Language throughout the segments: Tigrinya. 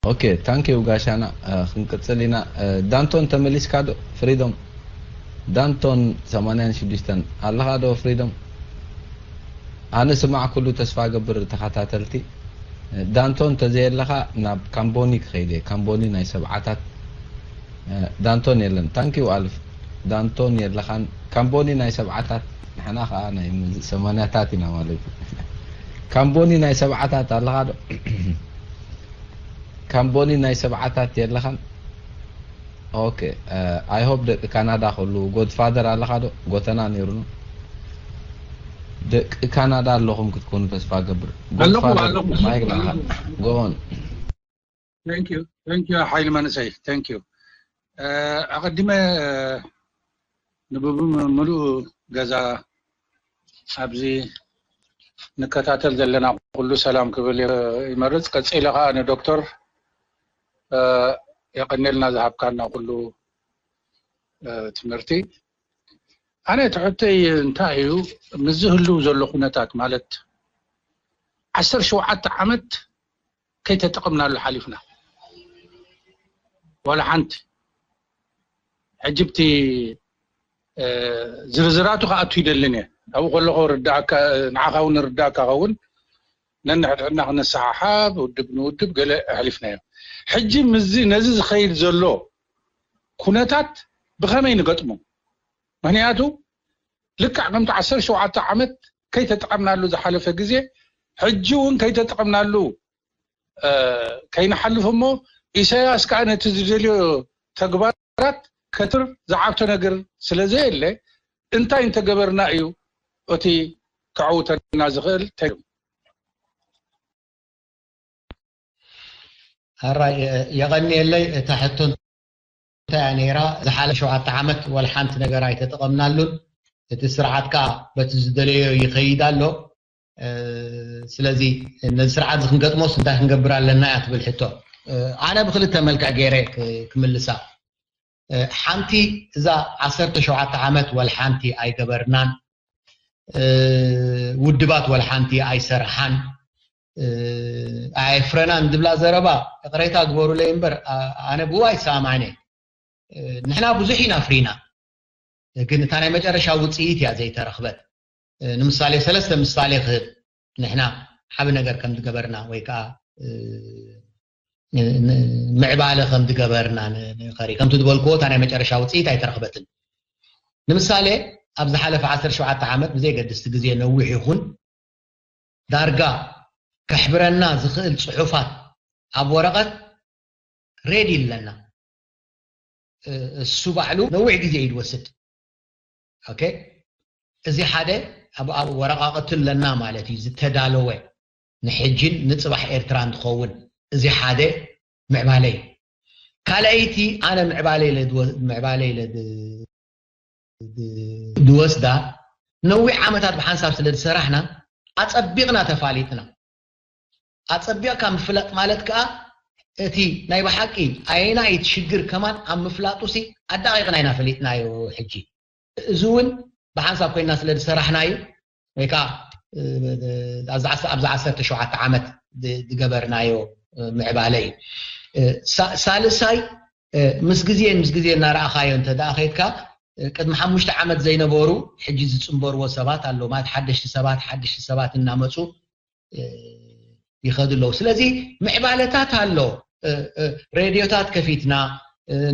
ኦኬ፣ ታንኪዩ ጋሻና። ክንቅጽል ኢና። ዳንቶን ተመሊስካ ዶ ፍሪዶም? ዳንቶን ሰማንያን ሽዱሽተን ኣለኻ ዶ ፍሪዶም? ኣነ ስማዕ ኩሉ ተስፋ ገብር ተኸታተልቲ። ዳንቶን ተዘየለኻ ናብ ካምቦኒ ክኸይድ እየ። ካምቦኒ ናይ ሰብዓታት። ዳንቶን የለን። ታንኪዩ ኣልፍ። ዳንቶን የለኻን። ካምቦኒ ናይ ሰብዓታት፣ ንሕና ኸዓ ናይ ሰማንያታት ኢና ማለት እዩ። ካምቦኒ ናይ ሰብዓታት ኣለኻ ዶ? ካምቦኒ ናይ ሰብዓታት የለኻን። ኦኬ። I hope ደቂ ካናዳ ኩሉ ጎድፋደር ኣለኻ ዶ? ጎተና ነይሩና። ደቂ ካናዳ ኣለኹም ክትኮኑ ተስፋ ገብር። ኣለኹ ጎድፋደር ኣለኹ ማይክ ናኻ። ጎን Thank you thank you ሓይሊ መንእሰይ thank you። ኣቐዲመ ንብምሉእ ገዛ ኣብዚ ንከታተል ዘለና ኩሉ ሰላም ክብል ይመርጽ። ቀጺለ ከዓ ንዶክተር የቐኔልና ዝሃብካና ኩሉ ትምህርቲ። ኣነ ትሕተይ እንታይ እዩ ምስዚ ህልው ዘሎ ኩነታት ማለት ዓሰርተ ሸውዓተ ዓመት ከይተጠቐምናሉ ሓሊፍና ዋላ ሓንቲ። ሕጂ ብቲ ዝርዝራቱ ክኣቱ ይደልን እየ። ኣብኡ ከለኹ ርዳእካ ንዓኻ እውን ርዳእካ ኸውን ነንሕድሕድና ክነሰሓሓብ ውድብ ንውድብ ገለ ኣሕሊፍናዮ። ሕጂ ምስዚ ነዚ ዝኸይድ ዘሎ ኩነታት ብኸመይ ንገጥሞ? ምክንያቱ ልክዕ ከምቲ ዓሰርተ ሸውዓተ ዓመት ከይተጠቐምናሉ ዝሓለፈ ግዜ ሕጂ እውን ከይተጠቐምናሉ ከይንሓልፍ እሞ ኢሳያስ ከዓ ነቲ ዝደልዮ ተግባራት ከትር ዝዓብቶ ነገር ስለዘየለ እንታይ እንተገበርና እዩ እቲ ክዕውተና ዝኽእል ተይሉ። ሕራይ የቐንየለይ። እታ ሕቶ እንታይ እያ ነይራ? ዝሓለፈ ሸውዓተ ዓመት ወላ ሓንቲ ነገር ኣይተጠቐምናሉን። እቲ ስርዓት ከዓ በቲ ዝደለዮ ይኸይድ ኣሎ። ስለዚ ነዚ ስርዓት እዚ ክንገጥሞስ እንታይ ክንገብር ኣለና እያ ትብል ሕቶ። ኣነ ብክልተ መልክዕ ገይረ ክምልሳ። ሓንቲ እዛ ዓሰርተ ሸውዓተ ዓመት ወላ ሓንቲ ኣይገበርናን፣ ውድባት ወላ ሓንቲ ኣይሰርሓን፣ ኣየፍረናን ዝብላ ዘረባ ይቕሬታ ግበሩለይ እምበር ኣነ ብኡ ኣይሰማማዕን እየ። ንሕና ብዙሕ ኢና ኣፍሪና፣ ግን እታ ናይ መጨረሻ ውፅኢት እያ ዘይተረኽበት። ንምሳሌ ሰለስተ ምሳሌ ክህብ። ንሕና ዓቢ ነገር ከም ዝገበርና ወይ ከዓ ምዕባለ ከም ዝገበርና ንኸሪ ከምቲ ዝበልክዎ እታ ናይ መጨረሻ ውፅኢት ኣይተረኽበትን። ንምሳሌ ኣብ ዝሓለፈ ዓሰርተ ሸውዓተ ዓመት ብዘየገድስቲ ግዜ ነዊሕ ይኹን ዳርጋ ከሕብረና ዝኽእል ፅሑፋት ኣብ ወረቐት ሬዲ ኣለና። እሱ ባዕሉ ነዊሕ ግዜ እዩ ዝወስድ። ኦኬ፣ እዚ ሓደ ኣብ ወረቓቕቲ ኣለና ማለት እዩ ዝተዳለወ ንሕጅን ንፅባሕ ኤርትራ እንትኸውን፣ እዚ ሓደ ምዕባለ እዩ። ካልኣይቲ ኣነ ምዕባለ ኢለ ዝወስዳ ነዊሕ ዓመታት ብሓንሳብ ስለ ዝሰራሕና ኣፀቢቕና ተፋሊጥና። ኣፀቢቕካ ምፍላጥ ማለት ከዓ እቲ ናይ ብሓቂ ኣየናይ ሽግር ከማን ኣብ ምፍላጡ ሲ ኣዳቂቕና ኢና ፈሊጥናዮ። ሕጂ እዚ እውን ብሓንሳብ ኮይና ስለ ዝሰራሕና እዩ። ወይ ከዓ ኣብዚ ዓሰርተ ሸውዓተ ዓመት ዝገበርናዮ ምዕባለ እዩ። ሳልሳይ ምስ ግዜ ምስ ግዜ እናረኣኻዮ እንተ ደኣ ከይድካ ቅድሚ ሓሙሽተ ዓመት ዘይነበሩ ሕጂ ዝፅንበርዎ ሰባት ኣለዉ ማለት ሓደሽቲ ሰባት ሓደሽቲ ሰባት እናመፁ ይኸዱ ኣለዉ። ስለዚ ምዕባለታት ኣሎ። ሬድዮታት ከፊትና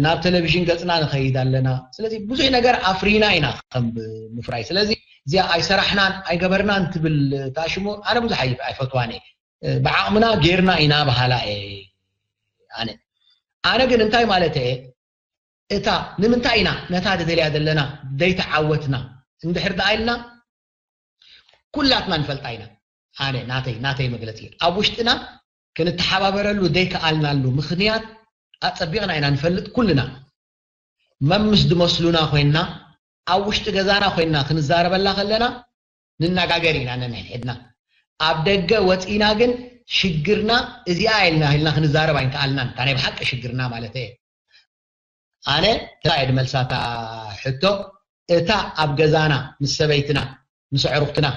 ናብ ቴሌቪዥን ገፅና ንኸይድ ኣለና። ስለዚ ብዙሕ ነገር ኣፍሪና ኢና ከም ምፍራይ። ስለዚ እዚኣ ኣይሰራሕናን ኣይገበርናን ትብል ታሽሙ ኣነ ብዙሕ ኣይፈትዋን እየ። ብዓቕምና ጌርና ኢና በሃላ እየ ኣነ። ኣነ ግን እንታይ ማለት እየ እታ ንምንታይ ኢና ነታ ደደልያ ዘለና ዘይተዓወትና እንድሕር ደኣ ኢልና ኩላትና ንፈልጣ ኢና። ኣነ ናተይ ናተይ መግለፂ ኣብ ውሽጥና ክንተሓባበረሉ ዘይከኣልናሉ ምኽንያት ኣፀቢቕና ኢና ንፈልጥ ኩልና። መምስ ዝመስሉና ኮይንና ኣብ ውሽጢ ገዛና ኮይንና ክንዛረበላ ከለና ንነጋገር ኢና ነንሕድሕድና። ኣብ ደገ ወፂና ግን ሽግርና እዚኣ ኢልና ኢልና ክንዛረብ ኣይንከኣልናን። እታ ናይ ብሓቂ ሽግርና ማለት እየ። ኣነ ተራየ ድመልሳታ ሕቶ እታ ኣብ ገዛና ምስ ሰበይትና ምስ ኣዕሩኽትና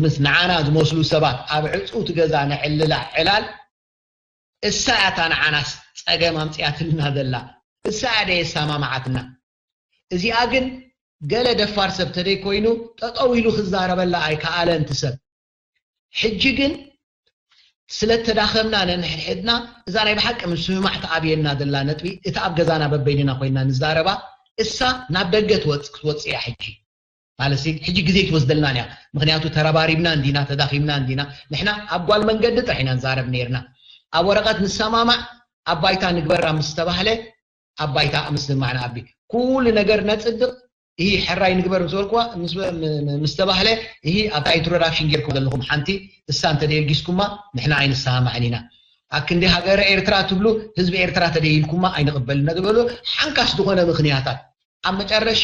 ምስ ንዓና ዝመስሉ ሰባት ኣብ ዕፁ እቲ ገዛ ነዕልላ ዕላል እሳ እያ እታ ንዓናስ ጸገም ኣምጺኣትልና ዘላ። እሳ እያ ደየሰማምዓትና። እዚኣ ግን ገለ ደፋር ሰብ ተደይ ኮይኑ ጠጠው ኢሉ ክዛረበላ ኣይከኣለን እቲ ሰብ። ሕጂ ግን ስለ ተዳኸምና ነንሕድሕድና እዛ ናይ ብሓቂ ምስምማዕ ትኣብየና ዘላ ነጥቢ፣ እቲ ኣብ ገዛና በበይንና ኮይና ንዛረባ፣ እሳ ናብ ደገ ትወጽ-፣ ክትወጽእ እያ ሕጂ። ማለት ሕጂ ግዜ ትወስደልና እያ። ምክንያቱ ተረባሪብና እንዲና፣ ተዳኺምና እንዲና። ንሕና ኣብ ጓል መንገዲ ጥራሕ ኢና ንዛረብ ነይርና። ኣብ ወረቐት ንሰማማዕ፣ ኣብ ባይታ ንግበራ ምስ ተባህለ፣ ኣብ ባይታ ምስምማዕና ኣቢ ኩሉ ነገር ነጽድቕ። ይህ ሕራይ ንግበር ምስ በልኩዋ፣ ምስ በ-፣ ም-፣ ም-፣ ምስ ተባህለ፣ ይህ ኣብታ ኢንትሮዳክሽን ጌርኩም ዘለኹም ሓንቲ እሳ እንተ ደየልጊስኩማ ንሕና ኣይንሰማማዕን ኢና። ኣክንዲ ሃገረ ኤርትራ ትብሉ፣ ህዝቢ ኤርትራ ተደይልኩማ ኣይንቕበልን ነግበሉ ሓንካስ ዝኾነ ምኽንያታት። ኣብ መጨረሻ፣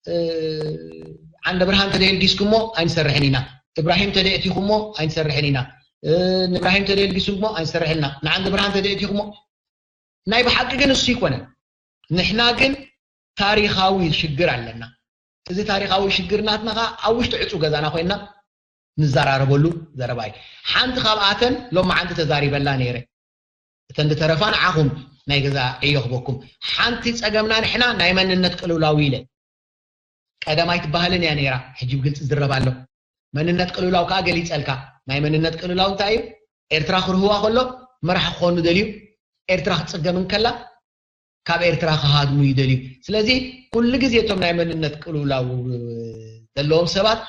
እ፣ ዓንደ ብርሃን ተደየልጊስኩሞ ኣይንሰርሕን ኢና። እብራሂም ተደእቲኹሞ ኣይንሰርሕን ኢና። እ፣ ንእብራሂም ተደየልጊስኩሞ ኣይንሰርሕን ኢና። ንዓንደ ብርሃን ተደእቲኹሞ ናይ ብሓቂ ግን እሱ ይኮነን። ንሕና ግን ታሪኻዊ ሽግር ኣለና። እዚ ታሪኻዊ ሽግር ናትና ኸኣ ኣብ ውሽጢ ዕጹ ገዛና ኮይና ንዘራረበሉ ዘረባ እዩ። ሓንቲ ካብኣተን ሎማዓንቲ ተዛሪበላ ነይረ። እተን ዝተረፋ ንዓኹም ናይ ገዛ ዕዮ ክበኩም። ሓንቲ ጸገምና ንሕና ናይ መንነት ቅልውላው ኢለ። ቀደም ኣይትበሃልን እያ ነይራ፣ ሕጂ ብግልጺ ዝረብ ኣሎ። መንነት ቅልውላው ከኣ ገሊጸልካ። ናይ መንነት ቅልውላው እንታይ እዩ? ኤርትራ ክርህዋ ከሎ መራሒ ክኾኑ ደልዩ፣ ኤርትራ ክትጽገም እንከላ ካብ ኤርትራ ክሃድሙ ይደልዩ። ስለዚ ኩሉ ግዜ እቶም ናይ መንነት ቅልውላው ዘለዎም ሰባት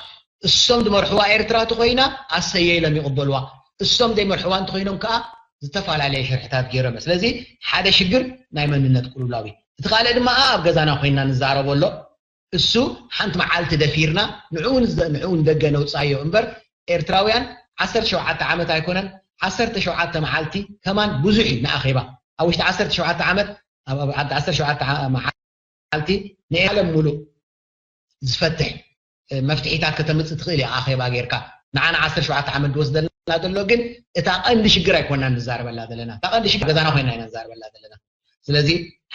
እሶም ዝመርሕዋ ኤርትራ እንተኾይና ኣሰየ ኢሎም ይቕበልዋ። እሶም ዘይመርሕዋ እንተኾይኖም ከኣ ዝተፈላለየ ሽርሕታት ገይሮም። ስለዚ ሓደ ሽግር ናይ መንነት ቅልውላው እዩ። እቲ ካልእ ድማ ኣብ ገዛና ኮይና ንዛረቦ ኣሎ። እሱ ሓንቲ መዓልቲ ደፊርና ንዕኡ ንዘ-፣ ንዕኡ ንደገ ነውጻዮ እምበር ኤርትራውያን ዓሰርተ ሸውዓተ ዓመት ኣይኮነን፣ ዓሰርተ ሸውዓተ መዓልቲ ከማን ብዙሕ እዩ ንኣኼባ። ኣብ ውሽጢ ዓሰርተ ሸውዓተ ዓመት፣ ኣብ፣ ኣብ ዓሰርተ ሸውዓተ ዓ-፣ መዓልቲ ንዓለም ሙሉእ ዝፈትሕ፣ እ፣ መፍትሒታት ከተምጽእ ትኽእል እያ ኣኼባ ጌርካ። ንዓና ዓሰርተ ሸውዓተ ዓመት ዝወስደልና ዘሎ ግን እታ ቀንዲ ሽግር ኣይኮናን ንዛረበላ ዘለና። እታ ቀንዲ ሽግር ገዛና ኮይና ኢና ንዛረበላ ዘለና። ስለዚ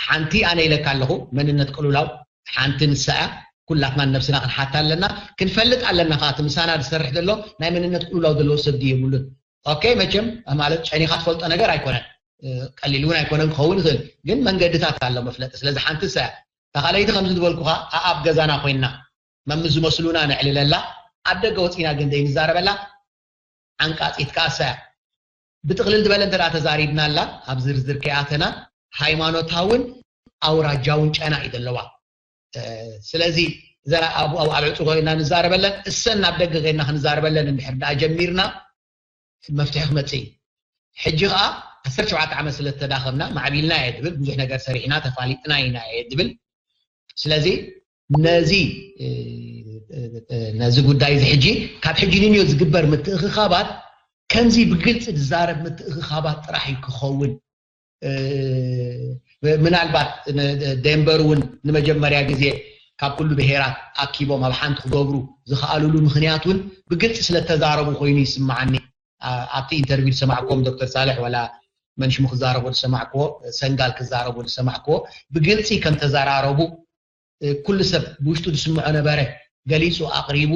ሓንቲ ኣነ ኢለካ ኣለኹ፣ መንነት ቅልውላው ሓንቲ ንሳ እያ። ኩላትና ንነብስና ክንሓታ ኣለና፣ ክንፈልጥ ኣለና። ከኣ እቲ ምሳና ዝሰርሕ ዘሎ ናይ መንነት ቅልውላው ዘለዎ ሰብ ድዩ የብሉን? ኦኬ፣ መቸም ማለት ጨኒኻ ትፈልጦ ነገር ኣይኮነን፣ እ፣ ቀሊል እውን ኣይኮነን ክኸውን ይኽእል፣ ግን መንገድታት ኣሎ መፍለጢ። ስለዚ ሓንቲ እሳ እያ። እታ ካልኣይቲ ከምዚ ዝበልኩኻ፣ ኣኣብ ገዛና ኮይንና መምዝመስሉና ነዕልለላ፣ ኣብ ደገ ወጺና ግን ዘይንዛረበላ ዓንቃጺት ከኣ እሳ እያ። ብጥቕልል ዝበለ እንተ ደኣ ተዛሪብናላ፣ ኣብ ዝርዝር ከይኣተና፣ ሃይማኖታውን ኣውራጃውን ጨና እዩ ዘለዋ። እ፣ ስለዚ እዘን ኣብ፣ ኣብ፣ ኣብ ዕጹ ኮይና ንዛረበለን፣ እሰን ናብ ደገ ኮይና ክንዛረበለን እንድሕር ደኣ ጀሚርና፣ መፍትሒ ክመጽእ እዩ። ሕጂ ከኣ ዓሰርተ ሸውዓተ ዓመት ስለ ዝተዳኸምና፣ ማዕቢልና እየ ድብል፣ ብዙሕ ነገር ሰሪሕና፣ ተፋሊጥና ኢና እየ ድብል። ስለዚ ነዚ፣ እ፣ እ፣ እ፣ ነዚ ጉዳይ እዚ ሕጂ፣ ካብ ሕጂ ንንዮ ዝግበር ምትእኽኻባት፣ ከምዚ ብግልጺ ዝዛረብ ምትእኽኻባት ጥራሕ እዩ ክኸውን። እ፣ ምናልባት ን-፣ ዴንቨር እውን ንመጀመርያ ግዜ ካብ ኩሉ ብሄራት ኣኪቦም ኣብ ሓንቲ ክገብሩ ዝኸኣሉሉ ምኽንያት እውን ብግልጺ ስለ ተዛረቡ ኮይኑ ይስምዓኒ። ኣ-፣ ኣብቲ ኢንተርቪው ዝሰማዕክዎም ዶክተር ሳልሕ ዋላ መን ሽሙ ክዛረቡ ዝሰማዕክዎ፣ ሰንጋል ክዛረቡ ዝሰማዕክዎ፣ ብግልጺ ከም ተዘራረቡ፣ እ፣ ኩሉ ሰብ ብውሽጡ ዝስምዖ ነበረ ገሊጹ ኣቕሪቡ፣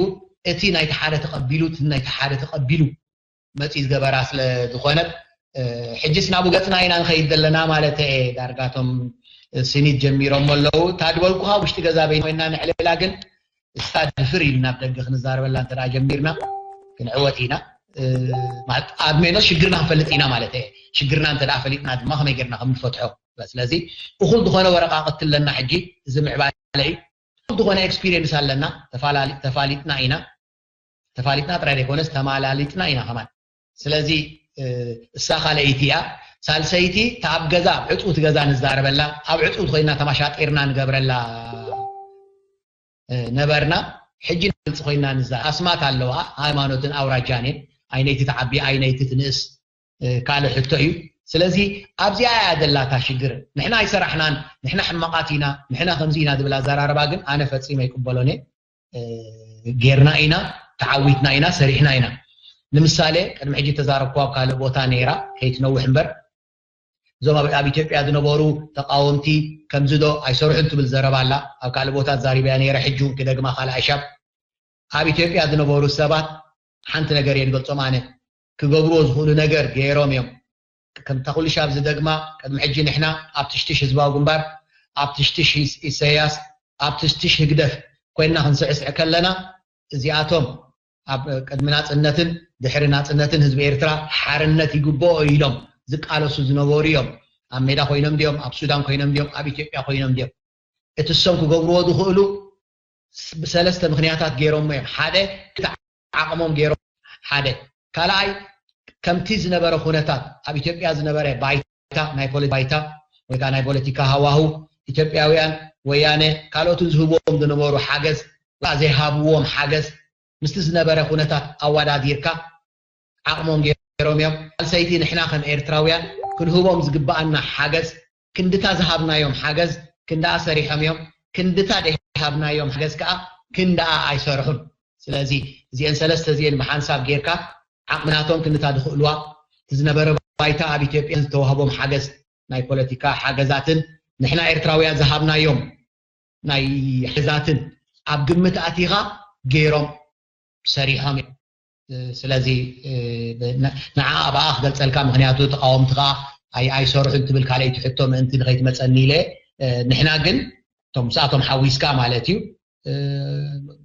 እቲ ናይቲ ሓደ ተቐቢሉ፣ እቲ ናይቲ ሓደ ተቐቢሉ መጺኡ ዝገበራ ስለ ዝኾነት፣ እ፣ ሕጅስ ናብኡ ገጽና ኢና ንኸይድ ዘለና ማለት እየ። ዳርጋ እቶም፣ እ፣ ስኒት ጀሚሮም ኣለዉ። እታ ዝበልኩኻ ውሽጢ ገዛ በይና ኮይንና ንዕልላ ግን እሳ ድፍር ኢሉ ናብ ደገ ክንዛረበላ እንተ ደኣ ጀሚርና ክንዕወት ኢና። እ፣ ማለት ኣብ ሜኖስ ሽግርና ክንፈልጥ ኢና ማለት እየ። ሽግርና እንተ ደኣ ፈሊጥና ድማ ከመይ ጌርና ከም ንፈትሖ። ስለዚ እኹል ዝኾነ ወረቃቕቲ ኣለና ሕጂ፣ እዚ ምዕባለ እዩ። እኹል ዝኾነ ኤክስፒሪየንስ ኣለና፣ ተፋላሊ-፣ ተፋሊጥና ኢና። ተፋሊጥና ጥራይ ዘይኮነስ ተማላሊጥና ኢና ከማን። ስለዚ፣ እ፣ እሳ ካልኣይቲ እያ። ሳልሰይቲ፣ እታ ኣብ ገዛ፣ ኣብ ዕጹውቲ ገዛ ንዛረበላ፣ ኣብ ዕጹውቲ ኮይና ተማሻጢርና ንገብረላ፣ እ፣ ነበርና። ሕጂ ንግልጺ ኮይና ንዛ-፣ ኣስማት ኣለዋ፣ ሃይማኖትን ኣውራጃን እየን። ኣይነይቲ ትዓቢ፣ ኣይነይቲ ትንእስ፣ እ፣ ካልእ ሕቶ እዩ። ስለዚ ኣብዚኣ እያ ዘላ እታ ሽግር። ንሕና ኣይሰራሕናን፣ ንሕና ሕማቓት ኢና፣ ንሕና ከምዚ ኢና ዝብል ኣዘራርባ ግን ኣነ ፈጺመ ኣይቅበሎን እየ። እ፣ ጌርና ኢና፣ ተዓዊትና ኢና፣ ሰሪሕና ኢና። ንምሳሌ፣ ቅድሚ ሕጂ ተዛረብኩዋ ኣብ ካልእ ቦታ ነይራ፣ ከይትነውሕ እምበር፣ እዞም ኣብ፣ ኣብ ኢትዮጵያ ዝነበሩ ተቃወምቲ ከምዚ ዶ ኣይሰርሑን ትብል ዘረባ ኣላ። ኣብ ካልእ ቦታ ተዛሪበያ ነይረ፣ ሕጂ እውን ክደግማ ካልኣይ ሻብ። ኣብ ኢትዮጵያ ዝነበሩ ሰባት ሓንቲ ነገር እየ ዝገልጾም ኣነ፣ ክገብርዎ ዝኽእሉ ነገር ገይሮም እዮም። ከምታ ኩሉ ሻብ ዝደግማ፣ ቅድሚ ሕጂ ንሕና ኣብ ትሽትሽ ህዝባዊ ግንባር፣ ኣብ ትሽትሽ ኢስ-፣ ኢሳያስ፣ ኣብ ትሽትሽ ህግደፍ ኮይንና ክንስዕስዕ ከለና፣ እዚኣቶም ኣብ ቅድሚ ናጽነትን ድሕሪ ናጽነትን ህዝቢ ኤርትራ ሓርነት ይግብኦ ኢሎም ዝቃለሱ ዝነበሩ እዮም። ኣብ ሜዳ ኮይኖም ድዮም፣ ኣብ ሱዳን ኮይኖም ድዮም፣ ኣብ ኢትዮጵያ ኮይኖም ድዮም? እቲ እሶም ክገብርዎ ዝኽእሉ ስ-፣ ብሰለስተ ምኽንያታት ገይሮሞ እዮም። ሓደ፣ እቲ ዓቕሞም ገይሮም፣ ሓደ። ካልኣይ፣ ከምቲ ዝነበረ ኩነታት፣ ኣብ ኢትዮጵያ ዝነበረ ባይታ፣ ናይ ፖለቲ-፣ ባይታ ወይ ከዓ ናይ ፖለቲካ ሃዋሁ፣ ኢትዮጵያውያን፣ ወያነ፣ ካልኦትን ዝህብዎም ዝነበሩ ሓገዝ፣ ወይ ከዓ ዘይሃብዎም ሓገዝ፣ ምስቲ ዝነበረ ኩነታት ኣወዳዲርካ፣ ዓቕሞም ገይሮም እዮም። ሳልሰይቲ፣ ንሕና ከም ኤርትራውያን ክንህቦም ዝግብኣና ሓገዝ፣ ክንድታ ዝሃብናዮም ሓገዝ፣ ክንድኣ ሰሪሖም እዮም፣ ክንድታ ዘይሃብናዮም ሓገዝ ከዓ ክንድኣ ኣይሰርሑን። ስለዚ እዚአን ሰለስተ እዚአን ብሓንሳብ ጌርካ፣ ዓቕሚ ናቶም ክንድታ ዝኽእልዋ፣ እቲ ዝነበረ ባይታ፣ ኣብ ኢትዮጵያ ዝተዋህቦም ሓገዝ፣ ናይ ፖለቲካ ሓገዛትን ንሕና ኤርትራውያን ዝሃብናዮም ናይ ሓገዛትን ኣብ ግምት ኣቲኻ ገይሮም ሰሪሖም እዮም። ስለዚ ን-፣ ንዓ ኣብኣ ክገልጸልካ፣ ምኽንያቱ ተቃወምቲ ከኣ ኣይ-፣ ኣይሰርሑን ትብል ካልኣይቲ ሕቶ ምእንቲ ንኸይትመጸኒ ኢለ። ንሕና ግን እቶም ምስኣቶም ሓዊስካ ማለት እዩ፣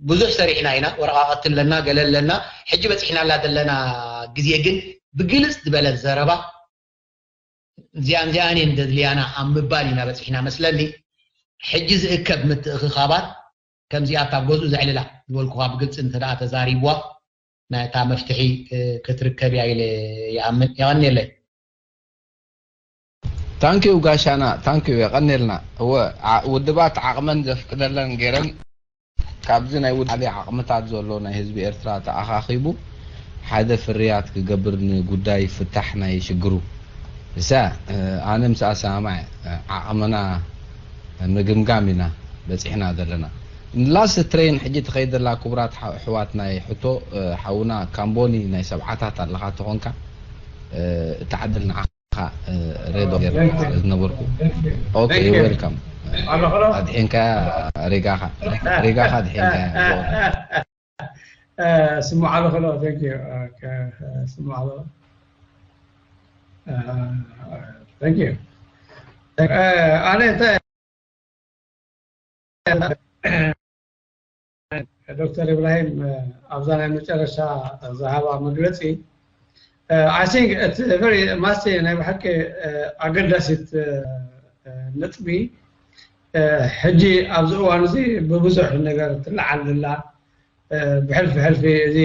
ብዙሕ ሰሪሕና ኢና፣ ወረቃቅቲ ኣለና፣ ገለ ኣለና። ሕጂ በጺሕናላ ዘለና ግዜ ግን ብግልጽ ዝበለ ዘረባ እዚኣን እዚኣን እየን ዘድልያና ኣብ ምባል ኢና በጺሕና መስለኒ። ሕጂ ዝእከብ ምትእኽኻባት ከምዚኣ ኣብታ ኣብ ገዝኡ ዘዕልላ ዝበልኩኻ ብግልጺ እንተ ደኣ ተዛሪብዋ፣ ናይታ መፍትሒ፣ እ፣ ክትርከብ እያ ኢለ ይኣምን። የቐንየለይ። ታንኪዩ ጋሻና፣ ታንኪዩ፣ የቐንየልና። እወ፣ ዓ-፣ ውድባት ዓቕመን ዘፍቅደለን ገይረን ካብዚ ናይ ውድ-፣ ዓብዪ ዓቕምታት ዘሎ ናይ ህዝቢ ኤርትራ ተኣኻኺቡ ሓደ ፍርያት ክገብር ንጉዳይ ፍታሕ ናይ ሽግሩ። እሳ፣ እ፣ ኣነ ምስ ኣሰማማዕ፣ እ፣ ዓቕምና ምግምጋም ኢና በጺሕና ዘለና። ላስት ትሬን ሕጂ ትኸይድ ዘላ ክቡራት ሓ-፣ ኣሕዋት ናይ ሕቶ፣ እ፣ ሓውና ካምቦኒ ናይ ሰብዓታት ኣለኻ ተኾንካ፣ እ፣ እታ ዕድል ንዓኻ፣ እ፣ ሬዶ ገይረ ዝነበርኩ። ኦኬ፣ ዩ ዌልካም። ኣድሒንካ ሪጋኻ፣ ሪጋኻ ኣድሒንካ። ስማዕ ኣለኹ ዶ? Thank you. ስማዕ ኣለኹ። Thank you. ኣነ እንታይ ዶክተር ኢብራሂም ኣብዛ ናይ መጨረሻ ዝሃባ መግለጺ፣ I think እቲ very ማስቲ ናይ ብሓቂ ኣገዳሲት ነጥቢ፣ ሕጂ ኣብዚ እዋን እዚ ብብዙሕ ነገር ትለዓል ዘላ፣ ብሕልፊ ሕልፊ እዚ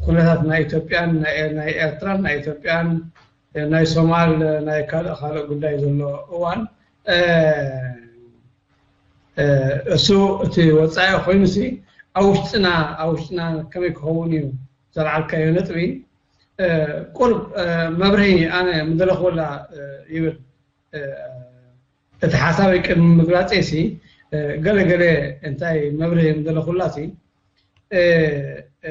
ኩነታት ናይ ኢትዮጵያን ናይ፣ ናይ ኤርትራን ናይ ኢትዮጵያን ናይ ሶማል ናይ ካልእ ካልእ ጉዳይ ዘሎ እዋን፣ እሱ እቲ ወጻኢ ኮይኑሲ ኣብ ውሽጥና፣ ኣብ ውሽጥና ከመይ ክኸውን እዩ ዘልዓልካዮ ነጥቢ፣ ቁርብ መብርሂ ኣነ ምደለኽወላ ይብል። እቲ ሓሳበይ ቅድሚ ምግላጸይሲ፣ ገለ ገለ እንታይ መብርሂ ምደለኹላሲ፣ እ፣ እ፣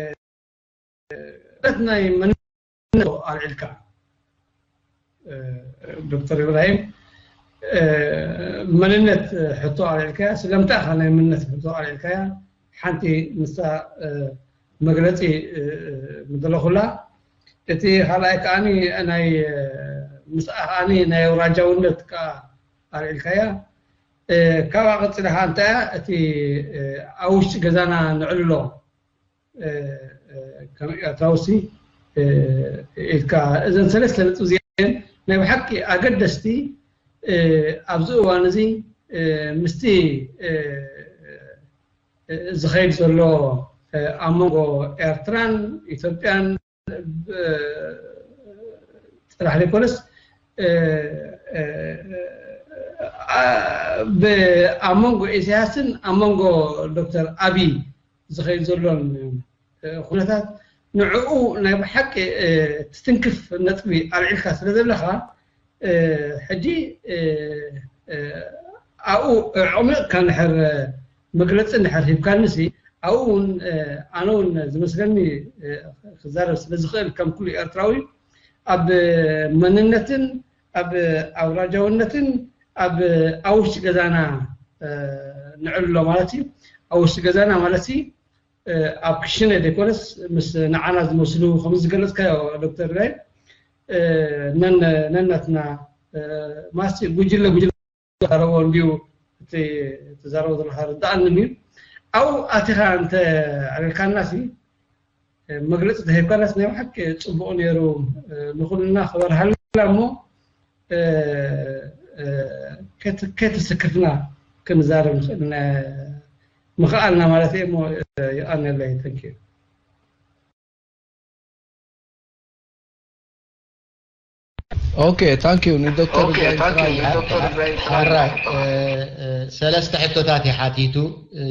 ረት ናይ መንነት ኣልዒልካ፣ እ፣ ዶክተር ኢብራሂም፣ እ፣ መንነት ሕቶ ኣልዒልካያ፣ ስለምንታይ ኢኻ ናይ መንነት ሕቶ ኣልዒልካያ? ሓንቲ ንሳ፣ እ፣ መግለጺ፣ እ፣ እ፣ ምደለኹላ። እቲ ካልኣይ ከኣኒ ናይ፣ እ፣ ምስኣ ከኣኒ ናይ ኣውራጃውነት ከኣ ኣልዒልካያ። እ፣ ካብኣ ቀጺልኻ እንታይ እያ እቲ፣ እ፣ ኣብ ውሽጢ ገዛና ንዕልሎ፣ እ፣ እ፣ ከም ኤርትራውሲ፣ እ፣ ኢልካ እዘን ሰለስተ ነጥቢ እዚአን ናይ ብሓቂ ኣገደስቲ፣ እ፣ ኣብዚ እዋን እዚ፣ እ፣ ምስቲ፣ እ፣ እ፣ ዝኸይድ ዘሎ፣ እ፣ ኣብ መንጎ ኤርትራን ኢትዮጵያን፣ እ፣ ጥራሕ ዘይኮነስ፣ እ፣ እ፣ እ፣ ኣ-፣ ብ-፣ ኣብ መንጎ ኢሳያስን ኣብ መንጎ ዶክተር ኣቢይ ዝኸይድ ዘሎን፣ እ፣ ኩነታት ንዕኡ ናይ ብሓቂ፣ እ፣ ትትንክፍ ነጥቢ ኣልዒልካ ስለ ዘለኻ፣ እ፣ ሕጂ፣ እ፣ እ፣ ኣብኡ ዕሚቕካ እንድሕር መግለጺ እንድሕር ሂብካኒሲ፣ ኣብኡ እውን፣ እ፣ ኣነ እውን ዝመስለኒ፣ እ፣ ክዛረብ ስለ ዝኽእል ከም ኩሉ ኤርትራዊ፣ ኣብ መንነትን ኣብ ኣውራጃውነትን ኣብ፣ ኣብ ውሽጢ ገዛና፣ እ፣ ንዕልሎ ማለት እዩ። ኣብ ውሽጢ ገዛና ማለት እዩ፣ እ፣ ኣብ ክሽነ ዘይኮነስ ምስ ንዓና ዝመስሉ፣ ከም ዝገለጽካዮ ዶክተር ኢብራሂም፣ ነናትና ማስ ጉጅለ ጉጅለ ተዛረቦ እንዲዩ እቲ ተዛረቦ ዘለካ ርዳኣኒ እዩ። ኣብኡ ኣቲኻ እንተ ኣልካና ሲ መግለፂ ተሂብካናስ ናይ ብሓቂ ፅቡቕ ነይሩ። ንኩልና ክበርሃልና እሞ ከይተሰከፍና ክንዛረብ ንኽእል ምኽኣልና ማለት እየ እሞ ይቐነለይ። ተንኪዩ። Okay, thank you ንዶክተር Okay, thank you ንዶክተር ኢብራሂም ሕራይ ሰለስተ ሕቶታት እዩ ሓቲቱ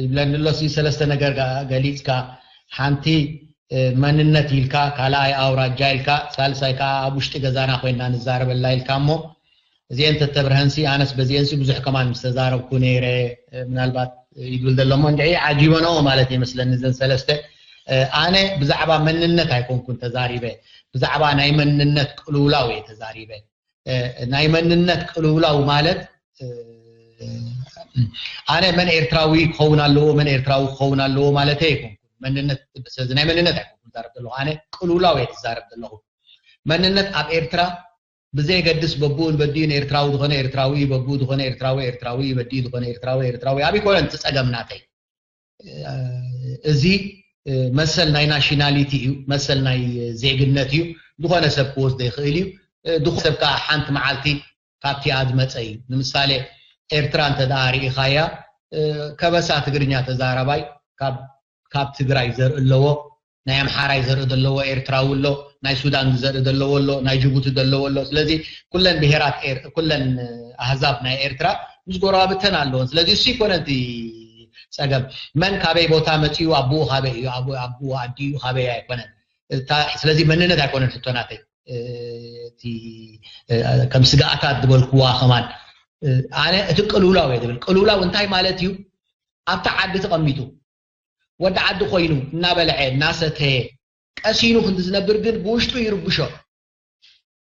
ይብለኒ ኣሎ። ሲ ሰለስተ ነገር ገሊፅካ፣ ሓንቲ መንነት ኢልካ፣ ካልኣይ ኣውራጃ ኢልካ፣ ሳልሳይ ከዓ ኣብ ውሽጢ ገዛና ኮይና ንዛረበላ ኢልካ እሞ እዚአን ተተብርሀንሲ ኣነስ በዚአንሲ ብዙሕ ከማን ምስ ተዛረብኩ ነይረ ምናልባት ይብል ዘሎ እሞ እንድዒ ዓጂበንኦ ማለት ይመስለኒ እዘን ሰለስተ ኣነ ብዛዕባ መንነት ኣይኮንኩን ተዛሪበ ብዛዕባ ናይ መንነት ቅልውላው እየ ተዛሪበ ናይ መንነት ቅልውላው ማለት ኣነ መን ኤርትራዊ ክኸውን ኣለዎ መን ኤርትራዊ ክኸውን ኣለዎ ማለት ኣይኮንኩን መንነት ስለዚ ናይ መንነት ኣይኮንኩን ዛረብ ዘለኹ ኣነ ቅልውላው እየ ትዛረብ ዘለኹ መንነት ኣብ ኤርትራ ብዘየገድስ በብኡን በዲኡን ኤርትራዊ ዝኾነ ኤርትራዊ እዩ፣ በብኡ ዝኾነ ኤርትራዊ ኤርትራዊ እዩ፣ በዲኡ ዝኾነ ኤርትራዊ ኤርትራዊ ኣብ ይኮነን እቲ ጸገም ናተይ። እዚ መሰል ናይ ናሽናሊቲ እዩ፣ መሰል ናይ ዜግነት እዩ። ዝኾነ ሰብ ክወስዶ ይኽእል እዩ። ዝኾነ ሰብ ከዓ ሓንቲ መዓልቲ ካብቲኣ ዝመፀ እዩ። ንምሳሌ ኤርትራ እንተ ደኣ ርኢኻያ ከበሳ ትግርኛ ተዛራባይ ካብ ካብ ትግራይ ዘርኢ ኣለዎ፣ ናይ ኣምሓራይ ዘርኢ ዘለዎ ኤርትራዊ ኣሎ፣ ናይ ሱዳን ዘርኢ ዘለዎ ኣሎ፣ ናይ ጅቡቲ ዘለዎ ኣሎ። ስለዚ ኩለን ብሄራት ኤር- ኩለን ኣህዛብ ናይ ኤርትራ ምስ ጎረባብተን ኣለዎን። ስለዚ እሱ ይኮነ እቲ ጸገም መን ካበይ ቦታ መጺኡ ኣቡኡ ካበይ እዩ ኣቡ- ኣቡኡ ኣዲኡ ካበይ ኣይኮነን። እታ- ስለዚ መንነት ኣይኮነን ሕቶ ናተይ። እ፣ እቲ እ፣ ከም ስግኣታት ዝበልክዋ ከማን እ፣ ኣነ እቲ ቅልውላው እየ ዝብል። ቅልውላው እንታይ ማለት እዩ? ኣብታ ዓዲ ተቐሚጡ ወዲ ዓዲ ኮይኑ እናበልዐ እናሰተየ ቀሲኑ ክንዲ ዝነብር ግን ብውሽጡ ይርብሾ።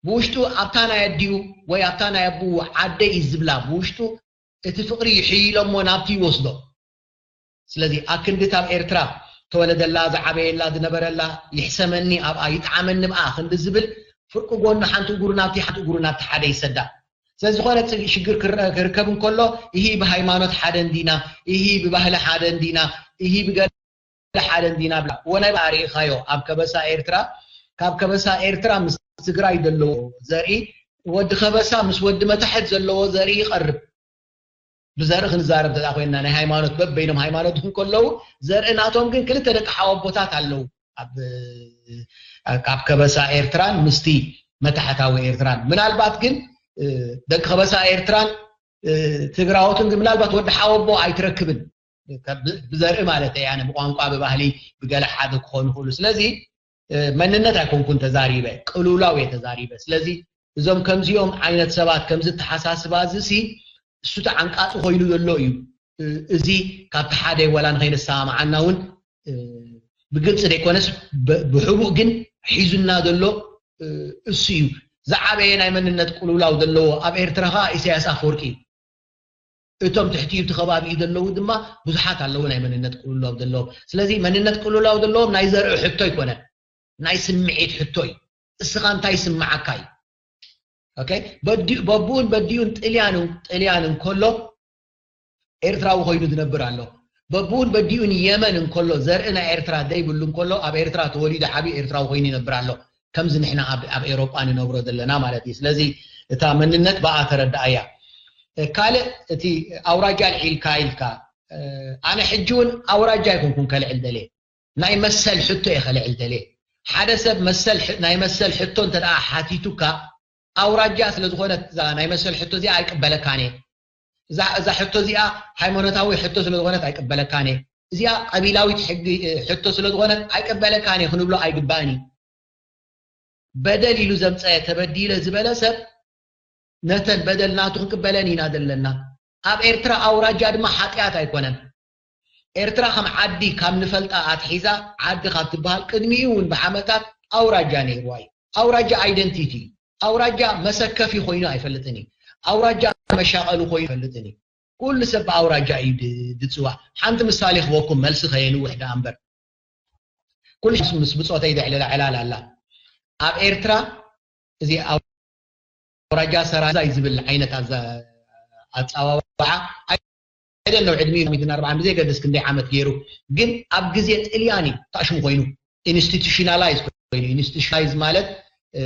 ብውሽጡ ኣብታ ናይ ኣዲኡ ወይ ኣብታ ናይ ኣቡኡ ዓደይ እዩ ዝብላ ብውሽጡ እቲ ፍቕሪ ይሕይሎ እሞ ናብቲ ይወስዶ። ስለዚ ኣክንዲ ካብ ኤርትራ ተወለደላ ዝዓበየላ ዝነበረላ ይሕሰመኒ ኣብኣ ይጥዓመኒ ብኣ ክንዲ ዝብል ፍርቂ ጎኑ ሓንቲ እግሩ ናብቲ ሓንቲ እግሩ ናብቲ ሓደ ይሰዳ። ስለዝኾነ ሽግር ክርከብ እንከሎ እሂ ብሃይማኖት ሓደ እንዲና፣ እሂ ብባህሊ ሓደ እንዲና፣ እሂ ብገለ ሓደ እንዲና ብላ። እወ ናይ ብኣ ርኢኻዮ ኣብ ከበሳ ኤርትራ ካብ ከበሳ ኤርትራ ምስ ትግራይ ዘለዎ ዘርኢ ወዲ ከበሳ ምስ ወዲ መታሕት ዘለዎ ዘርኢ ይቐርብ። ብዘርኢ ክንዛረብ ተዳ ኮይና ናይ ሃይማኖት በበይኖም ሃይማኖት እንከለዉ ዘርኢ ናቶም ግን ክልተ ደቂ ሓወቦታት ኣለዉ ኣብ ካብ ከበሳ ኤርትራን ምስቲ መታሕታዊ ኤርትራን ምናልባት ግን ደቂ ከበሳ ኤርትራን ትግራዎትን ግን ምናልባት ወዲ ሓወቦ ኣይትረክብን ብዘርኢ ማለት እየ ኣነ ብቋንቋ ብባህሊ ብገለ ሓደ ክኾኑ ይኽእሉ ስለዚ መንነት ኣይኮንኩን ተዛሪበ ቅልውላው እየ ተዛሪበ ስለዚ እዞም ከምዚኦም ዓይነት ሰባት ከምዚ ተሓሳስባ እዚ ሲ እሱ ተዓንቃፂ ኮይኑ ዘሎ እዩ እዚ ካብቲ ሓደ ወላ ንኸይነሰማማዓና እውን ብግልፂ ዘይኮነስ ብሕቡእ ግን ሒዙና ዘሎ እሱ እዩ ዝዓበየ ናይ መንነት ቅልውላው ዘለዎ ኣብ ኤርትራ ከዓ ኢሳያስ ኣፈወርቂ እዩ እቶም ትሕቲኡ እቲ ከባቢኡ ዘለዉ ድማ ብዙሓት ኣለዉ ናይ መንነት ቅልውላው ዘለዎም ስለዚ መንነት ቅልውላው ዘለዎም ናይ ዘርኢ ሕቶ ኣይኮነን ናይ ስምዒት ሕቶ እዩ እስኻ እንታይ ይስምዓካ እዩ በቡኡን በዲኡን ጥልያን ጥልያን እንከሎ ኤርትራዊ ኮይኑ ዝነብር ኣሎ በቡኡን በዲኡን የመን እንከሎ ዘርኢ ናይ ኤርትራ ዘይብሉ እንከሎ ኣብ ኤርትራ ተወሊዱ ዓብዩ ኤርትራዊ ኮይኑ ይነብር ኣሎ ከምዚ ንሕና ኣብ ኤሮጳ ንነብሮ ዘለና ማለት እዩ ስለዚ እታ መንነት ብኣ ተረድኣያ ካልእ እቲ ኣውራጃ ልዒልካ ኢልካ ኣነ ሕጂ እውን ኣውራጃ ኣይኮንኩን ከልዕል ደልየ ናይ መሰል ሕቶ እየ ከልዕል ደልየ ሓደ ሰብ ናይ መሰል ሕቶ እንተ ሓቲቱካ ኣውራጃ ስለ ዝኾነት ናይ መሰል ሕቶ እዚኣ ኣይቅበለካን እየ እዛ ሕቶ እዚኣ ሃይማኖታዊ ሕቶ ስለ ዝኾነት ኣይቅበለካን እየ እዚኣ ቀቢላዊት ሕቶ ስለ ዝኾነት ኣይቅበለካን እየ ክንብሎ ኣይግባእን እዩ በደል ኢሉ ዘምፀአ ተበዲለ ዝበለ ሰብ ነተን በደል ናቱ ክንቅበለን ኢና ዘለና ኣብ ኤርትራ ኣውራጃ ድማ ሓጢኣት ኣይኮነን ኤርትራ ከም ዓዲ ካብ ንፈልጣ ኣትሒዛ ዓዲ ካብ ትበሃል ቅድሚኡ እውን ብዓመታት ኣውራጃ ነይርዋ እዩ ኣውራጃ ኣይደንቲቲ እዩ ኣውራጃ መሰከፊ ኮይኑ ኣይፈልጥን እዩ ኣውራጃ መሻቐሊ ኮይኑ ኣይፈልጥን እዩ ኩሉ ሰብ ብኣውራጃ እዩ ዝፅዋዕ ሓንቲ ምሳሌ ክበኩም መልሲ ከየንውሕ ደኣ እምበር ኩሉ ምስ ብፆተይ ዘዕልላ ዕላል ኣላ ኣብ ኤርትራ እዚ ኣውራጃ ሰራዛይ ዝብል ዓይነት ኣዛ- ኣጸዋውዓ ኣይደን ነው ዕድሚኡ ሚትን ኣርባዓን ብዘይገድስ ክንደይ ዓመት ገይሩ። ግን ኣብ ግዜ ጥልያን እዩ ታሽሙ ኮይኑ ኢንስቲቱሽናላይዝ ኮይኑ። ኢንስቲቱሽናላይዝ ማለት እ፣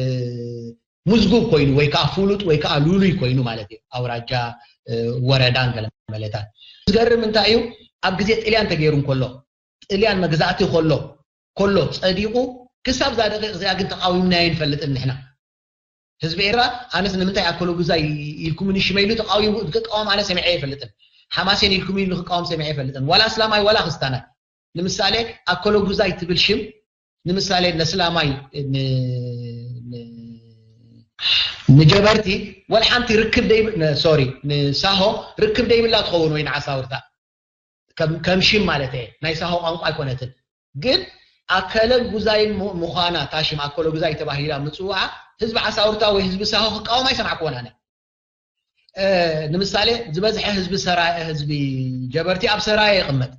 ምዝጉብ ኮይኑ ወይ ከዓ ፍሉጥ ወይ ከዓ ልሉይ ኮይኑ ማለት እዩ። ኣውራጃ እ፣ ወረዳን ገለ መለታት። ዝገርም እንታይ እዩ? ኣብ ግዜ ጥልያን ተገይሩ እንከሎ ጥልያን መግዛእቲ ከሎ ከሎ ጸዲቑ ክሳብ እዛ ደቂቕ እዚኣ ግን ተቃዊምናዮ ንፈልጥን ንሕና። ህዝቢ ኤርትራ ኣነስ ንምንታይ ኣከሎ ጉዛይ ኢልኩምኒ ሽመ ኢሉ ተቃዊሙ ክቃወም ኣነ ሰሚዐ ኣይፈልጥን። ሓማሴን ኢልኩም ኢሉ ክቃወም ሰሚዐ ኣይፈልጥን። ዋላ እስላማይ ዋላ ክርስታናይ። ንምሳሌ ኣከሎ ጉዛይ ትብል ሽም ንምሳሌ ነስላማይ ን- ን- ንጀበርቲ ወላ ሓንቲ ርክብ ደይ ሶሪ ንሳሆ ርክብ ደይብላ ትኸውን ወይ ንዓሳውርታ ከም ከም ሽም ማለት እየ። ናይ ሳሆ ቋንቋ ኣይኮነትን። ግን ኣከለ ጉዛይን ሙ- ምዃና ታሽም ኣከለ ጉዛይ ተባሂላ ምጽውዓ ህዝቢ ዓሳውርታ ወይ ህዝቢ ሳሆ ክቃወም ኣይሰማዕክዎን ኣነ። እ፣ ንምሳሌ ዝበዝሐ ህዝቢ ሰራ ህዝቢ ጀበርቲ ኣብ ሰራየ ይቕመጥ።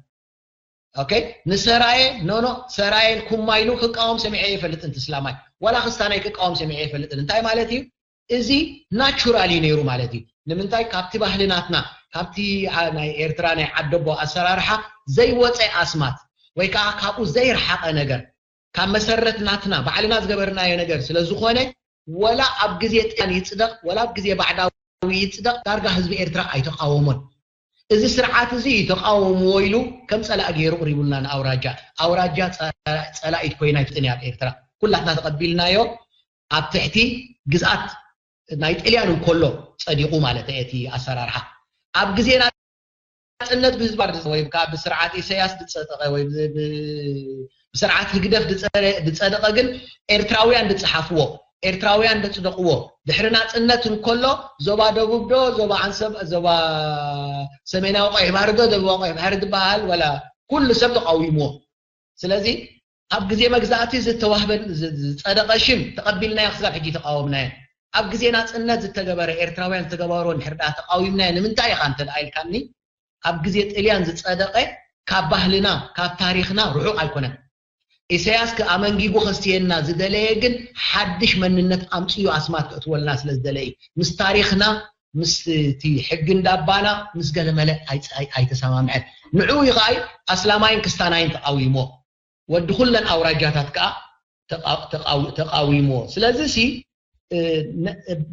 ኦኬ ንሰራየ ኖኖ ሰራየ ኩማ ኢሉ ክቃወም ሰሚዐ ይፈልጥን ትስላማይ ዋላ ክስታናይ ክቃወም ሰሚዐ ይፈልጥን እንታይ ማለት እዩ? እዚ ናቹራል እዩ ነይሩ ማለት እዩ። ንምንታይ ካብቲ ባህሊ ናትና ካብቲ ዓ- ናይ ኤርትራ ናይ ዓደቦ ኣሰራርሓ ዘይወፀ ኣስማት ወይ ከዓ ካብኡ ዘይረሓቐ ነገር ካብ መሰረት ናትና ባዕልና ዝገበርናዮ ነገር ስለ ዝኾነ ወላ ኣብ ግዜ ጥያን ይፅደቕ ወላ ኣብ ግዜ ባዕዳዊ ይፅደቕ ዳርጋ ህዝቢ ኤርትራ ኣይተቃወሞን። እዚ ስርዓት እዚ እዩ ተቃወምዎ ኢሉ ከም ፀላኢ ገይሩ ቅሪቡልና ንኣውራጃ። ኣውራጃ ፀ- ፀላኢት ኮይና ይፍጥን እያ ኣብ ኤርትራ። ኩላትና ተቐቢልናዮ ኣብ ትሕቲ ግዝኣት ናይ ጥልያን እንከሎ ፀዲቑ ማለት እየ እቲ ኣሰራርሓ። ኣብ ግዜ ናፅነት ብህዝቢ ኣርድስ ወይ ከዓ ብስርዓት ኢሳያስ ዝፀደቐ ወይ ብ- ብ- ብስርዓት ህግደፍ ዝፀረ- ዝፀደቐ ግን ኤርትራውያን ዝፀሓፍዎ ኤርትራውያን ዘጽደቕዎ ድሕሪ ናጽነት እንከሎ ዞባ ደቡብ ዶ ዞባ ዓንሰብ ዞባ ሰሜናዊ ቀይሕ ባህሪ ዶ ደቡባዊ ቀይሕ ባህሪ ዝበሃል ወላ ኩሉ ሰብ ተቃዊምዎ። ስለዚ ኣብ ግዜ መግዛእቲ ዝተዋህበን ዝ- ዝጸደቐ ሽም ተቐቢልናዮ ክሳብ ሕጂ ተቃወምናዮ። ኣብ ግዜ ናጽነት ዝተገበረ ኤርትራውያን ዝተገበሮ እንድሕር ደኣ ተቃዊምናዮ ንምንታይ ኢኻ እንተ ደኣ ኢልካኒ ኣብ ግዜ ጥልያን ዝጸደቐ ካብ ባህልና ካብ ታሪኽና ርሑቕ ኣይኮነን። ኢሳያስ ከ ኣመንጊጉ ከስትየና ዝደለየ ግን ሓድሽ መንነት ኣምፅኡ ኣስማት ከእትወልና ስለ ዝደለየ ምስ ታሪኽና ምስ እቲ ሕጊ እንዳባና ምስ ገለመለ ኣይተሰማምዐን። ንዕኡ እዩ ከኣ ኣስላማይን ክስታናይን ተቃዊሞ ወዲ ኩለን ኣውራጃታት ከኣ ተቃዊሞ ስለዚ ሲ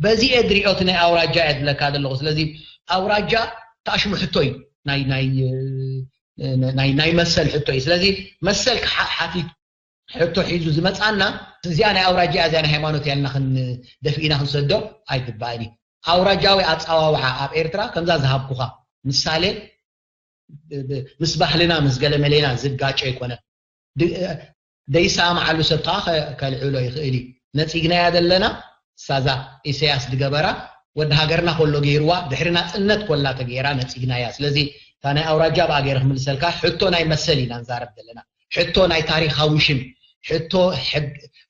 በዚ እየ ድሪኦ እቲ ናይ ኣውራጃ እየ ዝብለካ ዘለኹ ስለዚ ኣውራጃ ተኣሽሙ ሕቶ እዩ ናይ ናይ ናይ ናይ መሰል ሕቶ እዩ ስለዚ መሰል ሓቲት ሕቶ ሒዙ ዝመፃና እዚኣ ናይ ኣውራጃ እያ እዚኣ ናይ ሃይማኖት እያ ኢልና ክንደፍኢና ክንሰዶ ኣይግባእን እዩ ኣውራጃዊ ኣፀዋውዓ ኣብ ኤርትራ ከምዛ ዝሃብኩኻ ምሳሌ ምስ ባህልና ምስ ገለመሌና ዝጋጨ ኣይኮነን ዘይሰማማዓሉ ሰብ ከዓ ከልዕሎ ይኽእል እዩ ነፂግናያ ዘለና ሳዛ ኢሳያስ ዝገበራ ወዲ ሃገርና ከሎ ገይርዋ ድሕሪ ናፅነት ኮላ ተገይራ ነፂግናያ ስለዚ እታ ናይ ኣውራጃ ብኣ ገይረ ክምልሰልካ ሕቶ ናይ መሰል ኢና ንዛረብ ዘለና ሕቶ ናይ ታሪካዊ ሽም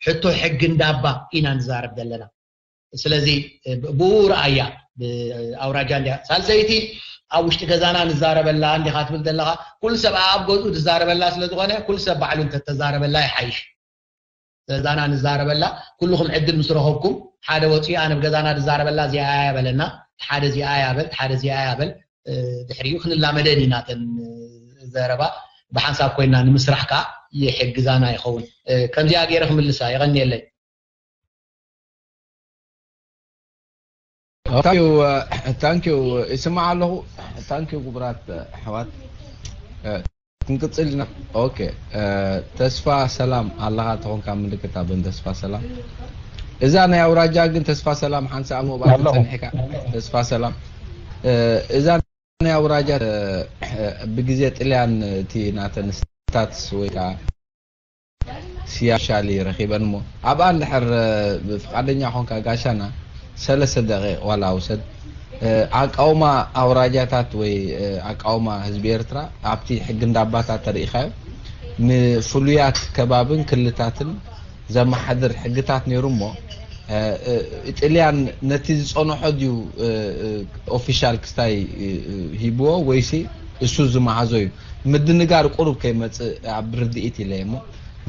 ሕቶ ሕጊ እንዳባ ኢና ንዛረብ ዘለና ስለዚ ብኡ ረኣያ ኣውራጃ እንዲያ ሳልሰይቲ ኣብ ውሽጢ ገዛና ንዛረበላ እንዲኻ ትብል ዘለኻ ኩሉ ሰብ ኣብ ገዝኡ ዝዛረበላ ስለ ዝኾነ ኩሉ ሰብ ባዕሉ እንተተዛረበላ ይሓይሽ ገዛና ንዛረበላ ኩልኹም ዕድል ምስ ረኸብኩም ሓደ ወፂኡ ኣነ ገዛና ዝዛረበላ እዚኣ እያ በለና ሓደ እዚኣ እያ በል ሓደ እዚኣ እያ በል ድሕሪኡ ክንላመደን ኢና ተን ዘረባ ብሓንሳብ ኮይና ንምስራሕ ከዓ ይሕግዛና ይኸውን ከምዚኣ ገይረ ክምልሳ የቐንየለይ ታንኪዩ ታንኪዩ ይስማዕ ኣለኹ ታንኪዩ ክቡራት ኣሕዋት ክንቅፅል ኢና ኦኬ ተስፋ ሰላም ኣለኻ ተኾንካ ምልክት ኣብን ተስፋ ሰላም እዛ ናይ ኣውራጃ ግን ተስፋ ሰላም ሓንሳ ኣሞ ባክ ፀኒሕካ ተስፋ ሰላም እዛ ናይ ኣውራጃ ብግዜ ጥልያን እቲ ናተን ስታትስ ወይ ከዓ ሲያሻሊ ረኺበን እሞ ኣብኣ እንድሕር ፍቃደኛ ኾንካ ጋሻና ሰለስተ ደቂቕ ዋላ ውሰድ ኣቃውማ ኣውራጃታት ወይ ኣቃውማ ህዝቢ ኤርትራ ኣብቲ ሕጊ እንዳባታት ተርኢኻዮ ንፍሉያት ከባብን ክልታትን ዘመሓድር ሕግታት ነይሩ እሞ ጥልያን ነቲ ዝፀንሖ ድዩ ኦፊሻል ክስታይ ሂብዎ ወይሲ እሱ ዝመሃዞ እዩ ምድንጋር ቁሩብ ከይመፅእ ኣብ ርድኢት ኢለ እሞ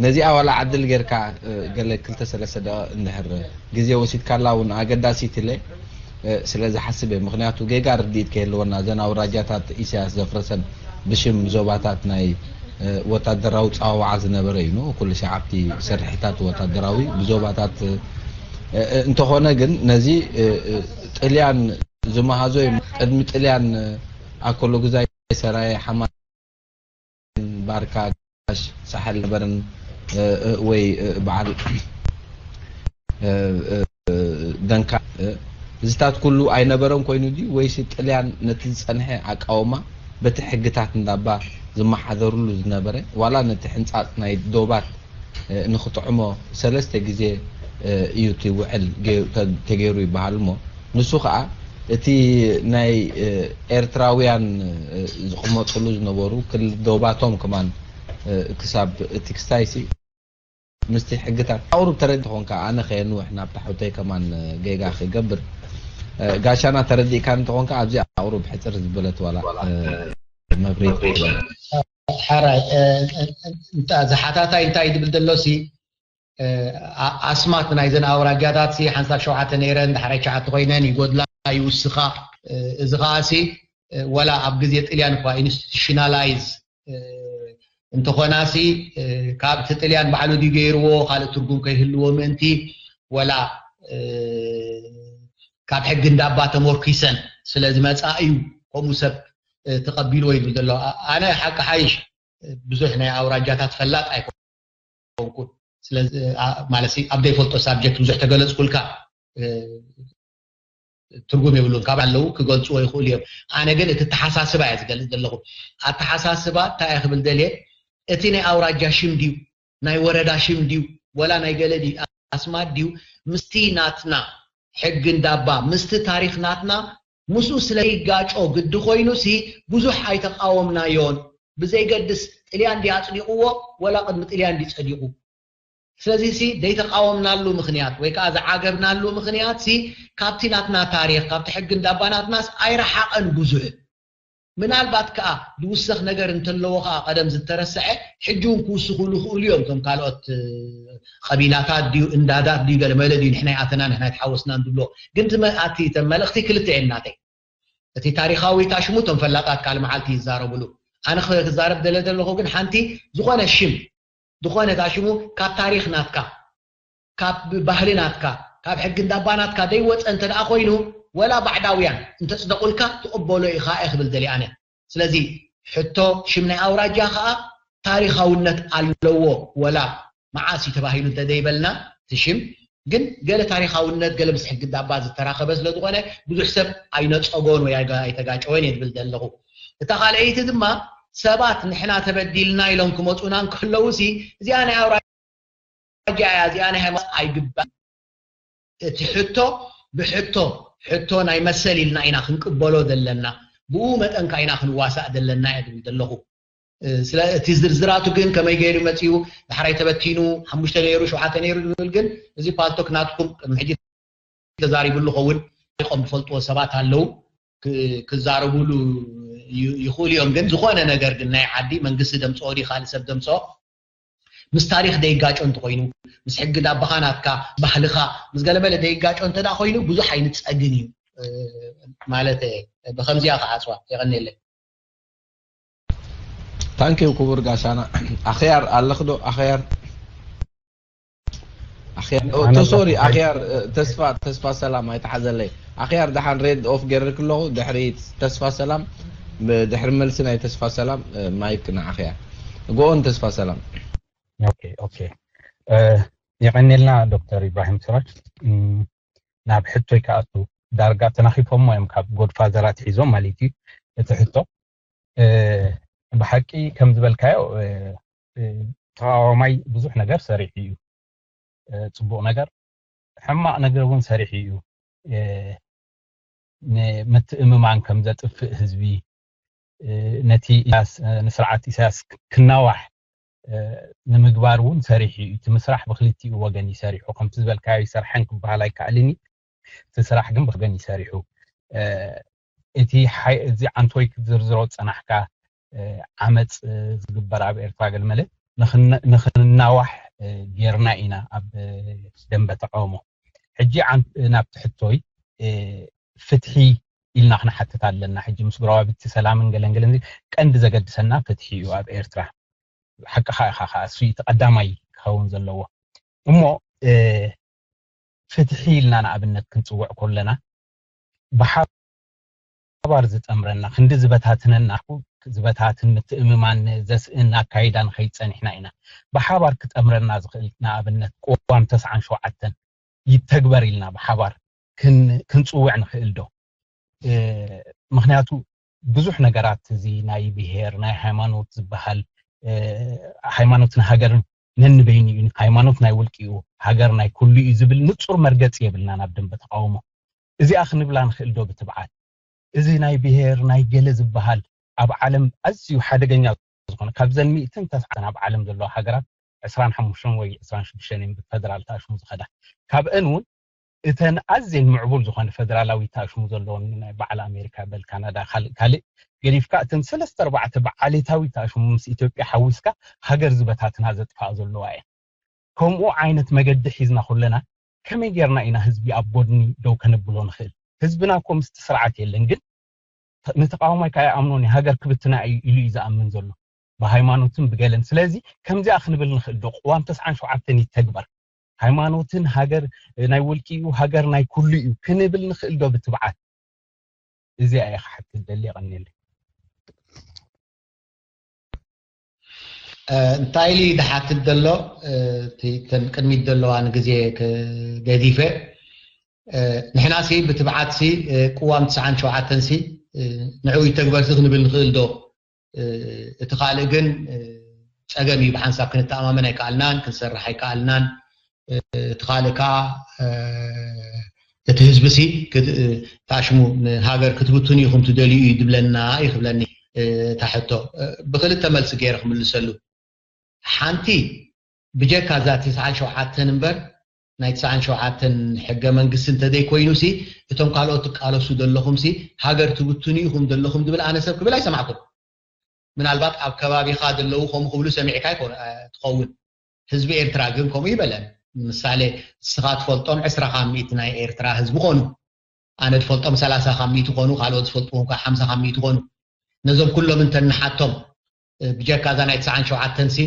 ነዚኣ ዋላ ዕድል ጌርካ፣ እ፣ ገለ ክልተ ሰለስተ ደቂቕ እንድሕር ግዜ ወሲድካላ እውን ኣገዳሲት ኢለ፣ እ፣ ስለ ዝሓስብ እየ። ምኽንያቱ ጌጋ ርድኢት ከይህልወና፣ እዘን ኣውራጃታት ኢሳያስ ዘፍረሰን ብሽም ዞባታት ናይ፣ እ፣ ወታደራዊ ጸዋውዓ ዝነበረ እዩ። ንኡ ኩሉ ሻዕ ኣብቲ ስርሒታት ወታደራዊ ብዞባታት፣ እ፣ እ፣ እንተኾነ ግን ነዚ፣ እ፣ እ፣ ጥልያን ዝመሃዞ እዩ። ቅድሚ ጥልያን፣ እ፣ ኣኮሎጉዛይ፣ ሰራየ፣ ሓማ ባርካ፣ ጋሽ ሳሕል ነበርን፣ እ፣ እ፣ ወይ፣ እ፣ በዓል፣ እ፣ እ፣ እ፣ ደንካ፣ እ፣ እዚታት ኩሉ ኣይነበረን ኮይኑ ድዩ? ወይስ ጥልያን ነቲ ዝጸንሐ ኣቃውማ በቲ ሕግታት እንዳባ ዝመሓደርሉ ዝነበረ፣ ዋላ ነቲ ሕንጻጽ ናይ ዶባት፣ እ፣ ንኽጥዕሞ ሰለስተ ግዜ፣ እ፣ እዩ እቲ ውዕል ገ-፣ ተ-፣ ተገይሩ ይበሃል እሞ፣ ንሱ ኸኣ እቲ ናይ፣ እ፣ ኤርትራውያን፣ እ፣ ዝቕመጥሉ ዝነበሩ ክል-፣ ዶባቶም ከማን፣ እ፣ ክሳብ እቲ ክስታይሲ ምስቲ ሕግታት ኣቑሩብ ተረዲእ ተኾንካ፣ ኣነ ከየንውሕ ናብታ ሕቶይ ከማን፣ እ፣ ጌጋ ክገብር፣ እ፣ ጋሻና ተረዲእካ እንተኾንካ ኣብዚ ኣቑሩብ ሕጽር ዝበለት ዋላ፣ እ፣ መብሪት። ሓራይ፣ እ፣ እ፣ እንታ-፣ ዝሓታታይ እንታይ ዝብል ዘሎ ሲ፣ እ፣ ኣ-፣ ኣስማት ናይዘን ኣውራጃታት ሲ ሓንሳብ ሸውዓተ ነይረን፣ ዳሕራይ ትሽዓተ ኮይነን፣ ይጎድላ፣ ይውስኻ። እ፣ እዚ ኸኣ ሲ፣ እ፣ ወላ ኣብ ግዜ ጥልያን እኳ ኢንስቲቱሽናላይዝ፣ እ፣ እንተኾና ሲ፣ እ፣ ካብ እቲ ጥልያን ባዕሉ ድዩ ገይርዎ፣ ካልእ ትርጉም ከይህልዎ ምእንቲ፣ ወላ፣ እ፣ ካብ ሕጊ እንዳባ ተሞርኪሰን ስለ ዝመጻ እዩ ከምኡ ሰብ፣ እ፣ ተቐቢልዎ ይብል ዘሎ። ኣ-፣ ኣነ ሓቂ ሓይሽ፣ እ፣ ብዙሕ ናይ ኣውራጃታት ፈላጥ ኣይኮንኩን። ስለዚ፣ እ፣ ኣ-፣ ማለት ሲ፣ ኣብ ዘይፈልጦ ሳብጀክት ብዙሕ ተገለጽኩልካ፣ እ፣ ትርጉም የብሉን። ካብ ኣለዉ ክገልጽዎ ይኽእሉ እዮም። ኣነ ግን እቲ ኣተሓሳስባ እየ ዝገልጽ ዘለኹ። ኣተሓሳስባ እንታይ እየ ክብል ደልየ፣ እቲ ናይ ኣውራጃ ሽም ድዩ፣ ናይ ወረዳ ሽም ድዩ፣ ወላ ናይ ገለ ድዩ፣ ኣስማት ድዩ፣ ምስቲ ናትና ሕጊ እንዳባ፣ ምስቲ ታሪኽ ናትና፣ ምስኡ ስለ ይጋጮ ግዲ ኮይኑ ሲ፣ ብዙሕ ኣይተቃወምናዮን። ብዘይገድስ ጥልያን ድዩ ኣጽዲቕዎ፣ ወላ ቅድሚ ጥልያን ድዩ ጸዲቑ? ስለዚ ሲ፣ ዘይተቃወምናሉ ምኽንያት ወይ ከኣ ዝዓገብናሉ ምኽንያት ሲ፣ ካብቲ ናትና ታሪኽ፣ ካብቲ ሕጊ እንዳባ ናትናስ ኣይረሓቐን ብዙሕ። ምናልባት ከኣ ዝውሰኽ ነገር እንተለዎ ከኣ ቀደም ዝተረስዐ፣ ሕጂ እውን ክውስኹ ዝኽእሉ እዮም። እቶም ካልኦት፣ እ፣ ቀቢላታት ድዩ፣ እንዳታት ድዩ፣ ገለ መለ ድዩ፣ ንሕና ይኣተና፣ ንሕና ይተሓወስናን ዝብሎ። ግን እቲ መ-፣ ኣቲ፣ እተን መልእኽቲ ክልተ እየን ናተይ። እቲ ታሪኻዊ ታሽሙ፣ እቶም ፈላጣት ካልእ መዓልቲ ይዛረብሉ። ኣነ ኽ-፣ ክዛረብ ደለ ዘለኹ ግን ሓንቲ ዝኾነ ሽም፣ ዝኾነ ታሽሙ ካብ ታሪኽ ናትካ፣ ካብ ባህሊ ናትካ፣ ካብ ሕጊ እንዳባ ናትካ ደይወጸ እንተ ደኣ ኮይኑ፣ ወላ ባዕዳውያን እንተጽደቑልካ ትቕበሎ ኢኻ እየ ክብል ደልየ ኣነ። ስለዚ ሕቶ ሽም ናይ ኣውራጃ ኸኣ ታሪኻውነት ኣለዎ፣ ወላ መዓስ እዩ ተባሂሉ እንተ ደይበልና፣ እቲ ሽም ግን ገለ ታሪኻውነት፣ ገለ ምስ ሕጊ እንዳባ ዝተራኸበ ስለ ዝኾነ፣ ብዙሕ ሰብ ኣይነጸጎን ወይ ኣይጋ-፣ ኣይተጋጨወን እየ ዝብል ዘለኹ። እታ ካልኣይቲ ድማ፣ ሰባት ንሕና ተበዲልና ኢሎም ክመጹና እንከለዉ ሲ፣ እዚኣ ናይ ኣውራጃ እያ፣ እዚኣ ናይ ሃይማኖት ኣይግባእን። እቲ ሕቶ ብሕቶ፣ ሕቶ ናይ መሰል ኢልና ኢና ክንቅበሎ ዘለና። ብኡ መጠን ከኣ ኢና ክንዋሳእ ዘለና እየ ዝብል ዘለኹ። እ፣ ስለ እቲ ዝርዝራቱ ግን ከመይ ገይሩ መጺኡ፣ ዳሕራይ ተበቲኑ፣ ሓሙሽተ ነይሩ፣ ሸውዓተ ነይሩ ዝብል ግን፣ እዚ ፓልቶክ ናትኩም ቅድሚ ሕጂ ተዛሪብሉ ኸውን፣ ይቆም ዝፈልጥዎ ሰባት ኣለዉ፣ ክ-፣ ክዛረቡሉ ይ-፣ ይኽእሉ እዮም። ግን ዝኾነ ነገር ግን ናይ ዓዲ መንግስቲ ደምጽኦ ድዩ ካልእ ሰብ ደምጽኦ፣ ምስ ታሪኽ ደይጋጮ እንተኾይኑ፣ ምስ ሕጊ ዳባኻ ናትካ፣ ባህልኻ፣ ምስ ገለመለ ደይጋጮ እንተ ደኣ ኮይኑ፣ ብዙሕ ኣይንጸግን እዩ፣ እ፣ ማለት እየ። ብኸምዚኣ ክዓጽዋ። የቐንየለይ። ታንኪዩ ክቡር ጋሻና። ኣኽያር ኣለኽ ዶ? ኣኽያር? ኣኽያር፣ ኦ፣ ኣነ ቶ-፣ ሶሪ፣ ኣለኹ። ኣኽያር፣ እ፣ ተስፋ፣ ተስፋ ሰላም ኣይተሓዘለይ። ኣኽያር፣ ደሓን ሬድ ኦፍ ገይረልክ ኣለኹ። ድሕሪ ተስፋ ሰላም፣ ብ-፣ ድሕሪ መልሲ ናይ ተስፋ ሰላም፣ እ፣ ማይክ ንኣኽያር። ጎኦን ተስፋ ሰላም። ኦኬ፣ ኦኬ። እ፣ የቐንየልና ዶክተር ኢብራሂም ስራጅ። እም፣ ናብ ሕቶይ ክኣቱ፣ ዳርጋ ተናኺፎሞ እዮም ካብ ጎድፋዘር ኣትሒዞም ማለት እዩ እቲ ሕቶ። እ፣ ብሓቂ ከም ዝበልካዮ፣ እ፣ እ፣ ተቃዋማይ ብዙሕ ነገር ሰሪሑ እዩ። እ፣ ጽቡቕ ነገር፣ ሕማቕ ነገር እውን ሰሪሑ እዩ። እ፣ ንምትእምማን ከም ዘጥፍእ ህዝቢ፣ እ፣ ነቲ ኢሳያስ፣ እ፣ ንስርዓት ኢሳያስ ክናዋሕ፣ እ፣ ንምግባር እውን ሰሪሑ እዩ። እቲ ምስራሕ ብክልቲኡ ወገን እዩ ሰሪሑ። ከምቲ ዝበልካዮ ይሰርሐን ክበሃል ኣይከኣልን እዩ። እቲ ስራሕ ግን ብወገን እዩ ሰሪሑ። እ፣ እቲ ሓይ-፣ እዚ ዓንቶይ ክትዝርዝሮ ዝጸናሕካ፣ እ፣ ዓመጽ፣ እ፣ ዝግበር ኣብ ኤርትራ ገለመለ፣ ንኽናዋሕ ጌርና ኢና ኣብ ደንበ ተቃውሞ። ሕጂ ናብ ትሕቶይ ፍትሒ ኢልና ክንሓትት ኣለና። ሕጂ ምስ ጎረባብቲ ሰላምን ገለንገለን ቀንዲ ዘገድሰና ፍትሒ እዩ ኣብ ኤርትራ። ሓቅኻ ኢኻ፣ ከዓ እሱ እቲ ቀዳማይ ክኸውን ዘለዎ። እሞ ፍትሒ ኢልና ንኣብነት ክንፅውዕ ከለና ብሓባር ዝጠምረና ክንዲ ዝበታትነና ዝበታትን ምትእምማን ዘስእን ኣካይዳ ንኸይድ ፀኒሕና ኢና። ብሓባር ክጠምረና ዝኽእል ንኣብነት ቅዋም ተስዓን ሸውዓተን ይተግበር ኢልና ብሓባር ክንፅውዕ ንኽእል ዶ? ምክንያቱ ብዙሕ ነገራት እዚ ናይ ብሄር ናይ ሃይማኖት ዝበሃል ሃይማኖትን ሃገርን ነንበይኑ እዩ። ሃይማኖት ናይ ውልቂ እዩ፣ ሃገር ናይ ኩሉ እዩ ዝብል ንፁር መርገፂ የብልናን ኣብ ደንበ ተቃውሞ። እዚኣ ክንብላ ንኽእል ዶ ብትብዓት? እዚ ናይ ብሄር ናይ ገለ ዝበሃል ኣብ ዓለም ኣዝዩ ሓደገኛ ዝኾነ ካብዘን ሚእትን ተስዓን ኣብ ዓለም ዘለዋ ሃገራት ዕስራን ሓሙሽተን ወይ ዕስራን ሽዱሽተን እየን ብፈደራል ተኣሽሙ ዝኸዳ። ካብአን እውን እተን ኣዝየን ምዕቡል ዝኾነ ፈደራላዊ ተኣሽሙ ዘለዎን ናይ በዓል ኣሜሪካ በል ካናዳ ካልእ ካልእ ገዲፍካ እተን ሰለስተ ኣርባዕተ ብዓሌታዊ ተኣሽሙ ምስ ኢትዮጵያ ሓዊስካ ሃገር ዝበታትና ዘጥፋኣ ዘለዋ እየን። ከምኡ ዓይነት መገዲ ሒዝና ኩለና ከመይ ጌርና ኢና ህዝቢ ኣብ ጎድኒ ደው ከነብሎ ንኽእል? ህዝብና እኮ ምስቲ ስርዓት የለን፣ ግን ንተቃዋማይ ከኣ ይኣምኖን እዩ፣ ሃገር ክብትና እዩ ኢሉ እዩ ዝኣምን ዘሎ ብሃይማኖትን ብገለን። ስለዚ ከምዚኣ ክንብል ንኽእል ዶ? ቅዋም ተስዓን ሸውዓተን ይተግበር፣ ሃይማኖትን ሃገር ናይ ውልቂ እዩ፣ ሃገር ናይ ኩሉ እዩ ክንብል ንኽእል ዶ ብትብዓት? እዚኣ እየ ክሓትት ደሊ። የቐንየለይ። እንታይ ኢሉ ድሓትት ዘሎ? ተን ቅድሚት ዘለዋ ንግዜ ገዲፈ፣ ንሕና ሲ ብትብዓት ሲ ቅዋም ትስዓን ሸውዓተን ሲ ንዕኡ ይተግበር ሲ ክንብል ንኽእል ዶ? እቲ ካልእ ግን ጸገም እዩ። ብሓንሳብ ክንተኣማመን ኣይከኣልናን፣ ክንሰርሕ ኣይከኣልናን። እቲ ካልእ ከዓ እቲ ህዝቢ ሲ ታሽሙ ንሃገር ክትብትኑ ኢኹም ትደልዩ እዩ ድብለና እዩ ክብለኒ። ታሕቶ ብክልተ መልሲ ገይረ ክምልሰሉ። ሓንቲ ብጀካ እዛ ትስዓን ሸውዓተን እምበር ናይ ትስዓን ሸውዓተን ሕገ መንግስቲ እንተዘይኮይኑ ሲ እቶም ካልኦት ትቃለሱ ዘለኹም ሲ ሃገር ትብትኑ ኢኹም ዘለኹም ዝብል ኣነ ሰብ ክብል ኣይሰማዕኩም። ምናልባት ኣብ ከባቢኻ ዘለዉ ከምኡ ክብሉ ሰሚዕካ ትኸውን። ህዝቢ ኤርትራ ግን ከምኡ ይበለን። ንምሳሌ እስኻ ትፈልጦም ዕስራ ካብ ሚእቲ ናይ ኤርትራ ህዝቢ ኾኑ፣ ኣነ ዝፈልጦም ሰላሳ ካብ ሚእቲ ኾኑ፣ ካልኦት ዝፈልጥዎም ከዓ ሓምሳ ካብ ሚእቲ ኾኑ። ነዞም ኩሎም እንተንሓቶም ብጀካ እዛ ናይ ትስዓን ሸውዓተን ሲ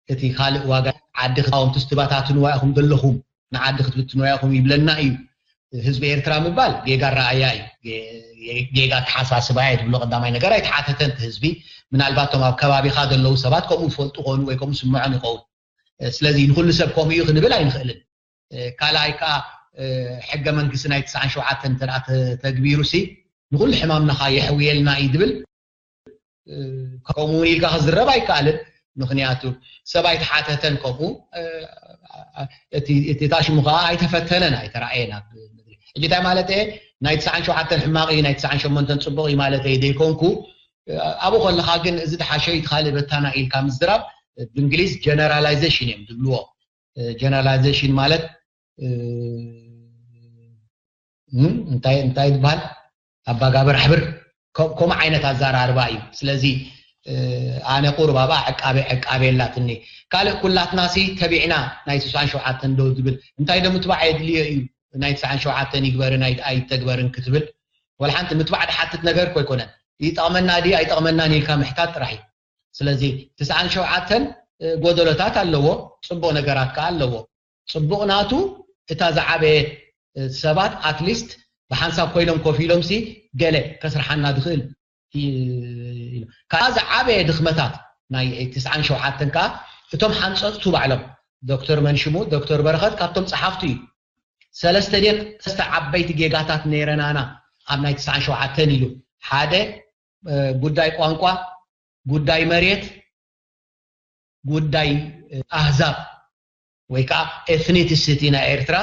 እቲ ካልእ ዋጋ ዓዲ ክትቃወምቱ ዝተባታትንዋ ኢኹም ዘለኹም፣ ንዓዲ ክትብትንዋ ኢኹም ይብለና እዩ። ህዝቢ ኤርትራ ምባል ጌጋ ኣረኣያ እዩ፣ ጌጋ ኣተሓሳስባ እየ ትብሎ። ቀዳማይ ነገር ኣይተሓተተን እቲ ህዝቢ። ምናልባት እቶም ኣብ ከባቢኻ ዘለዉ ሰባት ከምኡ ይፈልጡ ኾኑ ወይ ከምኡ ስምዖም ይኸውን። ስለዚ ንኹሉ ሰብ ከምኡ እዩ ክንብል ኣይንኽእልን። ካልኣይ ከዓ ሕገ መንግስቲ ናይ ትስዓን ሸውዓተን እንተ ተግቢሩ ሲ ንኹሉ ሕማምናኻ የሕውየልና እዩ ዝብል ከምኡ እውን ኢልካ ክዝረብ ኣይከኣልን። ምክንያቱ ሰብ ኣይተሓተተን፣ ከምኡ እቲ ታሽሙ ከዓ ኣይተፈተነን ኣይተረኣየን ኣብ ምድሪ። ሕጂ እንታይ ማለት እየ? ናይ ትስዓን ሸውዓተን ሕማቕ እዩ ናይ ትስዓን ሸሞንተን ፅቡቕ እዩ ማለት እየ ዘይኮንኩ፣ ኣብኡ ከለካ ግን እዚ ዝሓሸ እዩ እቲ ካልእ በታና ኢልካ ምዝራብ ብእንግሊዝ ጀነራላይዜሽን እዮም ዝብልዎ። ጀነራላይዜሽን ማለት እንታይ እንታይ ዝበሃል ኣባጋብር ኣሕብር ከምኡ ዓይነት ኣዘራርባ እዩ። ስለዚ ኣነ ቁሩብ ኣብኣ ዕቃቤ ዕቃቤ ኣላትኒ። ካልእ ኩላትና ሲ ተቢዕና ናይ ስሳን ሸውዓተን ዶ ዝብል እንታይ ዶ ምትባዕ የድልዮ እዩ ናይ ስሳን ሸውዓተን ይግበርን ኣይተግበርን ክትብል ወላ ሓንቲ ምትባዕ ድሓትት ነገር እኮ ኣይኮነን። ይጠቕመና ድዩ ኣይጠቕመናን ኢልካ ምሕታት ጥራሕ እዩ። ስለዚ ትስዓን ሸውዓተን ጎደሎታት ኣለዎ፣ ፅቡቕ ነገራት ከዓ ኣለዎ። ፅቡቕ ናቱ እታ ዝዓበየት ሰባት ኣትሊስት ብሓንሳብ ኮይኖም ኮፍ ኢሎም ሲ ገለ ከስርሓና ዝኽእል ካዓ ዝዓበየ ድኽመታት ናይ ትስዓን ሸውዓተን ከዓ እቶም ሓንፀፅቱ ባዕሎም ዶክተር መንሽሙ ዶክተር በረኸት ካብቶም ፀሓፍቱ እዩ። ሰለስተ ደ ሰለስተ ዓበይቲ ጌጋታት ነይረናና ኣብ ናይ ትስዓን ሸውዓተን ኢሉ ሓደ ጉዳይ ቋንቋ፣ ጉዳይ መሬት፣ ጉዳይ ኣህዛብ ወይ ከዓ ኤትኒሲቲ ናይ ኤርትራ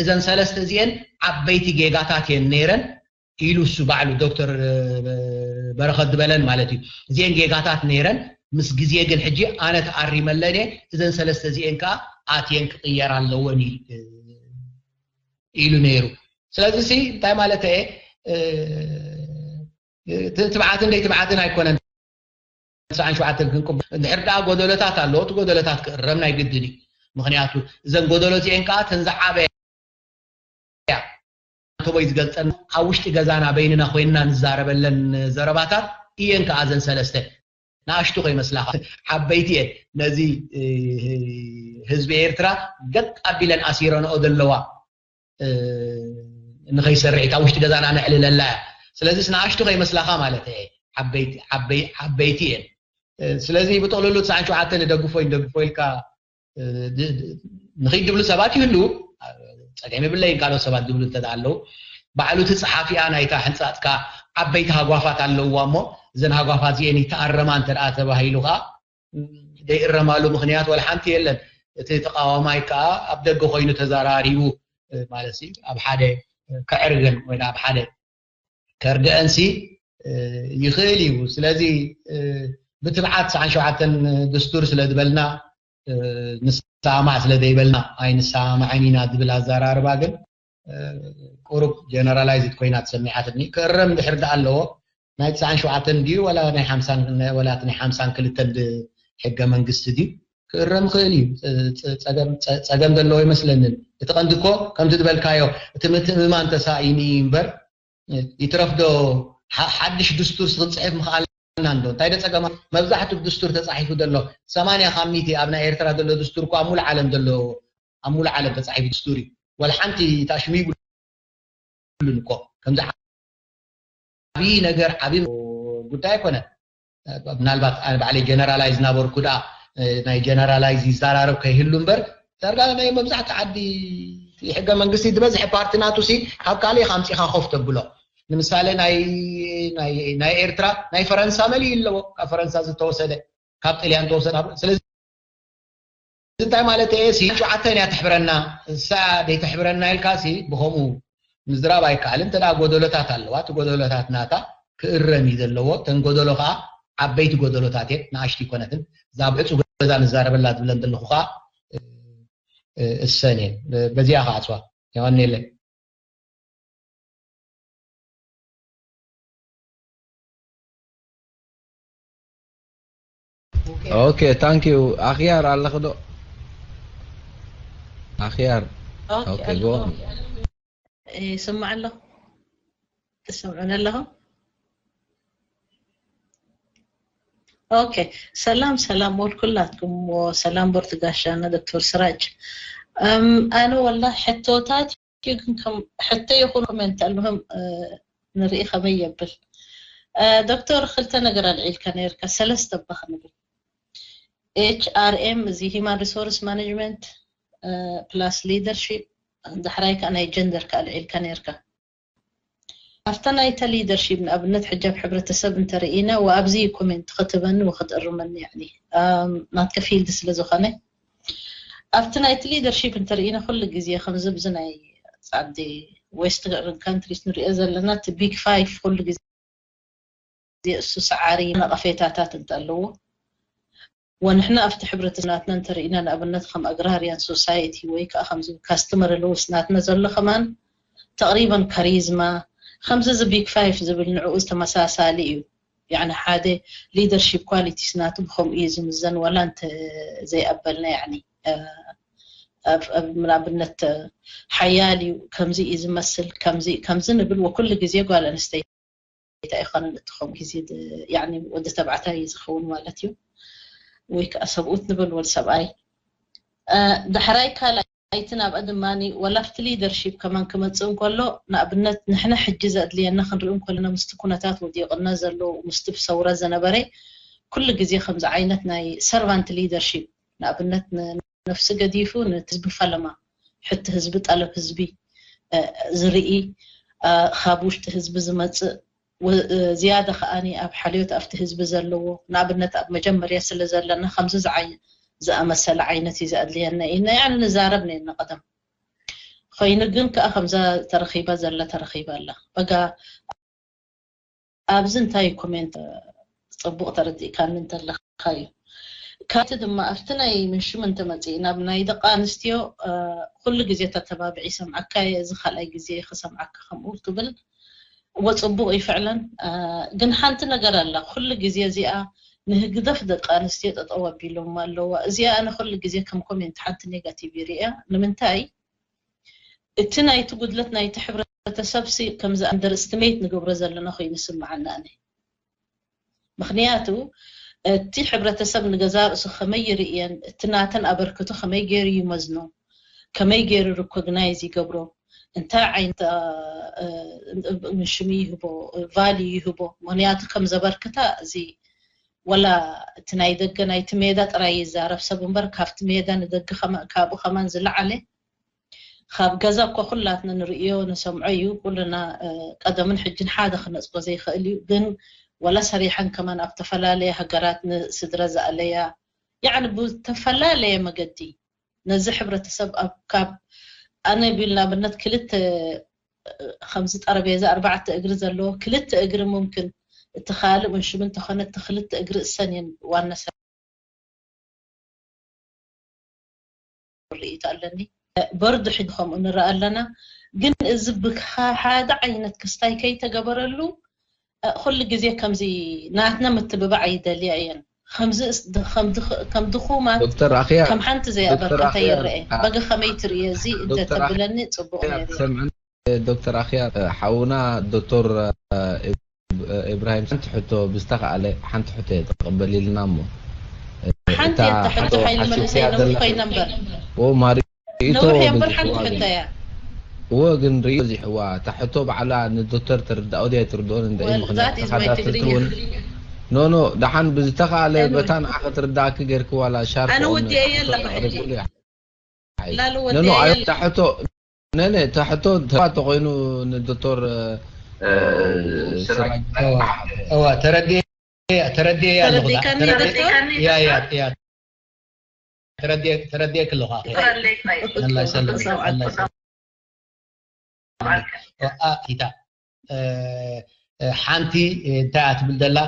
እዘን ሰለስተ እዚአን ዓበይቲ ጌጋታት እየን ነይረን ኢሉ እሱ ባዕሉ ዶክተር በረኸት ዝበለን ማለት እዩ። እዚአን ጌጋታት ነይረን ምስ ግዜ ግን ሕጂ ኣነ ተኣሪመለን እየ እዘን ሰለስተ እዚአን ከዓ ኣትየን ክቅየር ኣለወን ኢሉ ነይሩ። ስለዚ ሲ እንታይ ማለት እየ ትብዓትን ደይ ትብዓትን ኣይኮነን። ትስዓን ሸውዓተን ክንቅበ እንድሕር ደኣ ጎደሎታት ኣለዎ፣ እቲ ጎደሎታት ክእረም ናይ ግድን እዩ። ምኽንያቱ እዘን ጎደሎ እዚአን ከዓ ተን ዝዓበያ ኣንቶቦይ ዝገልጸን ኣብ ውሽጢ ገዛና በይንና ኮይንና ንዛረበለን ዘረባታት እየን ከዓ እዘን ሰለስተ ንኣሽቱ ከይመስላኻ ዓበይቲ እየን። ነዚ ህዝቢ ኤርትራ ገጥ ኣቢለን ኣሲረንኦ ዘለዋ ንኸይሰርሕ ካብ ውሽጢ ገዛና ነዕልለላ እያ። ስለዚስ ንኣሽቱ ከይመስላኻ ማለት እየ። ዓበይቲ እየን። ስለዚ ብጥቕልሉ ትስዓን ሸውዓተን ንደግፎ ንደግፎ ኢልካ ንኽይድ ድብሉ ሰባት ይህልዉ። ፀገም የብለይን ካልኦት ሰባት ድብሉ እንተ ኣለዉ። ባዕሉ እቲ ፀሓፊኣ ናይታ ሕንፃፅካ ዓበይቲ ሃጓፋት ኣለውዋ እሞ እዘን ሃጓፋት እዚአን ይተኣረማ እንተ ተባሂሉ ከዓ ዘይእረማሉ ምኽንያት ወላ ሓንቲ የለን። እቲ ተቃዋማይ ከዓ ኣብ ደገ ኮይኑ ተዘራሪቡ ማለት ኣብ ሓደ ከዕርገን ወይ ኣብ ሓደ ከርድአንሲ ይኽእል እዩ። ስለዚ ብትብዓት ትስዓን ሸውዓተን ድስቱር ስለ ዝበልና ንሰማማዕ ስለ ዘይበልና ኣይንሰማማዕን ኢና ዝብል ኣዘራርባ ግን ቁሩብ ጀነራላይዝድ ኮይና ተሰሚዓትኒ። ክእረም ድሕር ደኣ ኣለዎ ናይ ትስዓን ሸውዓተን ድዩ ወላ ናይ ሓምሳን ወላ ናይ ሓምሳን ክልተን ሕገ መንግስቲ ድዩ ክእረም ይኽእል እዩ። ፀገም ዘለዎ ይመስለንን። እቲ ቀንዲ እኮ ከምቲ ዝበልካዮ እቲ ምትእምማን ተሳኢኑ እዩ እምበር ይትረፍዶ ሓድሽ ድስቱር ክንፅሕፍ ምኽኣልና እንዶ እንታይ ዶ ፀገማ? መብዛሕትኡ ድስቱር ተፃሒፉ ዘሎ ሰማንያ ካብ ሚእቲ ኣብ ናይ ኤርትራ ዘሎ ድስቱር እኮ ኣብ ሙሉእ ዓለም ዘሎ ኣብ ሙሉእ ዓለም ተፃሒፉ ድስቱር እዩ። ወላ ሓንቲ ታሽሙ ይብሉን እኮ ከምዚ ዓብዪ ነገር ዓብዪ ጉዳይ ኣይኮነን። ምናልባት ኣነ ባዕለይ ጀነራላይዝ እናበርኩ ደኣ ናይ ጀነራላይዝ ይዘራረብ ከይህሉ እምበር ዳርጋ ናይ መብዛሕትኡ ዓዲ ሕገ መንግስቲ ዝበዝሐ ፓርቲ ናቱ ሲ ካብ ካልእ ኢኻ ኣምፂኻ ኮፍ ተብሎ። ንምሳሌ ናይ ናይ ናይ ኤርትራ ናይ ፈረንሳ መሊኡ ኣለዎ ካብ ፈረንሳ ዝተወሰደ ካብ ጥልያን ተወሰደ። ስለዚ እንታይ ማለት እየ ሲ ሸውዓተን እያ ትሕብረና እሳ ደይተሕብረና ኢልካ ሲ ብኸምኡ ምዝራብ ኣይከኣልን። እንተ ጎደሎታት ኣለዋ እቲ ጎደሎታት ናታ ክእረም እዩ ዘለዎ። እተን ጎደሎ ከዓ ዓበይቲ ጎደሎታት እየን ንኣሽቱ ይኮነትን። እዛ ኣብ ዕፁ ገዛ ንዛረበላ ዝብለን ዘለኹ ከዓ እሰን እየን። በዚኣ ከዓ ኣፅዋ የቀንየለይ። ኦኬ ታንክ ዩ። ኣኽያር ኣለኽ ዶ? ኣኽያር ኦኬ ኦኬ ጎ ኣለኹ። ይስማዕ ኣለኹ። ትሰምዑን ኣለኹም? ኦኬ ሰላም ሰላም ወልኩላትኩም ወሰላም ቦርት ጋሻና ዶክተር ስራጅ። ኣነ ወላ ሕቶታት ግን ከም ሕቶ ይኹን ኮሜንት ኣለሁም ንርኢ ከመይ የብል። ዶክተር ክልተ ነገር ኣልዒልካ ነርካ ሰለስተ እባ ክንብል ኤች ኣር ኤም እዚ ሂማን ሪሶርስ ማኔጅመንት ፕላስ ሊደርሺፕ ዳሕራይ ከዓ ናይ ጀንደር ከዓ ኣልዒልካ ነርካ። ኣብታ ናይታ ሊደርሺፕ ንኣብነት ሕጂ ኣብ ሕብረተሰብ እንተርኢና ወኣብዚ ኮሜንት ክትበኒ ወክትእርመኒ ያኒ ናትከ ፊልድ ስለ ዝኾነ ኣብቲ ናይቲ ሊደርሺፕ እንተርኢና ኩሉ ግዜ ከምዚ ብዚ ናይ ዓዲ ዌስተርን ካንትሪስ ንሪኦ ዘለና እቲ ቢግ ፋይፍ ኩሉ ግዜ እሱ ሰዓሪ ነቐፌታታት እንተለዎ ወንሕና ኣብቲ ሕብረተሰብ ናትና እንተርኢና ንኣብነት ከም ኣግራርያን ሶሳይቲ ወይ ከዓ ከምዚ ካስተመር ሎውስ ናትና ዘሎ ከማን ተቕሪበን ካሪዝማ ከምዚ እዚ ቢግ ፋይፍ ዝብል ንዕኡ ዝተመሳሳሊ እዩ። ያኒ ሓደ ሊደርሺፕ ኳሊቲስ ናቱ ብከምኡ እዩ ዝምዘን ዋላ እንተ ዘይኣበልና ያኒ ንኣብነት ሓያል እዩ ከምዚ እዩ ዝመስል ከምዚ ከምዚ ንብል ወኩሉ ግዜ ጓል ኣንስተይቲ ኣይኮነን እቲ ከምኡ ግዜ ያኒ ወዲ ተባዕታይ እዩ ዝኸውን ማለት እዩ ወይ ከዓ ሰብኡት ንብል ወዲ ሰብኣይ ዳሕራይ ካልኣይ ኣይትን ኣብኣ ድማ ወላ ኣብቲ ሊደርሺፕ ከማን ክመፅእ እንከሎ ንኣብነት ንሕና ሕጂ ዘድልየና ክንርኢ እንከለና ምስቲ ኩነታት ወዲቕና ዘሎ ምስቲ ብሰውራ ዝነበረ ኩሉ ግዜ ከምዚ ዓይነት ናይ ሰርቫንት ሊደርሺፕ ንኣብነት ንነፍሲ ገዲፉ ነቲ ህዝቢ ፈለማ ሕቲ ህዝቢ ጠለብ ህዝቢ ዝርኢ ካብ ውሽጢ ህዝቢ ዝመፅእ ዝያዳ ከዓኒ ኣብ ሓልዮት ኣብቲ ህዝቢ ዘለዎ ንኣብነት ኣብ መጀመርያ ስለ ዘለና ከምዚ ዝዓይ ዝኣመሰለ ዓይነት እዩ ዘድልየና ኢልና ያኒ ንዛረብ ነርና ቀደም ኮይኑ ግን ከዓ ከምዛ ተረኺባ ዘላ ተረኺባ ኣላ በጋ ኣብዚ እንታይ ኮሜንት ፅቡቅ ተረዲእካኒ እንተለካ እዩ ካብቲ ድማ ኣብቲ ናይ ምንሽም እንተመፂእ ናብ ናይ ደቂ ኣንስትዮ ኩሉ ግዜ ተተባብዒ ይሰምዓካ እየ እዚ ካልኣይ ግዜ ክሰምዓካ ከምኡ ክብል እወ ፅቡቅ እዩ ፍዕለን ግን ሓንቲ ነገር ኣላ ኩሉ ግዜ እዚኣ ንህግደፍ ደቂ ኣንስትዮ ጠጠው ኣቢሎም ኣለዋ። እዚኣ ኣነ ኩሉ ግዜ ከም ኮሜንት ሓንቲ ኔጋቲቭ ይርእያ። ንምንታይ? እቲ ናይቲ ጉድለት ናይቲ ሕብረተሰብሲ ከምዚ ኣንደርስቲሜት ንገብሮ ዘለና ኮይኑ ይስምዓኒ ኣነ። ምኽንያቱ እቲ ሕብረተሰብ ንገዛ ርእሱ ከመይ ይርእየን፣ እቲ ናተን ኣበርክቶ ከመይ ገይሩ ይመዝኖ፣ ከመይ ገይሩ ሪኮግናይዝ ይገብሮ፣ እንታይ ዓይነት ምንሽሚ ይህቦ፣ ቫልዩ ይህቦ። ምኽንያቱ ከም ዘበርክታ እዚ ወላ እቲ ናይ ደገ ናይቲ ሜዳ ጥራይ ይዛረብ ሰብ እምበር ካብቲ ሜዳ ንደገ ከማ- ካብኡ ከማን ዝለዓለ ካብ ገዛ እኮ ኩላትና ንርእዮ ንሰምዖ እዩ። ኩልና እ፣ ቀደምን ሕጅን ሓደ ክነጽጎ ዘይኽእል እዩ። ግን ወላ ሰሪሐን ከማን ኣብ ተፈላለየ ሃገራት ንስድረ ዝኣለያ ያዕኒ ብተፈላለየ መገዲ ነዚ ሕብረተሰብ ኣብ ካብ ኣነ ቢል ንኣብነት ክልተ እ፣ ከምዚ ጠረቤዛ ኣርባዕተ እግሪ ዘለዎ ክልተ እግሪ ሙምክን እቲ ካልእ ምንሽም እንተኾነ እቲ ክልተ እግሪ እሰን እየን ዋና ሰብ ርእይቶ ኣለኒ። በርዱ ሕጂ ከምኡ ንርኢ ኣለና። ግን እዚ ብሓደ ዓይነት ክስታይ ከይተገበረሉ እ፣ ኩሉ ግዜ ከምዚ ናትና ምትብባዕ ይደልያ እየን። ከምዚ እስ- ድ- ከም ድኽ- ከም ድኹማት ዶክተር ኣኽያ ከም ሓንቲ ዶክተር ዘይኣበርከተ ኣኽያ ይረአ። ኣ- በገ ከመይ ትርእዮ? እዚ ዶክተር እንተተብለኒ ጽቡቕ ነይሩ። ሰምዕን ዶክተር ኣኽያ ሓውና ዶክተር እ፣ ኢብ- እ፣ ኢብራሂም ሓንቲ ሕቶ ብዝተኻእለ ሓንቲ ሕቶ እየ ተቐበል ኢልና እሞ እ፣ ሓንቲ እታ እያ እታ ሕቶ ሕቶ ሓይሊ መለሰ ሓሲብክያ ነዊሕ ዘላ ኮይና እምበር ኦ ማሪ ርእይቶ ነዊሕ እያ እምበር በዚሕዋ ሓንቲ ሕቶ ግን እያ። እወ ግን ርእዮ በዚሕዋ እታ ሕቶ ባዕላ ንዶክተር ትርዳኦ ድያ ኣይትርድኦን እንደ Well, ምኽንያት that is my ተኸታተልቲ ትግርኛ። እውን ኖ ኖ ደሓን ብዝተኻእለ Anyway. በታ ንዓኸ ትርዳእኪ ጌርኪ ዋላ ሻርፕ ኣነ ኦን ወዲኤ እየ ሕቶ ኣለኹ ሕጂ። ኣቕርብሉ ሓይ ላሉ ኖ ወዲኤ ኖ እየ ኣዮ ኣለኹ። እታ ሕቶ ነ ነ እታ ሕቶ ተባ ተኾይኑ ንዶክተር እ፣ ስራጅ እዋ ተረዲኤ ተረዲኤ እያ ኣለኹ ተረዲእካኒ ዶክተር? ያ ያ ያ ተረዲኤ ተረዲኤ ክለኹ ኣኸ ይቅረለይ ኣላ ይሰልም ሰው ኣላ ኣልኩ። ይሰልም ኣኢታ ሓንቲ እንታይ እያ ትብል ዘላ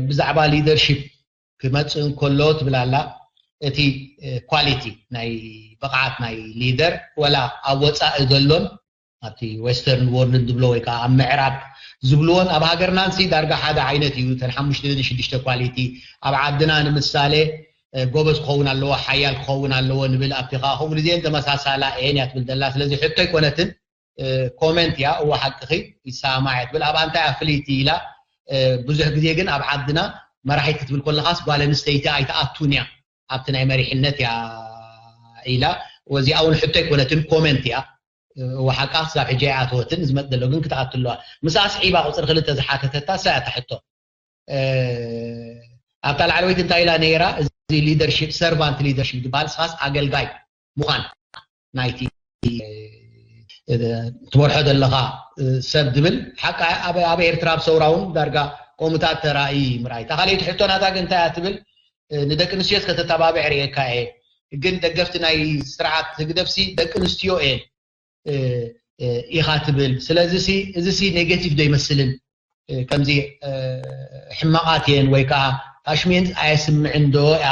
ብዛዕባ ሊደርሺፕ ክመፅእ እንከሎ ትብል ኣላ። እቲ ኳሊቲ ናይ ብቕዓት ናይ ሊደር ወላ ኣብ ወፃኢ ዘሎን ኣብቲ ዌስተርን ወርልድ ዝብሎ ወይ ከዓ ኣብ ምዕራብ ዝብልዎን ኣብ ሃገርናን ሲ ዳርጋ ሓደ ዓይነት እዩ። እተን ሓሙሽተ ሽዱሽተ ኳሊቲ ኣብ ዓድና ንምሳሌ ጎበዝ ክኸውን ኣለዎ፣ ሓያል ክኸውን ኣለዎ ንብል። ኣብቲ ከዓ ከምኡ ግዜን ተመሳሳላ እየን እያ ትብል ዘላ። ስለዚ ሕቶ ኣይኮነትን። ኮመንት እያ። እወ ሓቅኺ ይሰማማዕ እያ ትብል። ኣብኣ እንታይ እያ ፍልይቲ ኢላ። ብዙሕ ግዜ ግን ኣብ ዓድና መራሒት ክትብል ከለኻስ ጓል ኣንስተይቲ ኣይትኣቱን እያ ኣብቲ ናይ መሪሕነት እያ ኢላ። እዚኣ እውን ሕቶ ኣይኮነትን ኮመንት እያ። እወ ሓቃ ክሳብ ሕጂ ኣይኣተወትን። ዝመፅ ዘሎ ግን ክትኣቱ ኣለዋ። ምስኣ ስዒባ ቁፅሪ ክልተ ዝሓተተታ እሳ እያ እታ ሕቶ። ኣብታ ላዕለወይቲ እንታይ ኢላ ነይራ? እዚ ሊደርሺፕ ሰርቫንት ሊደርሺፕ ዝበሃል ንስኻስ ኣገልጋይ ምዃን ናይቲ ትመርሖ ዘለኻ ሰብ ዝብል ሓቃ ኣብ ኤርትራ ኣብ ሰውራ እውን ዳርጋ ከምኡታት ተራእዩ ምርኣይ። እታ ካልኣይቲ ሕቶ ናታ ግን እንታይ እያ ትብል? ንደቂ ኣንስትዮስ ከተተባብዕ ርእየካ እየ፣ ግን ደገፍቲ ናይ ስርዓት ህግደፍሲ ደቂ ኣንስትዮ እየን ኢኻ ትብል። ስለዚ እዚ ኔጌቲቭ ዶ ይመስልን? ከምዚ ሕማቓት እየን ወይ ከዓ ፋሽሜንት ኣየስምዕን ዶ እያ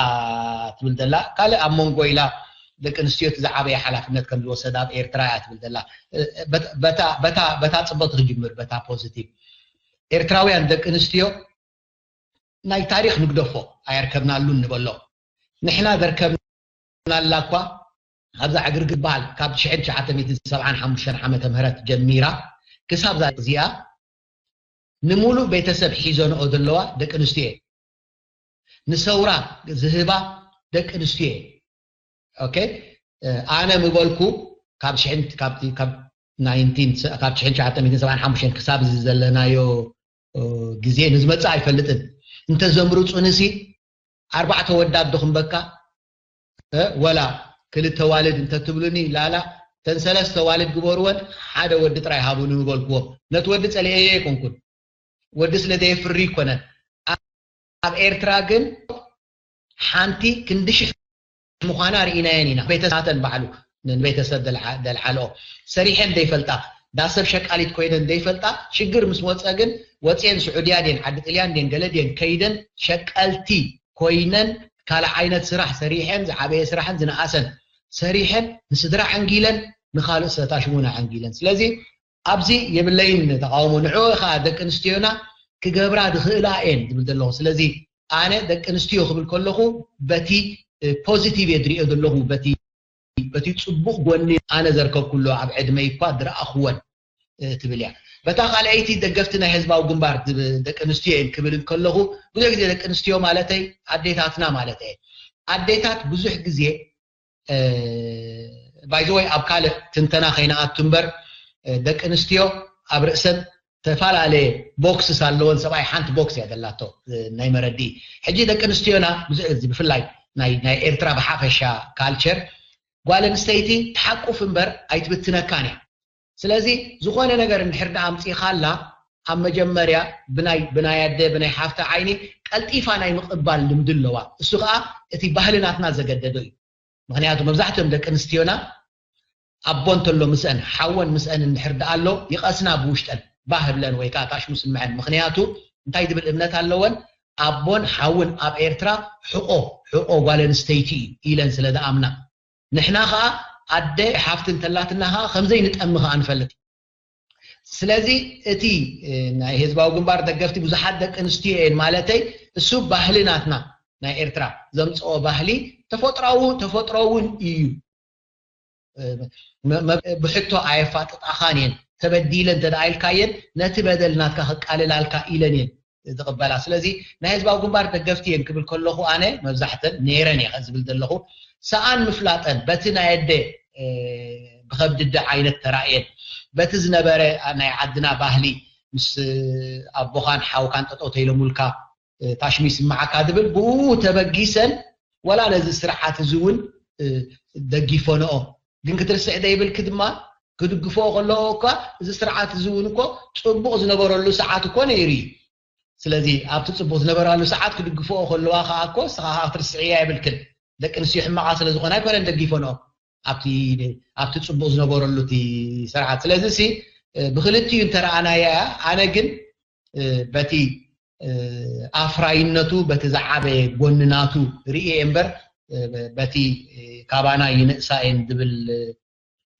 ትብል ዘላ። ካልእ ኣብ መንጎ ኢላ ደቂ ኣንስትዮ እቲ ዝዓበየ ሓላፍነት ከም ዝወሰዳ ኣብ ኤርትራ እያ ትብል ዘላ። በታ ፅብቕቲ ክጅምር በታ ፖዚቲቭ ኤርትራውያን ደቂ ኣንስትዮ ናይ ታሪኽ ንግደፎ ኣየርከብናሉን ንበሎ። ንሕና ዘርከብናላ እኳ ኣብዛ ዕግርግር በሃል ካብ ሽሕን ትሽዓተ ሚእትን ሰብዓን ሓሙሽተን ዓመተ ምህረት ጀሚራ ክሳብ እዛ እዚኣ ንምሉእ ቤተሰብ ሒዘንኦ ዘለዋ ደቂ ኣንስትዮ እየን። ንሰውራ ዝህባ ደቂ ኣንስትዮ እየን። ኦኬ ኣነ ምበልኩ ካብ ሽሕን ካብ ካብ ናይንቲን ካብ ሽሕን ትሽዓተ ሚእትን ሰብዓን ሓሙሽተን ክሳብ እዚ ዘለናዮ ግዜ ንዝመፅእ ኣይፈልጥን። እንተዘምርፁንሲ ኣርባዕተ ወዳት ዶ ክንበካ ወላ ክልተ ዋልድ እንተትብሉኒ ላላ እተን ሰለስተ ዋልድ ግበርወን ሓደ ወዲ ጥራይ ሃቡኒ ምበልክዎም። ነቲ ወዲ ፀሊኤዮ ኣይኮንኩን። ወዲ ስለ ዘየፍሪ ይኮነን። ኣብ ኤርትራ ግን ሓንቲ ክንዲ ሽሕ ምዃና ርኢናየን ኢና። ቤተሰባተን ባዕሉ ንቤተሰብ ደልዓልኦ ሰሪሐን ዘይፈልጣ ዳሰብ ሸቃሊት ኮይነን ዘይፈልጣ ሽግር ምስ ወፀ ግን ወፅየን ስዑድያ ድየን ዓዲ ጥልያን ድየን ገለ ድየን ከይደን ሸቀልቲ ኮይነን ካልእ ዓይነት ስራሕ ሰሪሐን ዝዓበየ ስራሕን ዝነኣሰን ሰሪሐን ንስድራ ዓንጊለን ንካልእ ሰታሽሙን ዓንጊለን። ስለዚ ኣብዚ የብለይን ተቃውሞ። ንዕኡ ከዓ ደቂ ኣንስትዮና ክገብራ ዝኽእላ እየን ዝብል ዘለኹ። ስለዚ ኣነ ደቂ ኣንስትዮ ክብል ከለኹ በቲ positive እየ ዝሪኦ ዘለኹ፣ በቲ በቲ ጽቡቕ ጎኒ ኣነ ዘርከብኩ ኣሎ ኣብ ዕድመይ እኳ ዝረኣኽወን ትብል እያ። በታ ካልኣይቲ ደገፍቲ ናይ ህዝባዊ ግንባር ደቂ ኣንስትዮ እየን ክብል ከለኹ ብዙሕ ግዜ ደቂ ኣንስትዮ ማለተይ ኣዴታትና ማለት እየ። ኣዴታት ብዙሕ ግዜ ባይዘወይ ኣብ ካልእ ትንተና ከይነኣቱ እምበር ደቂ ኣንስትዮ ኣብ ርእሰን ዝተፈላለየ boxes ኣለወን። ሰብኣይ ሓንቲ box እያ ዘላቶ ናይ መረዲ። ሕጂ ደቂ ኣንስትዮና ብፍላይ ናይ ኤርትራ ብሓፈሻ ካልቸር ጓል ኣንስተይቲ ትሓቁፍ እምበር ኣይትብትነካን እያ። ስለዚ ዝኾነ ነገር እንድሕር ደኣ ኣምፂኻላ ኣብ መጀመርያ ብናይ ኣደ ብናይ ሓፍቲ ዓይኒ ቀልጢፋ ናይ ምቕባል ልምዲ ኣለዋ። እሱ ከዓ እቲ ባህሊ ናትና ዘገደዶ እዩ። ምክንያቱ መብዛሕትኦም ደቂ ኣንስትዮና ኣቦ እንተሎ ምስአን ሓወን ምስአን እንድሕር ደኣ ኣሎ ይቐስና ብውሽጠን ባህ ብለን ወይ ከዓ ታሽሙ ስምዐን። ምክንያቱ እንታይ ዝብል እምነት ኣለወን? ኣቦን ሓውን ኣብ ኤርትራ ሕቆ ሕቆ ጓል ኣንስተይቲ እዩ ኢለን ስለ ዝኣምና። ንሕና ከዓ ኣደ ሓፍቲ እንተላትና ከዓ ከምዘይንጠሚ ከዓ ንፈልጥ። ስለዚ እቲ ናይ ህዝባዊ ግንባር ደገፍቲ ብዙሓት ደቂ ኣንስትዮ እየን ማለተይ እሱ ባህሊ ናትና ናይ ኤርትራ ዘምፅኦ ባህሊ ተፈጥሮዊ ተፈጥሮውን እዩ። ብሕቶ ኣየፋጥጣኻን እየን። ተበዲለ እንተ ኢልካየን ነቲ በደል ናትካ ከቃልላልካ ኢለን እየን ዝቕበላ። ስለዚ ናይ ህዝባዊ ግንባር ደገፍቲ እየን ክብል ከለኹ ኣነ መብዛሕተን ነይረን እየ ዝብል ዘለኹ ሰኣን ምፍላጠን በቲ ናይ ኣደ ብኸብድደ ዓይነት ተራእየን በቲ ዝነበረ ናይ ዓድና ባህሊ ምስ ኣቦኻን ሓውካን ጠጠው ተይሎሙልካ ታሽሙ ይስምዓካ ዝብል ብኡ ተበጊሰን ዋላ ነዚ ስርዓት እዚ እውን ደግፈንኦ ግን ክትርስዕ ዘይብልኪ ድማ ክድግፍኦ ከለዎ እኳ እዚ ስርዓት እዚ እውን እኮ ፅቡቕ ዝነበረሉ ሰዓት እኮ ነይሩ እዩ። ስለዚ ኣብቲ ፅቡቕ ዝነበራሉ ሰዓት ክድግፍኦ ከለዋ ከዓ እኮ እስኻ ከዓ ክትርስዕያ የብልክን። ደቂ ኣንስትዮ ሕማቓ ስለ ዝኾነ ኣይኮነን ደግፈንኦ ኣብቲ ኣብቲ ፅቡቕ ዝነበረሉ እቲ ስርዓት። ስለዚ ሲ ብክልቲኡ እንተረኣናያ እያ ኣነ ግን በቲ ኣፍራይነቱ በቲ ዝዓበየ ጎኒ ናቱ ርእየ እምበር በቲ ካባና ይንእሳ እየን ዝብል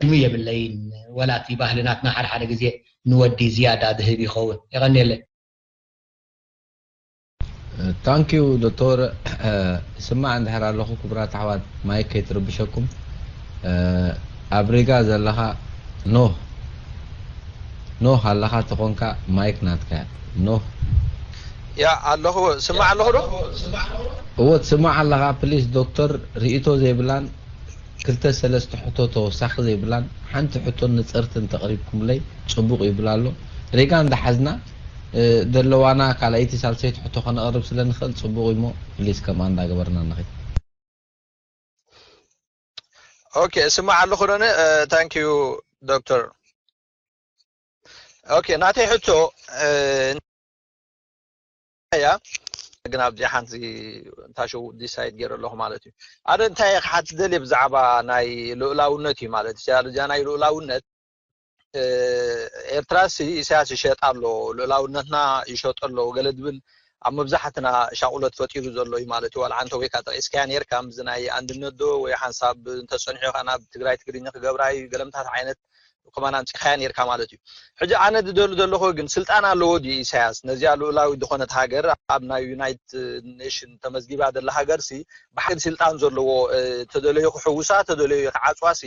ሕልሚ የብለይን። ወላ እቲ ባህሊ ናትና ሓደ ሓደ ግዜ ንወዲ ዝያዳ ዝህብ ይኸውን። የቐንየለይ። ታንኪዩ ዶክተር። ስማዕ እንድሕር ኣለኹ ክቡራት ኣሕዋት ማይክ ከይትርብሸኩም። ኣብ ሪጋ ዘለኻ ኖህ ኖህ ኣለኻ ተኾንካ ማይክ ናትካ ኖህ። ያ ኣለኹ ስማዕ ኣለኹ ዶ? እዎ ትስማዕ ኣለኻ። ፕሊስ ዶክተር ርእይቶ ዘይብላን ክልተ ሰለስተ ሕቶ ተወሳኺ ዘይብላን ሓንቲ ሕቶን ንጽርትን ተቕሪብኩምለይ ጽቡቕ ይብል ኣሎ። ሪጋ እንዳሓዝና ዘለዋና ካልኣይቲ ሳልሰይቲ ሕቶ ከነቕርብ ስለ ንኽእል ጽቡቕ እዩሞ ፕሊስ ከምኣ እንዳገበርና ንኸይድ። ኦኬ እስማዕ ኣለኹ ዶነ። ታንክ ዩ ዶክተር። ኦኬ ናተይ ሕቶ እያ ግን ኣብዚ ሓንቲ እንታሸው ዲሳይድ ገይረ ኣለኹ ማለት እዩ። ኣነ እንታይ ክሓት ደልየ ብዛዕባ ናይ ልኡላውነት እዩ ማለት እዩ። እዛ ናይ ልኡላውነት ኤርትራሲ ኢሳያስ ይሸጥ ኣሎ፣ ልኡላውነትና ይሸጦ ኣሎ ገለ ዝብል ኣብ መብዛሕትና ሻቑሎት ፈጢሩ ዘሎ እዩ ማለት እዩ። ዋላ ዓንተ ወይ ከዓ ጠቒስካያ ነርካ ምስዚ ናይ ኣንድነት ዶ ወይ ሓንሳብ እንተፀኒሑ ከዓ ናብ ትግራይ ትግርኛ ክገብራ እዩ ገለምታት ዓይነት ከማን ኣምፂኻያ ነርካ ማለት እዩ። ሕጂ ኣነ ዝደሉ ዘለኹ ግን ስልጣን ኣለዎ ድዩ ኢሳያስ ነዚኣ ልኡላዊት ዝኾነት ሃገር ኣብ ናይ ዩናይትድ ኔሽን ተመዝጊባ ዘላ ሃገር ሲ ብሓቂ ስልጣን ዘለዎ ተደለዩ ክሕውሳ ተደለዩ ክዓፅዋ ሲ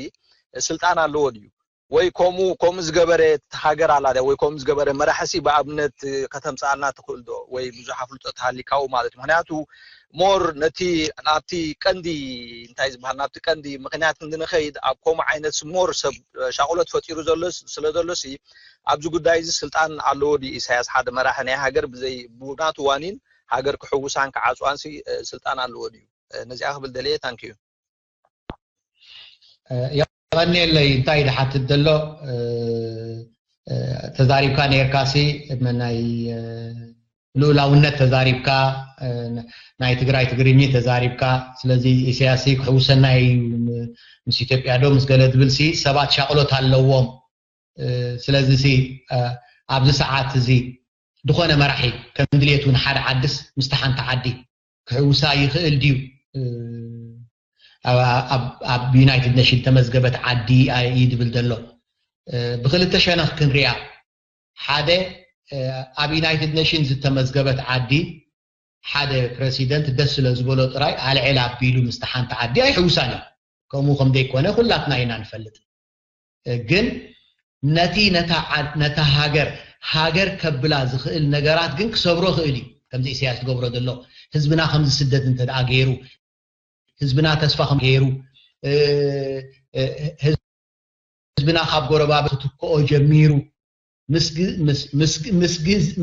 ስልጣን ኣለዎ ድዩ? ወይ ከምኡ ከምኡ ዝገበረ ሃገር ኣላ ድያ ወይ ከምኡ ዝገበረ መራሒ ሲ ብኣብነት ከተምፅኣልና ትኽእል ዶ? ወይ ብዙሕ ኣፍልጦ ተሃሊካው ማለት እዩ። ምክንያቱ ሞር ነቲ ናብቲ ቀንዲ እንታይ ዝበሃል ናብቲ ቀንዲ ምክንያት ክንዲ ንኸይድ ኣብ ከምኡ ዓይነት ሞር ሰብ ሻቕሎት ፈጢሩ ዘሎ ስለ ዘሎ ሲ ኣብዚ ጉዳይ እዚ ስልጣን ኣለዎ ድዩ ኢሳያስ ሓደ መራሒ ናይ ሃገር ብዘይ ብናቱ ዋኒን ሃገር ክሕውሳን ክዓፅዋን ሲ ስልጣን ኣለዎ ድዩ? ነዚኣ ክብል ደልየ። ታንክ ዩ። የቐንየለይ እንታይ ድሓትት ዘሎ ተዛሪብካ ነርካ ሲ ናይ ልኡላውነት ተዛሪብካ ናይ ትግራይ ትግርኝ ተዛሪብካ ስለዚ ኢሳያስ ክሕውሰና እዩ ምስ ኢትዮጵያ ዶ ምስ ገለ ዝብል ሲ ሰባት ሻቕሎት ኣለዎም ስለዚ ሲ ኣብዚ ሰዓት እዚ ዝኾነ መራሒ ከም ድሌቱ ንሓደ ዓድስ ምስቲ ሓንቲ ዓዲ ክሕውሳ ይኽእል ድዩ ኣብ ዩናይትድ ኔሽን ተመዝገበት ዓዲ እዩ ዝብል ዘሎ ብክልተ ሸነኽ ክንሪኣ ሓደ ኣብ ዩናይትድ ኔሽን ዝተመዝገበት ዓዲ ሓደ ፕረሲደንት ደስ ስለ ዝበሎ ጥራይ ኣልዕል ኣቢሉ ምስቲ ሓንቲ ዓዲ ኣይሕውሳን እዩ። ከምኡ ከም ዘይኮነ ኩላትና ኢና ንፈልጥ። ግን ነቲ ነታ ዓድ ነታ ሃገር ሃገር ከብላ ዝኽእል ነገራት ግን ክሰብሮ ይኽእል እዩ። ከምዚ ኢሳያስ ዝገብሮ ዘሎ ህዝብና ከምዚ ስደት እንተ ደኣ ገይሩ ህዝብና ተስፋ ከም ገይሩ ህዝብና ካብ ጎረባብቲ ክትክኦ ጀሚሩ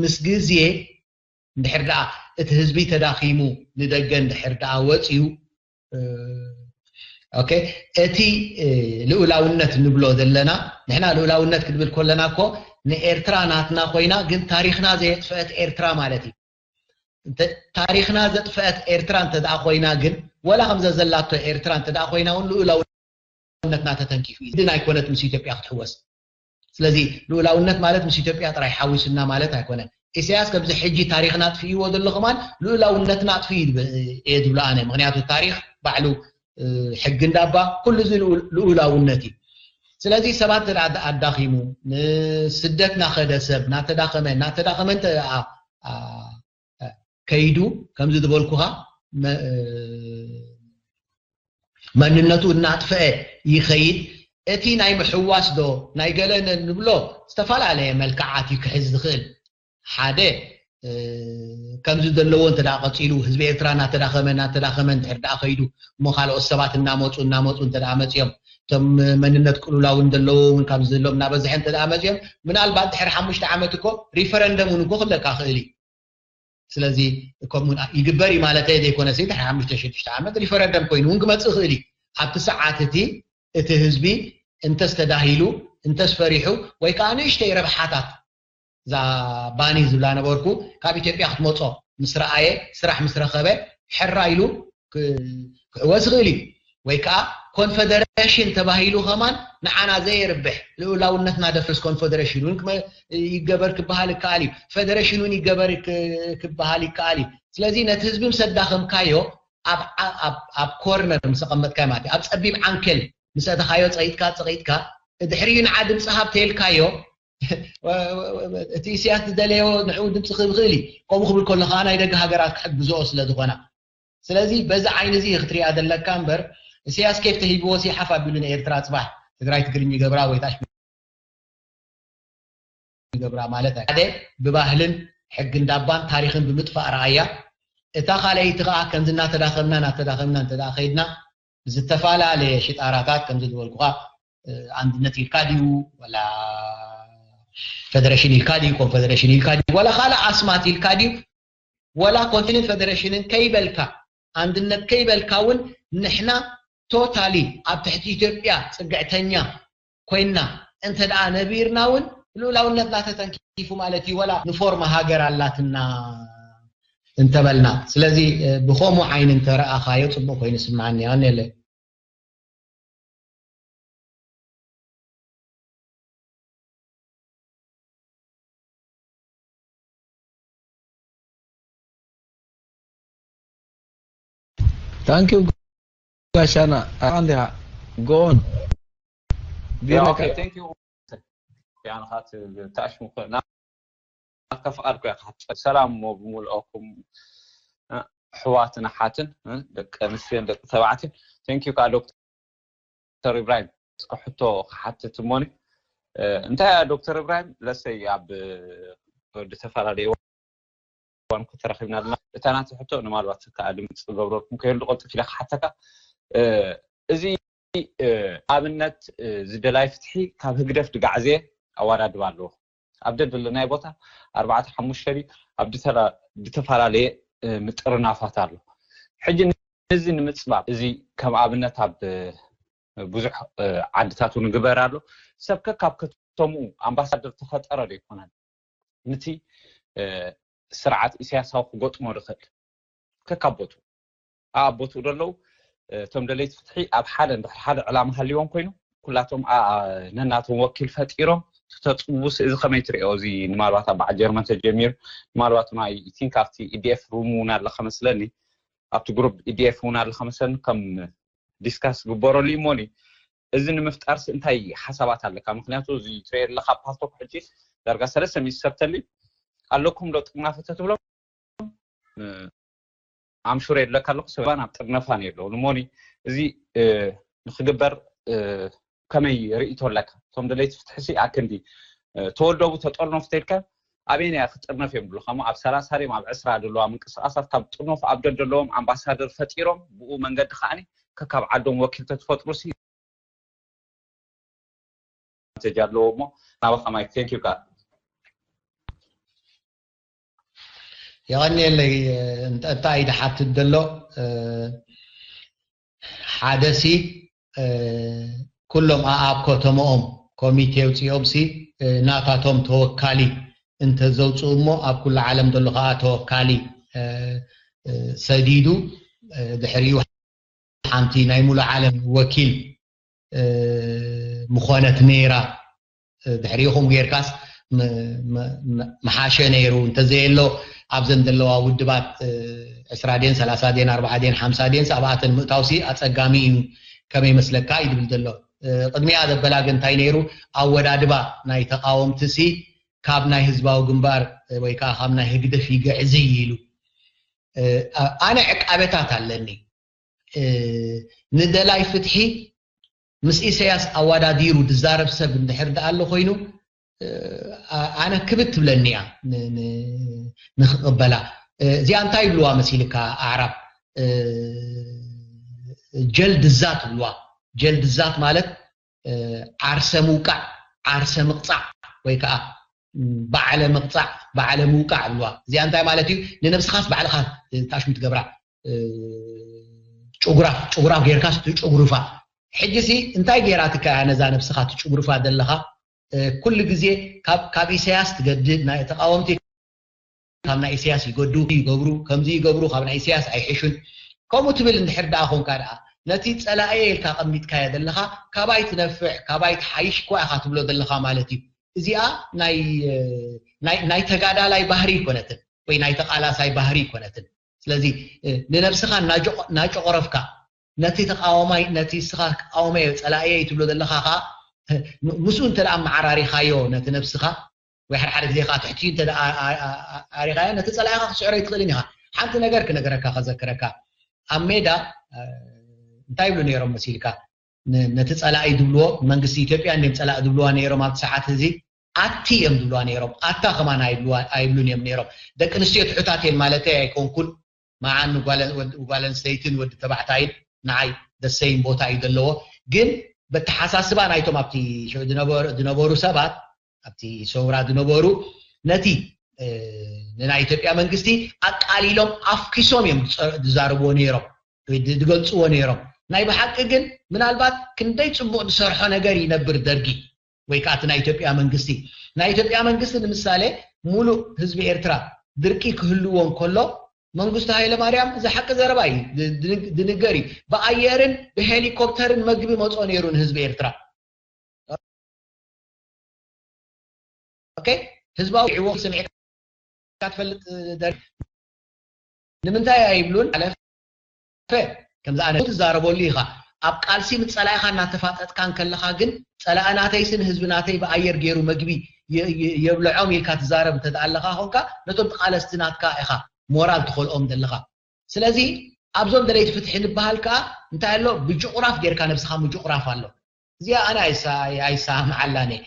ምስ ግዜ እንድሕር ደኣ እቲ ህዝቢ ተዳኺሙ ንደገ እንድሕር ደኣ ወፅዩ ኦኬ እቲ ልኡላውነት ንብሎ ዘለና ንሕና ልኡላውነት ክንብል ከለና እኮ ንኤርትራ ናትና ኮይና ግን ታሪኽና ዘየጥፈአት ኤርትራ ማለት እዩ። ታሪኽና ዘጥፈአት ኤርትራ እንተ ኮይና ግን ወላ ከምዘ ዘላቶ ኤርትራ እንተ ኮይና እውን ልኡላውነትና ተተንኪፉ እዩ። ግን ኣይኮነት ምስ ኢትዮጵያ ክትሕወስ። ስለዚ ልኡላውነት ማለት ምስ ኢትዮጵያ ጥራይ ሓዊሱና ማለት ኣይኮነን። ኢሳያስ ከምዚ ሕጂ ታሪኽና ኣጥፍእዎ ዘሎ ከማን ልኡላውነትና ኣጥፍኡ እየ ዝብሎ ኣነ። ምክንያቱ ታሪኽ ባዕሉ ሕጊ እንዳባ ኩሉ እዚ ልኡላውነት እዩ። ስለዚ ሰባት እንተ ኣዳኺሙ ንስደት ናኸደ ሰብ ናተዳኸመ ናተዳኸመ እንተ ከይዱ ከምዚ ዝበልኩኻ መንነቱ እናጥፈአ ይኸይድ። እቲ ናይ ምሕዋስ ዶ ናይ ገለ ንብሎ ዝተፈላለየ መልክዓት እዩ ክሕዝ ዝኽእል። ሓደ ከምዚ ዘለዎ እንተ ደኣ ቀጺሉ ህዝቢ ኤርትራ እናተዳኸመ እናተዳኸመ እንድሕር ደኣ ከይዱ እሞ ካልኦት ሰባት እናመፁ እናመፁ እንተ ደኣ መፅዮም እቶም መንነት ቅሉላውን ዘለዎ እውን ካብዚ ዘለዎም እናበዝሐ እንተ ደኣ መፅዮም ምናልባት ድሕሪ ሓሙሽተ ዓመት እኮ ሪፈረንደም እውን እኮ ክብለካ ክእል እዩ። ስለዚ ከምኡ ይግበር እዩ ማለት ዘይኮነ ሲ ድሕሪ ሓሙሽተ ሽዱሽተ ዓመት ሪፈረንደም ኮይኑ እውን ክመፅእ ይኽእል እዩ። ኣብቲ ሰዓት እቲ እቲ ህዝቢ እንተስተዳሂሉ እንተስፈሪሑ ወይ ከዓ ንእሽተይ ረብሓታት እዛ ባኒ ዝብላ ነበርኩ ካብ ኢትዮጵያ ክትመፆ ምስ ረኣየ ስራሕ ምስ ረኸበ ሕራ ኢሉ ክሕወስ ይኽእል እዩ። ወይ ከዓ ኮንፈደሬሽን ተባሂሉ ከማን ንዓና ዘየርብሕ ልኡላውነትና ደፍርስ ኮንፈደሬሽን እውን ይገበር ክበሃል ይከኣል እዩ። ፌደሬሽን እውን ይገበር ክበሃል ይከኣል እዩ። ስለዚ ነቲ ህዝቢ ምስ ኣዳኸምካዮ ኣብ ኮርነር ምስ ኣቐመጥካዮ ማለት እዩ ኣብ ፀቢብ ዓንኬል ምስ ኣተኻዮ ፀቂጥካ ፀቂጥካ ድሕሪኡ ንዓ ድምፂ ሃብ ተይልካዮ እቲ ኢሳያስ ዝደለዮ ንዕኡ ድምፂ ክህብ ይኽእል እዩ። ከምኡ ክብል ከሎ ከዓ ናይ ደገ ሃገራት ክሕግዝኦ ስለ ዝኾና ስለዚ በዚ ዓይኒ እዚ ክትሪኣ ዘለካ እምበር ኢሳያስ ኬፍ ተሂብዎ ሲ ሓፍ ኣቢሉ ንኤርትራ ፅባሕ ትግራይ ትግርኝ ይገብራ ወይ ታሽ ይገብራ ማለት ኣይ ሓደ ብባህልን ሕጊ እንዳባን ታሪኽን ብምጥፋእ ረኣያ እታ ካልኣይቲ ከዓ ከምዚ እናተዳኸምና እናተዳኸምና እንተ ከይድና ብዝተፈላለየ ሽጣራታት ከምዚ ዝበልኩኻ ኣንድነት ኢልካ ድዩ ወላ ፌደሬሽን ኢልካ ድዩ ኮንፌደሬሽን ኢልካ ድዩ ወላ ካልእ ኣስማት ኢልካ ድዩ ወላ ኮንቲነንት ፌደሬሽንን ከይበልካ ኣንድነት ከይበልካ እውን ንሕና ቶታሊ ኣብ ትሕቲ ኢትዮጵያ ፅግዕተኛ ኮይና እንተ ደኣ ነቢርና እውን ልኡላውነትና ተተንኪፉ ማለት እዩ ወላ ንፎርማ ሃገር ኣላትና እንተበልና ስለዚ ብከምኡ ዓይኒ እንተረኣኻዮ ፅቡቅ ኮይኑ ስምዓኒ ኣነለ Thank you ጋሻና ኣንዲኻ ጎን ቢረካ thank you ያንኻት ተኣሽሙ ኮይና ኣካፍኣልኩ እያ ክሓት ሰላም ሞ ብምልኦኩም ኣሕዋትን ኣሓትን ደቂ ኣንስትዮን ደቂ ተባዕትን thank you ከዓ ዶክተር ኢብራሂም እስከ ሕቶ ክሓትት እሞኒ እንታይ እያ ዶክተር ኢብራሂም ለሰይ ኣብ ዝተፈላለዩ እዋን እኮ ተራኺብና ኣለና። እታ ናተይ ሕቶ ንማልባት ከኣ ድምጺ ክገብረልኩም ከይህሉ ቅልጥፍ ኢለ ክሓተካ። እዚ ኣብነት ዝደላይ ፍትሒ ካብ ህግደፍ ድጋዕዜ ኣወዳድባ ኣለዎ። ኣብ ደደለናይ ቦታ ኣርባዕተ ሓሙሽተ ድዩ ኣብ ዝተፈላለየ ምጥርናፋት ኣሎ። ሕጂ ነዚ ንምጽባብ እዚ ከም ኣብነት ኣብ ብዙሕ ዓድታት እውን ግበር ኣሎ። ሰብ ከካብ ከተምኡ ኣምባሳደር ተፈጠረ ዶ ይኮነን? ንቲ ስርዓት ኢሳያሳዊ ክገጥሞ ዝኽእል ከካብ ቦትኡ ኣኣብ ቦትኡ ደለዉ እቶም ደለይቲ ፍትሒ ኣብ ሓደ እንድሕር ሓደ ዕላማ ሃልዎም ኮይኑ ኩላቶም ነናቶም ወኪል ፈጢሮም ተተፅውስ እዚ ከመይ ትሪኦ እዚ ንማልባት ኣብ በዓል ጀርመን ተጀሚሩ ንማልባት ናይ ቲንክ ኣብቲ ኢዲኤፍ ሩም እውን ኣለካ መስለኒ ኣብቲ ግሩፕ ኢዲኤፍ እውን ኣለካ መስለኒ ከም ዲስካስ ግበረሉ እሞኒ እዚ ንምፍጣርስ እንታይ ሓሳባት ኣለካ ምክንያቱ እዚ ትሪኦ ኣለካ ፓልቶክ ሕጂ ዳርጋ ሰለስተ ሚእቲ ሰብ ተልዩ ኣለኩም ዶ ጥርናፈ ተትብሎም ኣምሹር የድለካ ኣለኹ። ሰባን ኣብ ጥርነፋን የለውን እሞኒ እዚ ንክግበር ከመይ ርእይቶ ኣለካ? እቶም ደለይቲ ፍትሒ ሲ ኣክንዲ ተወደቡ ተጠርነፉ ተልካ ኣበየናይ ክጥርነፍ እዮም ብሉካ እሞ ኣብ ሰላሳ ድዮም ኣብ ዕስራ ዘለዋ ምንቅስቃሳት ካብ ጥርነፉ ኣብ ደደለዎም ኣምባሳደር ፈጢሮም ብኡ መንገዲ ከዓኒ ከካብ ዓዶም ወኪል ተትፈጥሩ ሲ ኣለዎ እሞ ናባኻ ማይክ። Thank you። የቐንየለይ። እንታይ ድሓትት ዘሎ ሓደ ሲ ኩሎም ኣኣብ ከተመኦም ኮሚቴ ውፅኦም ሲ ናታቶም ተወካሊ እንተዘውፅኡ እሞ ኣብ ኩሉ ዓለም ዘሎ ከዓ ተወካሊ ሰዲዱ ድሕሪኡ ሓንቲ ናይ ሙሉ ዓለም ወኪል ምኾነት ነይራ። ድሕሪኡ ከምኡ ጌርካስ ምሓሸ ነይሩ። እንተዘየሎ ኣብዘን ዘለዋ ውድባት ዕስራ ድን ሰላሳ ድን ኣርባዓ ድን ሓምሳ ድን ኣብኣተን ምእታውሲ ኣፀጋሚ እዩ ከመይ መስለካ እዩ ዝብል ዘሎ። ቅድሚኣ ዘበላ ግን እንታይ ነይሩ? ኣወዳድባ ናይ ተቃወምትሲ ካብ ናይ ህዝባዊ ግንባር ወይ ከዓ ካብ ናይ ህግደፍ ይግዕዝይ ኢሉ። ኣነ ዕቃበታት ኣለኒ። ንደላይ ፍትሒ ምስ ኢሰያስ ኣዋዳዲሩ ድዛረብ ሰብ እንድሕር ደኣ ኣሎ ኮይኑ ኣነ ክብድ ትብለኒ እያ ንክቕበላ። እዚኣ እንታይ ይብልዋ መሲልካ ኣዕራብ ጀልድ ዛት ይብልዋ። ጀልድ ዛት ማለት ዓርሰ ምውቃዕ ዓርሰ ምቕፃዕ ወይ ከዓ ባዕለ ምቕፃዕ ባዕለ ምውቃዕ ይብልዋ። እዚኣ እንታይ ማለት እዩ? ንነብስኻስ ባዕልኻ ታሽሙ ትገብራ ጭጉራፍ ጭጉራፍ ጌርካስ ትጭጉርፋ። ሕጂ ሲ እንታይ ጌራትካ እያ ነዛ ነብስኻ ትጭጉርፋ ዘለኻ? ኩሉ ግዜ ካብ ኢሳያስ ትገድድ ናይ ተቃወምቲ ካብ ናይ ኢሳያስ ይገዱ ይገብሩ ከምዚ ይገብሩ ካብ ናይ ኢሳያስ ኣይሕሹን ከምኡ ትብል እንድሕር ደኣ ኮንካ ደኣ ነቲ ጸላእየ ኢልካ ቀሚጥካዮ ዘለኻ ካባይ ትነፍዕ ካባይ ትሓይሽ እኳ ኢኻ ትብሎ ዘለኻ ማለት እዩ። እዚኣ ናይ ተጋዳላይ ባህሪ ኣይኮነትን ወይ ናይ ተቓላሳይ ባህሪ ኣይኮነትን። ስለዚ ንነብስኻ እናጨቆረፍካ ነቲ ተቃዋማይ ነቲ እስኻ ክቃወመዮ ጸላእየ ትብሎ ዘለኻ ከዓ ምስኡ እንተ ኣመዓራሪኻዮ ነቲ ነብስኻ ወይ ሓደ ሓደ ግዜ ከዓ ትሕቲ እንተ ኣሪኻዮ ነቲ ጸላኢኻ ክስዕሮ ይትኽእልን ኢኻ። ሓንቲ ነገር ክነገረካ ከዘክረካ ኣብ ሜዳ እንታይ ይብሉ ነይሮም መሲልካ ነቲ ጸላኢ ዝብልዎ መንግስቲ ኢትዮጵያ እንዲም ጸላኢ ዝብልዋ ነይሮም ኣብቲ ሰዓት እዚ ኣቲ እዮም ዝብልዋ ነይሮም ኣታ ከማን ኣይብሉን እዮም ነይሮም። ደቂ ኣንስትዮ ትሑታት እየን ማለተይ ኣይኮንኩን መዓን ጓል ኣንስተይትን ወዲ ተባዕታይን ንዓይ ደሰይን ቦታ እዩ ዘለዎ። ግን በተሓሳስባ ናይቶም ኣብቲ ዝነበሩ ሰባት ኣብቲ ሰውራ ዝነበሩ ነቲ ንናይ ኢትዮጵያ መንግስቲ ኣቃሊሎም ኣፍኪሶም እዮም ዝዛረብዎ ነይሮም ወይ ዝገልፅዎ ነይሮም። ናይ ብሓቂ ግን ምናልባት ክንደይ ፅቡቅ ዝሰርሖ ነገር ይነብር ደርጊ ወይ ከዓ እቲ ናይ ኢትዮጵያ መንግስቲ ናይ ኢትዮጵያ መንግስቲ ንምሳሌ ሙሉእ ህዝቢ ኤርትራ ድርቂ ክህልዎ እንከሎ መንግስቱ ሃይለማርያም እዚ ሓቂ ዘረባ እዩ ድንገር እዩ ብኣየርን ብሄሊኮፕተርን መግቢ መፅኦ ነይሩ ንህዝቢ ኤርትራ ህዝባዊ ዕዎ ስምዒ ትፈልጥ ንምንታይ ኣይብሉን ኣለፈ ከምዚ ኣነ ትዛረበሉ ኢኻ ኣብ ቃልሲ ምስ ጸላኢኻ እናተፋጠጥካ እንከለኻ ግን ጸላኢ ናተይሲ ንህዝቢ ናተይ ብኣየር ገይሩ መግቢ የብልዖም ኢልካ ትዛረብ እንተ ኣለኻ ኾንካ ነቶም ተቓለስቲ ናትካ ኢኻ ሞራል ትኸልኦም ዘለኻ ስለዚ ኣብዞም ደለይቲ ፍትሒ ንበሃል ከኣ እንታይ ኣሎ ብጅቑራፍ ጌርካ ነብስኻ ምጅቑራፍ ኣሎ እዚኣ ኣነ ኣይሰማዓላን እየ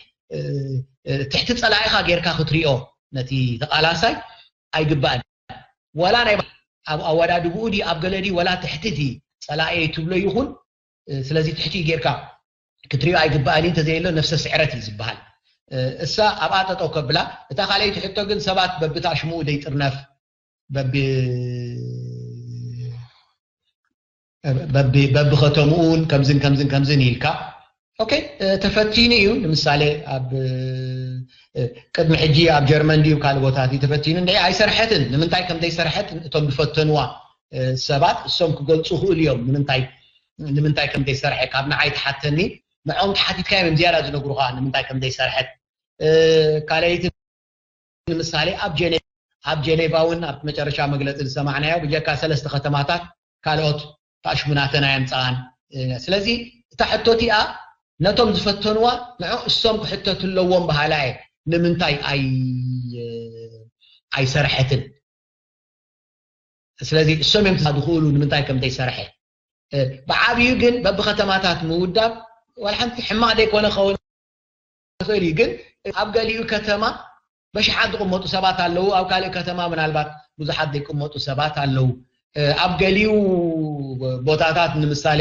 ትሕቲ ጸላኢኻ ጌርካ ክትሪኦ ነቲ ተቓላሳይ ኣይግባእን ዋላ ናይ ኣብ ኣወዳድብኡ ድዩ ኣብ ገለ ድዩ ዋላ ትሕቲ እቲ ጸላእየይ ትብሎ ይኹን ስለዚ ትሕቲኡ ጌርካ ክትሪኦ ኣይግባእን እዩ እንተዘየሎ ነፍሰ ስዕረት እዩ ዝበሃል እሳ ኣብኣ ጠጠው ከብላ እታ ካልኣይቲ ሕቶ ግን ሰባት በብታ ሽምኡ ደይጥርነፍ በቢ በብከተምኡን ከምዝን ከምዝን ከምዝን ኢልካ ኦኬ ተፈቲኑ እዩ ንምሳሌ ኣብ ቅድሚ ሕጂ ኣብ ጀርመን ድዩ ካልእ ቦታት እዩ ተፈቲኑ እንድዒ ኣይሰርሐትን ንምንታይ ከም ዘይሰርሐት እቶም ዝፈተንዋ ሰባት እሶም ክገልፁ ይኽእሉ እዮም ንምንታይ ንምንታይ ከም ዘይሰርሐ ካብ ንዓይ ትሓተኒ ንዖም ተሓቲትካ እዮም ዝያዳ ዝነግሩኻ ንምንታይ ከም ዘይሰርሐት ካልኣይቲ ንምሳሌ ኣብ ጀኔ ኣብ ጀኔቫ እውን ኣብቲ መጨረሻ መግለፂ ዝሰማዕናዮ ብጀካ ሰለስተ ከተማታት ካልኦት ታሽሙናተን ኣየምፀኣን ስለዚ እታ ሕቶ እቲኣ ነቶም ዝፈተንዋ ንዑ እሶም ክሕተቱ ኣለዎም በሃላ እየ ንምንታይ ኣይ ኣይሰርሐትን ስለዚ እሶም እዮም ዝኽእሉ ንምንታይ ከም ዘይሰርሐ። ብዓብዩ ግን በብከተማታት ምውዳብ ዋላ ሓንቲ ሕማቕ ዘይኮነ ክኸውን ይኽእል እዩ። ግን ኣብ ገሊኡ ከተማ በሽሓት ዝቕመጡ ሰባት ኣለዉ። ኣብ ካልእ ከተማ ምናልባት ብዙሓት ዘይቅመጡ ሰባት ኣለዉ። ኣብ ገሊኡ ቦታታት ንምሳሌ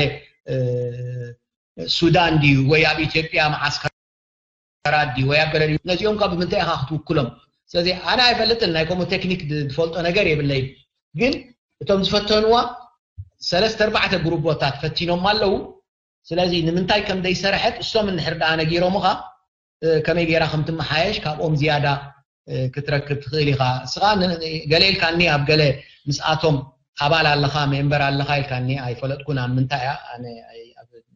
ሱዳን ድዩ ወይ ኣብ ኢትዮጵያ መዓስከራት ድዩ ወይ ኣብ ገለ ድዩ፣ ነዚኦም ካብ ብምንታይ ኢኻ ክትውክሎም? ስለዚ ኣነ ኣይፈልጥን፣ ናይ ከምኡ ቴክኒክ ዝፈልጦ ነገር የብለይ። ግን እቶም ዝፈተንዋ ሰለስተ ኣርባዕተ ግሩቦታት ፈቲኖም ኣለዉ። ስለዚ ንምንታይ ከም ዘይሰርሐት እሶም እንድሕር ደኣ ነጊሮምኻ፣ ከመይ ገይራ ከም ትመሓየሽ ካብኦም ዝያዳ ክትረክብ ትኽእል ኢኻ። እስኻ ገለ ኢልካኒ፣ ኣብ ገለ ምስኣቶም ኣባል ኣለኻ፣ ሜምበር ኣለኻ ኢልካኒ፣ ኣይፈለጥኩን ኣብ ምንታይ እያ። ኣነ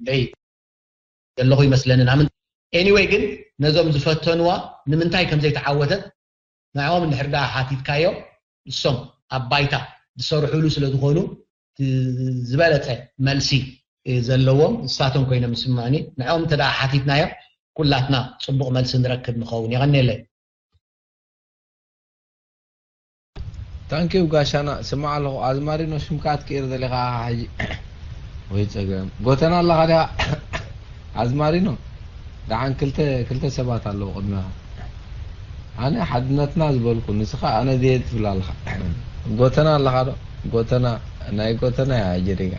ደይ ዘለኹ ይመስለኒ። ኣምን ኤኒወይ ግን ነዞም ዝፈተንዋ ንምንታይ ከም ዘይተዓወተት ንዕኦም እንድሕር ደኣ ሓቲትካዮ፣ እሶም ኣብ ባይታ ዝሰርሕሉ ስለ ዝኾኑ ዝበለጸ መልሲ ዘለዎም ንሳቶም ኮይኖም ይስምዑኒ። ንዕኦም እንተ ደኣ ሓቲትናዮም ኩላትና ጽቡቕ መልሲ ንረክብ ንኸውን። የቐንየለይ። ታንኪዩ ጋሻና። ስማዕ ኣለኹ። ኣዝማሪኖ ሽምካ ክትቅይር ደሊኻ ሕጂ? ወይ ጸገም። ጎተና ኣለኻ ዲኻ? ኣዝማሪኖ፣ ደሓን ክልተ፣ ክልተ ሰባት ኣለዉ ቅድሚኻ። ኣነ ሓድነትና ዝበልኩ፣ ንስኻ ኣነ ድየ ትብል ኣለኻ። ጎተና ኣለኻ ዶ? ጎተና፣ ናይ ጎተና እያ ሕጂ ሪጋ።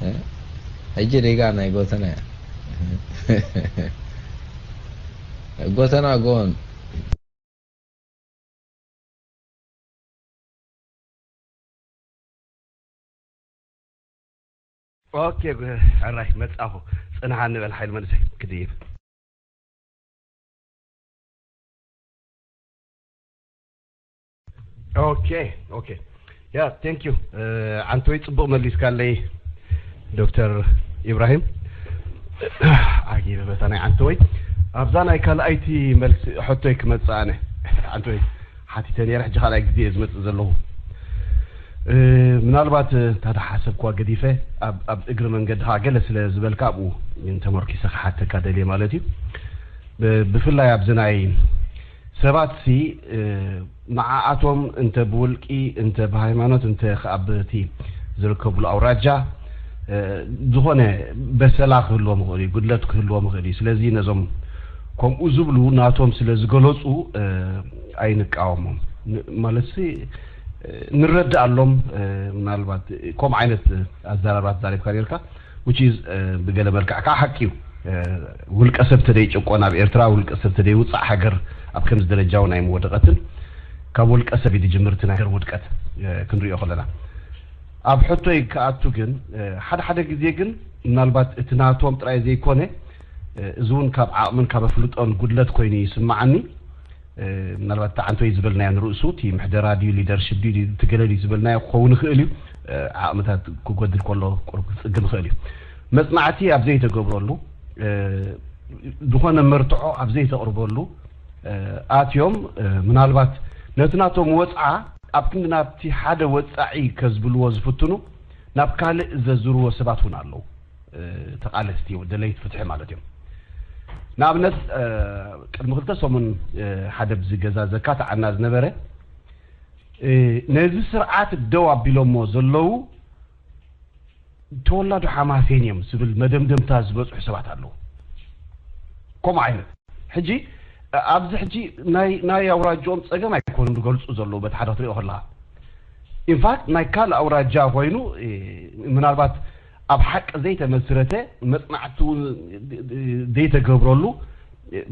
እ? ሕጂ ሪጋ ናይ ጎተና እያ። ጎተና ጎን። ኦኬ፣ ሕራይ መጻኹ። ጽንሓ ንበል ሓይል መንእሰይ ክድይብ። ኦኬ፣ ኦኬ። ያ፣ ቴንክ ዩ። ዓንተወይ ጽቡቕ መሊስካለይ ዶክተር ኢብራሂም። ዓጊበ በታ ናይ ዓንተወይ። ኣብዛ ናይ ካልኣይቲ መልሲ ሕቶይ ክመጽእ ኣነ። ዓንተወይ ሓቲተ ነይረ፣ ሕጂ ካልኣይ ግዜ እየ ዝመጽእ ዘለኹ። እ፣ ምናልባት፣ እ፣ እንታ ደሓሰብክዋ ገዲፈ፣ ኣብ፣ ኣብ እግሪ መንገድኻ ገለ ስለ ዝበልካ ኣብኡ ተመርኪሰ ክሓተካ ደልየ ማለት እዩ። ብ-፣ ብፍላይ ኣብዚ ናይ ሰባትሲ፣ እ፣ ንዓኣቶም እንተ ብውልቂ፣ እንተ ብሃይማኖት፣ እንተ ከኣ በቲ ዝርከብሉ ኣውራጃ፣ እ፣ ዝኾነ በሰላ ክህልዎም ይኽእል እዩ፣ ጉድለት ክህልዎም ይኽእል እዩ። ስለዚ ነዞም ከምኡ ዝብሉ ናቶም ስለ ዝገለጹ፣ እ፣ ኣይንቃወሞም። ን-፣ ማለትሲ፣ እ፣ ንረድኣሎም፣ እ፣ ምናልባት ከምኡ ዓይነት ኣዘራርባ ተዛሪብካ ነርካ፣ which is፣ እ፣ ብገለ መልክዕ ከዓ ሓቂ እዩ። እ፣ ውልቀ ሰብ ተደይ ጭቆን ኣብ ኤርትራ፣ ውልቀ ሰብ ተደይ ውጻእ ሃገር ኣብ ከምዚ ደረጃ እውን ኣይምወደቐትን። ካብ ውልቀ ሰብ እዩ ዝጅምር እቲ ናይ ሃገር ውድቀት፣ እ፣ ክንሪኦ ከለና። ኣብ ሕቶይ ክኣቱ ግን፣ እ፣ ሓደ ሓደ ግዜ ግን ምናልባት እቲ ናቶም ጥራይ ዘይኮነ፣ እ፣ እዚ እውን ካብ ዓቕምን ካብ ኣፍልጦን ጉድለት ኮይኑ ይስምዓኒ። እ፣ ምናልባት እቲ ዓንቶይ ዝበልናዮ ንርእሱ፣ እቲ ምሕደራ ድዩ፣ ሊደርሽፕ ድዩ፣ ድዩ፣ እቲ ገለ ድዩ ዝበልናዮ ክኸውን ይኽእል እዩ። እ፣ ዓቕምታት ክጎድል ከሎ ቁሩብ ክጽግም ይኽእል እዩ። መጽናዕቲ ኣብ ዘይተገብረሉ፣ እ፣ ዝኾነ መርትዖ ኣብ ዘይተቕርበሉ፣ እ፣ ኣትዮም፣ እ፣ ምናልባት ነቲ ናቶም ወጽዓ ኣብ ክንዲ ናብቲ ሓደ ወጻዒ ከዝብልዎ ዝፍትኑ፣ ናብ ካልእ ዘዝርዎ ሰባት እውን ኣለዉ። እ፣ ተቓለስቲ፣ ደለይቲ ፍትሒ ማለት እዮም። ንኣብነት፣ እ፣ ቅድሚ ክልተ ሰሙን፣ እ፣ ሓደ ብዚ ገዛ ዘካትዓና ዝነበረ፣ እ፣ ነዚ ስርዓት ደው ኣቢሎሞ ዘለዉ ተወላዶ ሓማሴን እዮም ዝብል መደምደምታ ዝበጽሑ ሰባት ኣለዉ። ከምኡ ዓይነት። ሕጂ፣ እ፣ ኣብዚ ሕጂ ናይ፣ ናይ ኣውራጅኦም ጸገም ኣይኮኑን ዝገልጹ ዘለዉ፣ በቲ ሓደ ክትሪኦ ከለኻ። ኢንፋክት፣ ናይ ካልእ ኣውራጃ ኮይኑ፣ እ፣ ምናልባት ኣብ ሓቂ ዘይተመስረተ፣ መጽናዕቲ እውን ዘይተገብረሉ፣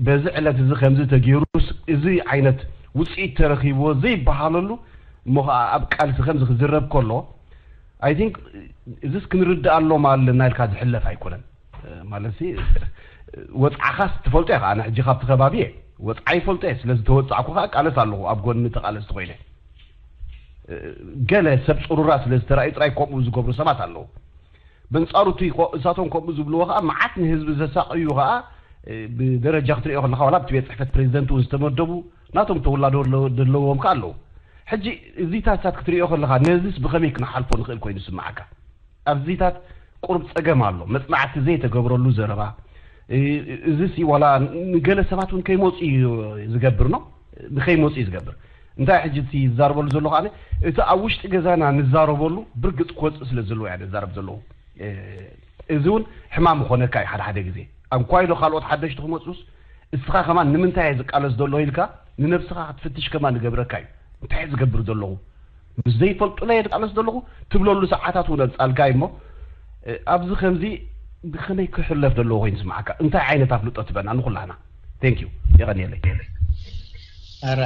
በዚ ዕለት እዚ ከምዚ ተገይሩስ፣ እዚ ዓይነት ውጽኢት ተረኺብዎ ዘይበሃለሉ፣ እሞ ኸዓ ኣብ ቃልሲ ከምዚ ክዝረብ ከሎ፣ I think፣ እዚስ ክንርድኣሎም ኣለና ኢልካ ዝሕለፍ ኣይኮነን። ማለትሲ፣ ወጽዓኻስ ትፈልጦ ኢኻ። ኣነ ሕጂ ካብቲ ከባቢ እየ። ወጽዓ ይፈልጦ እየ። ስለ ዝተወጻዕኩ ኸዓ እቃለስ ኣለኹ፣ ኣብ ጎኒ ተቓለስቲ ኮይነ። ገለ ሰብ ጽሩራ ስለ ዝተራእዩ ጥራይ ከምኡ ዝገብሩ ሰባት ኣለዉ። በንጻሩ እቲ ኮ-፣ እሳቶም ከምኡ ዝብልዎ ኸዓ መዓት ንህዝቢ ዘሳቕዩ ኸዓ፣ እ፣ ብደረጃ ክትሪኦ ከለኻ ዋላ ኣብቲ ቤት ጽሕፈት ፕሬዚደንት እውን ዝተመደቡ ናቶም ተወላዶ ደለ-፣ ደለዎም ኸዓ ኣለዉ። ሕጂ እዚታት ክትሪኦ ከለኻ ነዚስ ብኸመይ ክንሓልፎ ንኽእል ኮይኑ ይስምዓካ? ኣብዚታት ቁሩብ ጸገም ኣሎ። መጽናዕቲ ዘይተገብረሉ ዘረባ። እ፣ እዚሲ ዋላ ንገለ ሰባት እውን ከይመጹ እዩ ዝገብር ነው። ንኸይመጹ እዩ ዝገብር። እንታይ ሕጂ እቲ ዝዛረበሉ ዘሎ ከኣ እቲ ኣብ ውሽጢ ገዛና ንዛረበሉ ብርግጽ ክወፅእ ስለ ዘለዎ እያ ዝዛረብ ዘለኹ። እዚ እውን ሕማም ይኾነካ እዩ ሓደ ሓደ ግዜ። ኣንኳይ ዶ ካልኦት ሓደሽቲ ክመፁስ እስኻ ከማን ንምንታይ እየ ዝቃለስ ዘሎ ኢልካ ንነብስኻ ክትፍትሽ ከማን ይገብረካ እዩ። እንታይ እየ ዝገብር ዘለኹ? ምስ ዘይፈልጡለይ እየ ዝቃለስ ዘለኹ ትብለሉ ሰዓታት እውን ኣምፃልካ እዩ እሞ ኣብዚ ከምዚ ብኸመይ ክሕለፍ ዘለዎ ኮይኑ ስምዓካ? እንታይ ዓይነት ኣፍልጦ ትበና ንኩላህና? Thank you። የቐንየለይ። ኧረ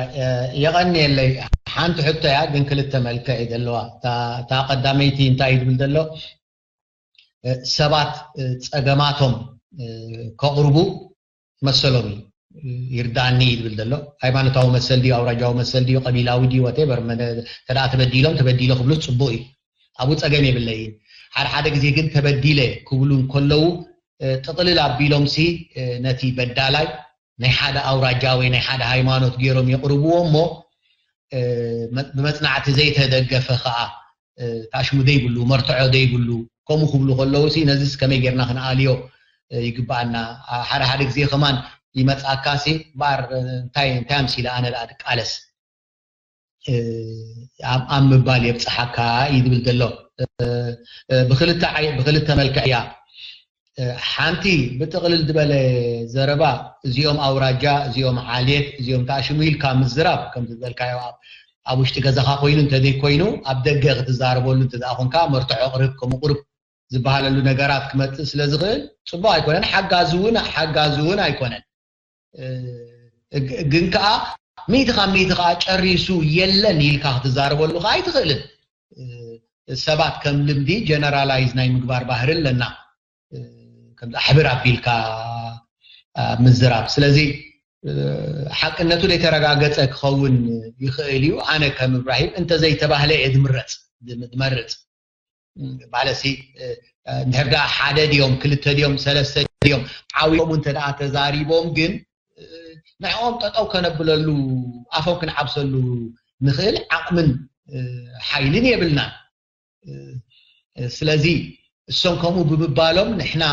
የቐንየለይ። ሓንቲ ሕቶ እያ ግን ክልተ መልክዕ እዩ ዘለዋ። እታ ቀዳመይቲ እንታይ እዩ ዝብል ዘሎ ሰባት ጸገማቶም ከቕርቡ መሰሎም እዩ ይርዳኒ እዩ ዝብል ዘሎ። ሃይማኖታዊ መሰል ድዩ ኣውራጃዊ መሰል ድዩ ቀቢላዊ ድዩ ወቴቨር ተደኣ ተበዲሎም ተበዲሎ ክብሉ ጽቡቅ እዩ። ኣብኡ ጸገም የብለይን። ሓደ ሓደ ግዜ ግን ተበዲለ ክብሉ እንከለዉ ጥቕልል ኣቢሎም ሲ ነቲ በዳላይ ናይ ሓደ ኣውራጃ ወይ ናይ ሓደ ሃይማኖት ገይሮም የቕርብዎ እሞ ብመፅናዕቲ ዘይተደገፈ ከዓ ታሽሙ ዘይብሉ መርትዖ ዘይብሉ ከምኡ ክብሉ ከለዉ ሲ ነዚስ ከመይ ጌርና ክንኣልዮ ይግባኣና። ሓደ ሓደ ግዜ ከማን ይመፅኣካ ሲ ባር እንታይ እንታይ ኣምሲለ ኣነ ደኣ ድቃለስ ኣብ ምባል የብፅሓካ እዩ ዝብል ዘሎ። ብክልተ መልክዕ እያ። ሓንቲ ብጥቕልል ዝበለ ዘረባ እዚኦም ኣውራጃ፣ እዚኦም ዓሌት፣ እዚኦም ተኣሽሙ ኢልካ ምዝራብ ከምቲ ዝበልካዮ ኣብ ውሽጢ ገዛኻ ኮይኑ እንተዘይኮይኑ ኣብ ደገ ክትዛረበሉ እንተደኣ ኮንካ መርትዖ ቅርብ ከምኡ ቅርብ ዝበሃለሉ ነገራት ክመፅእ ስለ ዝኽእል ፅቡቅ ኣይኮነን። ሓጋዚ እውን ሓጋዚ እውን ኣይኮነን። ግን ከዓ ሚእቲ ካብ ሚእቲ ከዓ ጨሪሱ የለን ኢልካ ክትዛረበሉ ከዓ ኣይትኽእልን። ሰባት ከም ልምዲ ጀነራላይዝ ናይ ምግባር ባህሪ ኣለና። ከምዚ ኣሕብር ኣቢልካ ምዝራብ። ስለዚ ሓቅነቱ ዘይተረጋገፀ ክኸውን ይኽእል እዩ። ኣነ ከም እብራሂም እንተዘይተባህለ እየ ዝምረፅ ዝመርፅ። ማለት ሲ እንድሕር ደኣ ሓደ ድዮም ክልተ ድዮም ሰለስተ ድዮም ዓብዮሙ እንተ ደኣ ተዛሪቦም ግን ንዕኦም ጠጠው ከነብለሉ ኣፎም ክንዓብሰሉ ንኽእል ዓቕምን ሓይልን የብልናን። ስለዚ እሶም ከምኡ ብምባሎም ንሕና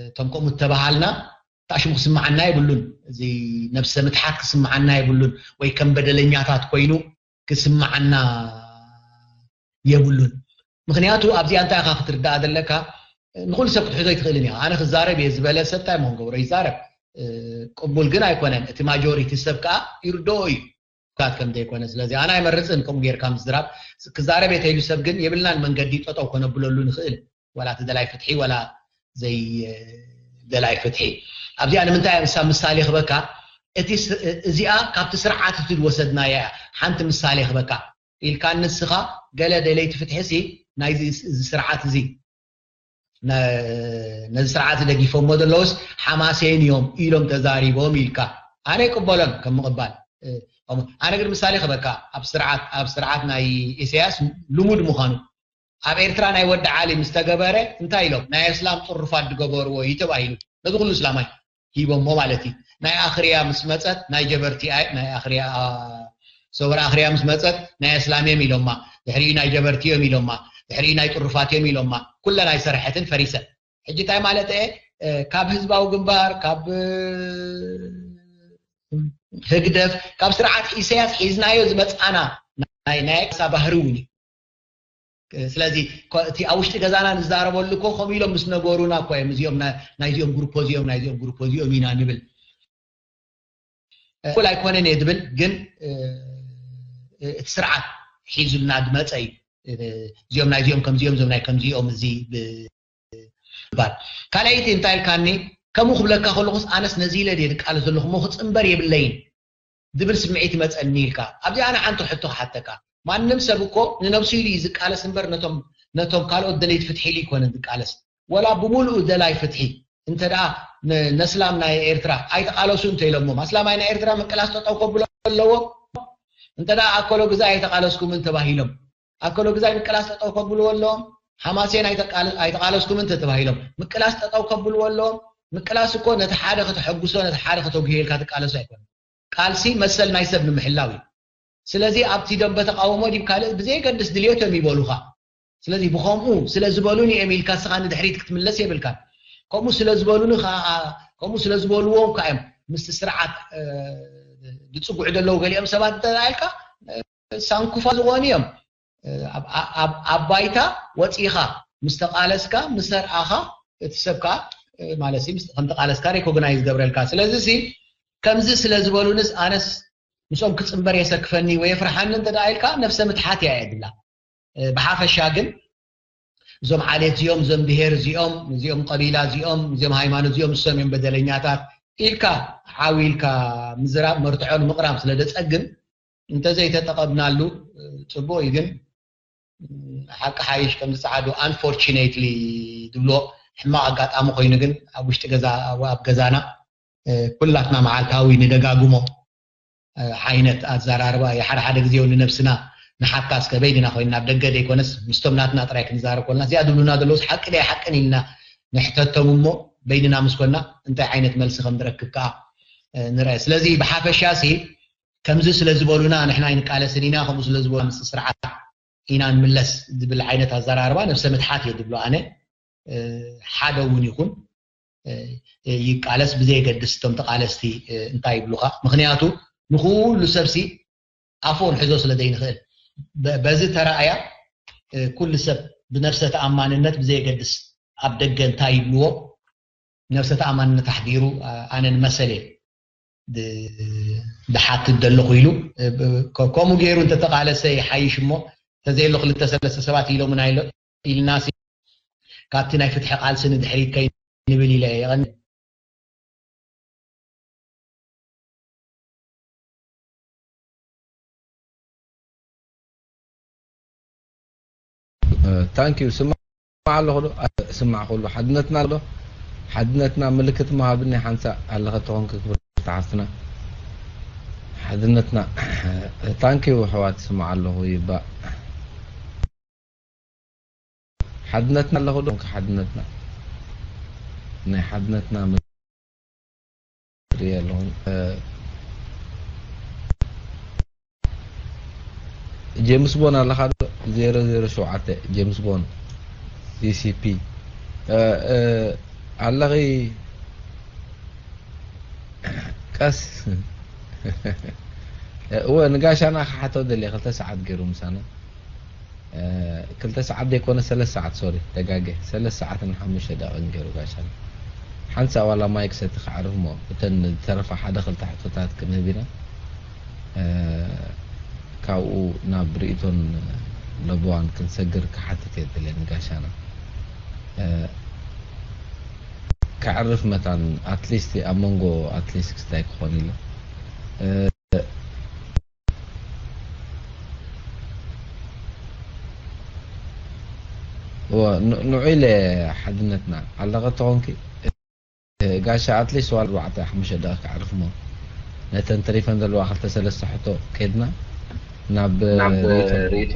እቶም ከምኡ እተባሃልና ታሽሙ ክስምዓና የብሉን። እዚ ነብሰ ምትሓት ክስምዓና የብሉን። ወይ ከም በደለኛታት ኮይኑ ክስምዓና የብሉን። ምክንያቱ ኣብዚኣ እንታይ ኢኻ ክትርዳኣ ዘለካ ንኩሉ ሰብ ክትሕዞ ኣይትኽእልን ኢኻ። ኣነ ክዛረብ እየ ዝበለ ሰብ እንታይ ሞ ክገብሮ ይዛረብ። ቅቡል ግን ኣይኮነን። እቲ ማጆሪቲ ሰብ ከዓ ይርድኦ እዩ። ት ከም ዘይኮነ ስለዚ ኣነ ኣይመርፅን ከምኡ ጌርካ ምዝራብ። ክዛረብ እየ ተይሉ ሰብ ግን የብልናን መንገዲ ጠጠው ከነብለሉ ንኽእል ዋላ እቲ ደላይ ፍትሒ ዋላ ዘይደላይ ፍትሒ። ኣብዚኣ ንምንታይ እያ ምሳ ምሳሌ ክበካ እቲ እዚኣ ካብቲ ስርዓት እቲ ዝወሰድናያ እያ። ሓንቲ ምሳሌ ክበካ ኢልካ ንስኻ ገለ ደለይቲ ፍትሒ ሲ ናይዚ እዚ ስርዓት እዚ ነዚ ስርዓት ደጊፎሞ ዘለውስ ሓማሴን እዮም ኢሎም ተዛሪቦም ኢልካ ኣነ ይቅበሎን ከም ምቅባል ኣነ ግን ምሳሌ ክበካ ኣብ ስርዓት ኣብ ስርዓት ናይ ኢሳያስ ልሙድ ምዃኑ ኣብ ኤርትራ ናይ ወዲ ዓሊ ምስ ተገበረ እንታይ ኢሎም ናይ እስላም ጥሩፋት ዝገበርዎ እዩ ተባሂሉ ነዚ ኩሉ እስላማይ ሂቦሞ ማለት እዩ ናይ ኣኽርያ ምስ መጸት ናይ ጀበርቲ ናይ ኣኽርያ ሰውራ ኣኽርያ ምስ መጸት ናይ እስላም እዮም ኢሎማ ድሕሪኡ ናይ ጀበርቲ እዮም ኢሎማ ድሕሪኡ ናይ ጥሩፋት እዮም ኢሎማ ኩለን ኣይሰርሐትን ፈሪሰን ሕጂ እንታይ ማለት እየ ካብ ህዝባዊ ግንባር ካብ ህግደፍ ካብ ስርዓት ኢሳያስ ሒዝናዮ ዝመፅኣና ናይ ናይ ኣክሳ ባህሪ እውን እዩ ስለዚ እቲ ኣብ ውሽጢ ገዛና ንዛረበሉ እኮ ከምኡ ኢሎም ምስ ነገሩና እኮ እዮም እዚኦም ናይዚኦም ግሩፖ እዚኦም ናይዚኦም ግሩፖ እዚኦም ኢና ንብል እኩል ኣይኮነን እየ ዝብል ግን እቲ ስርዓት ሒዙልና ዝመፀ እዩ እዚኦም ናይዚኦም ከምዚኦም እዞም ናይ ከምዚኦም እዚ ባል ካልኣይቲ እንታይ ኢልካኒ ከምኡ ክብለካ ከለኹስ ኣነስ ነዚ ኢለ ድየ ዝቃለስ ዘለኹ እሞ ክፅንበር የብለይን ዝብል ስምዒት ይመፀኒ ኢልካ ኣብዚ ኣነ ሓንቲ ሕቶ ክሓተካ ማንም ሰብ እኮ ንነብሱ ኢሉ እዩ ዝቃለስ እምበር ነቶም ነቶም ካልኦት ደለይቲ ፍትሒ ኢሉ ይኮነን ዝቃለስ ወላ ብምሉኡ ደላይ ፍትሒ እንተ ደኣ ነስላም ናይ ኤርትራ ኣይተቃለሱ እንተ ኢሎሞም ኣስላማይ ናይ ኤርትራ ምቅላስ ጠጠው ከብሎ ኣለዎ እንተ ደኣ ኣከሎ ግዛይ ኣይተቃለስኩምን ተባሂሎም ኣከሎ ግዛይ ምቅላስ ጠጠው ከብልዎ ኣለዎም ሓማሴን ኣይተቃለስኩምን ተተባሂሎም ምቅላስ ጠጠው ከብልዎ ኣለዎም ምቅላስ እኮ ነቲ ሓደ ከተሐጉሶ ነቲ ሓደ ከተጉህዮ ኢልካ ትቃለሶ ኣይኮነ ቃልሲ መሰል ናይ ሰብ ንምሕላው እዩ ስለዚ ኣብቲ ደንበ ተቃውሞ ዲብ ካልእ ብዘየገድስ ድልየቶም ይበሉኻ ስለዚ ብኸምኡ ስለ ዝበሉኒ እዮም ኢልካ ስኻ ንድሕሪት ክትምለስ የብልካን ከምኡ ስለ ዝበሉኒ ከዓ ከምኡ ስለ ዝበልዎም ከዓ እዮም ምስቲ ስርዓት ዝፅጉዑ ዘለዉ ገሊኦም ሰባት እንተ ኢልካ ሳንኩፋ ዝኾኑ እዮም። ኣብ ባይታ ወፂኻ ምስ ተቓለስካ ምስ ተርኣኻ እቲ ሰብ ከዓ ማለት ከም ተቓለስካ ሬኮግናይዝ ገብረልካ። ስለዚ ሲ ከምዚ ስለ ዝበሉንስ ኣነስ ምስኦም ክፅንበር የሰክፈኒ ወይ የፍርሓኒ እንተ ኢልካ ነፍሰ ምትሓት እያ የድላ። ብሓፈሻ ግን እዞም ዓሌት እዚኦም እዞም ብሄር እዚኦም እዚኦም ቀቢላ እዚኦም እዚኦም ሃይማኖት እዚኦም እሶም እዮም በደለኛታት ኢልካ ዓው ኢልካ ምዝራብ መርትዖ ንምቕራብ ስለ ደፀግም እንተዘይተጠቐምናሉ ፅቡቕ እዩ። ግን ሓቂ ሓይሽ ከምዚ ፀዓዱ unfortunately ዝብሎ ሕማቕ ኣጋጣሚ ኮይኑ ግን ኣብ ውሽጢ ገዛ ኣብ ገዛና ኩላትና መዓልታዊ ንደጋግሞ ዓይነት ኣዘራርባ እዩ። ሓደ ሓደ ግዜ እውን ንነብስና ንሓታ እስከ በይንና ኮይና ኣብ ደገ ዘይኮነስ ምስቶም ናትና ጥራይ ክንዛረብ ኮልና እዚኣ ዝብሉና ዘለውስ ሓቂ ዶ ኣይሓቅን ኢልና ንሕተቶም እሞ በይንና ምስ ኮና እንታይ ዓይነት መልሲ ከም ንረክብ ከዓ ንርአ። ስለዚ ብሓፈሻ ሲ ከምዚ ስለ ዝበሉና ንሕና ኣይንቃለስን ኢና ከምኡ ስለ ዝበሉና ምስ ስርዓት ኢና ንምለስ ዝብል ዓይነት ኣዘራርባ ነብሰ ምትሓት እየ ዝብሎ ኣነ። ሓደ እውን ይኹን ይቃለስ ብዘየገድስ እቶም ተቃለስቲ እንታይ ይብሉካ? ምክንያቱ ንኩሉ ሰብሲ ኣፎ ክንሕዞ ስለ ዘይንኽእል በዚ ተረኣያ ኩሉ ሰብ ብነብሰ ተኣማንነት ብዘየገድስ ኣብ ደገ እንታይ ይብልዎ ነብሰ ተኣማንነት ኣሕዲሩ ኣነ ንመሰል እየ ዝሓትት ዘለኹ ኢሉ ከምኡ ገይሩ እንተተቃለሰ ይሓይሽ እሞ ተዘየሎ ክልተ ሰለስተ ሰባት ኢሎምና ኢልናሲ ካብቲ ናይ ፍትሒ ቃልሲ ንድሕሪት ከይንብል ኢለ እየ። ታንኪዩ ስማዕ ኣለኹ ዶ ስማዕ ኩሉ ሓድነትና ኣሎ ሓድነትና ምልክት መሃብኒ ሓንሳ ኣለኸ ተኾንክ ክብርቲ ሓፍትና ሓድነትና ታንኪዩ ኣሕዋት ስማዕ ኣለኹ ይባእ ሓድነትና ኣለኹ ዶ ሓድነትና ናይ ሓድነትና ሪኤ ኣለኹ ጀምስ ቦን ኣለኻ ዶ ዜሮ ዜሮ ሸውዓተ ጀምስ ቦን ሲ ሲ ፒ ኣለኺ ቀስ እወ ንጋሻና ክሓቶ ደልየ ክልተ ሰዓት ገይሩ ምሳና ክልተ ሰዓት ዘይኮነ ሰለስተ ሰዓት ሶሪ ተጋገ ሰለስተ ሰዓትን ሓሙሽተ ደቂቕን ገይሩ ጋሻና ሓንሳእ ዋላ ማይ ክሰቲ ክዓርፍ እሞ እተን ዝተረፋ ሓደ ክልተ ሕቶታት ክንህብ ኢና ካብኡ ናብ ርእይቶን ለበዋን ክንሰግር ክሓትት እየ ዝደልየኒ ጋሻና ከዕርፍ መታን ኣትሊስት ኣብ መንጎ ኣትሊስት ክስታይ ክኾን ኢለ ንዑ ኢለ ሓድነትና ኣለቐ ተኾንኪ ጋሻ ኣትሊስት ዋላ ኣርባዕተ ሓሙሽተ ደቂቕ ክዕርፍ እሞ ነተን ተሪፈን ዘለዋ ክልተ ሰለስተ ሕቶ ከድና ናብ ርእይቶ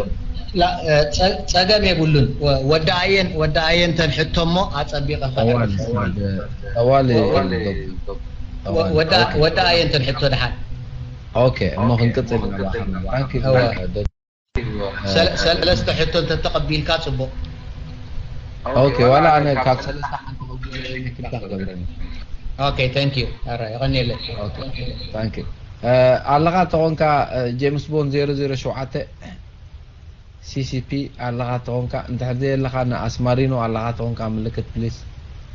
ጸገም የብሉን ወዲ ኣየን ወዲ ኣየን ተን ሕቶ እሞ ኣጸቢቐ ጠዋሊ ወዲ ኣየን ተን ሕቶ ድሓን ኦኬ እሞ ክንቅጽል ኢና ባሓና ታንኪ ሰለስተ ሕቶ እንተተቐቢልካ ጽቡቕ ኦኬ ዋላ ኣነ ካብ ሰለስተ ሓንቲ ክብለኒ ክልተ ክገብረኒ ኦኬ ታንክ ዩ ኣራ የቐንየለይ ታንክ ኣለኻ ተኾንካ ጄምስ ቦን ዜሮ ዜሮ ሸውዓተ ሲሲፒ ኣለኻ ተኾንካ እንድሕር ዘየለኻ ንኣስማሪኖ ኣለኻ ተኾንካ ምልክት ፕሊስ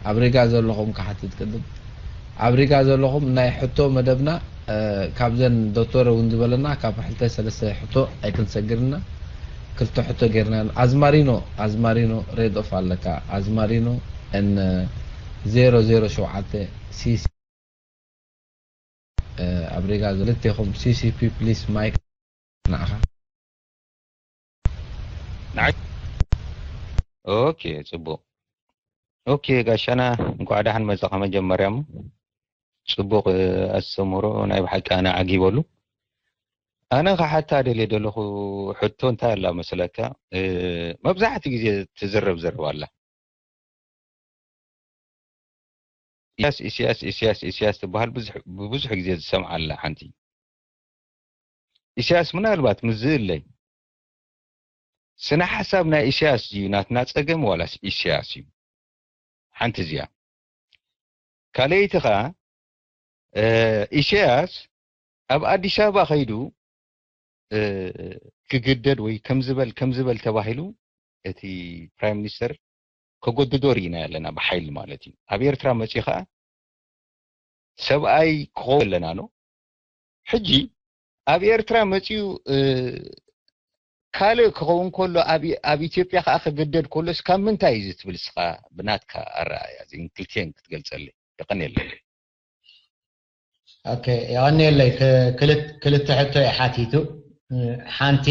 ኣብ ሪጋ ዘለኹም ክሓትት ቅድም ኣብ ሪጋ ዘለኹም ናይ ሕቶ መደብና ካብዘን ዶክተር እውን ዝበለና ካብ ሕልተ ሰለስተ ሕቶ ኣይክንሰግርና ክልተ ሕቶ ጌርና ኣዝማሪኖ ኣዝማሪኖ ሬድ ኦፍ ኣለካ ኣዝማሪኖ ን ዜሮ ዜሮ ሸውዓተ ሲሲ ኣብ ሪጋ ክልቴኹም ሲሲፒ ፕሊስ ማይክ ንዓኻ ኦኬ ጽቡቕ ኦኬ ጋሻና እንኳዕ ደሓን መጻኻ መጀመርያ እሞ ጽቡቕ ኣስተምህሮ ናይ ብሓቂ ኣነ ዓጊበሉ ኣነ ክሓታ ደልየ ዘለኹ ሕቶ እንታይ ኣላ መስለካ መብዛሕቲ ግዜ ትዝረብ ዘረባ ኣላ ኢሳያስ ኢሳያስ ኢሳያስ ኢሳያስ ትበሃል ብብዙሕ ግዜ ዝሰምዓ ኣላ ሓንቲ ኢሳያስ ምናልባት ምስ ዝእለይ ስነ ሓሳብ ናይ ኢሳያስ እዩ ናትና ጸገም ዋላስ ኢሳያስ እዩ ሓንቲ እዚኣ ካልኣይቲ ኸዓ ኢሳያስ ኣብ ኣዲስ ኣበባ ከይዱ ክግደድ ወይ ከምዝበል ከምዝበል ተባሂሉ እቲ ፕራይም ሚኒስተር ከጎድዶ ርኢና ኣለና፣ ብሓይሊ ማለት እዩ። ኣብ ኤርትራ መፅኡ ከዓ ሰብኣይ ክኸውን ኣለና ኖ። ሕጂ ኣብ ኤርትራ መፅኡ ካልእ ክኸውን ከሎ ኣብ ኢትዮጵያ ከዓ ክግደድ ከሎስ ካብ ምንታይ እዩ ትብል እስኻ? ብናትካ ኣረኣያ እዚን ክልቲኤን ክትገልፀለይ የቐንየለይ። ኦኬ፣ የቐንየለይ። ክልተ ሕቶ እዩ ሓቲቱ። ሓንቲ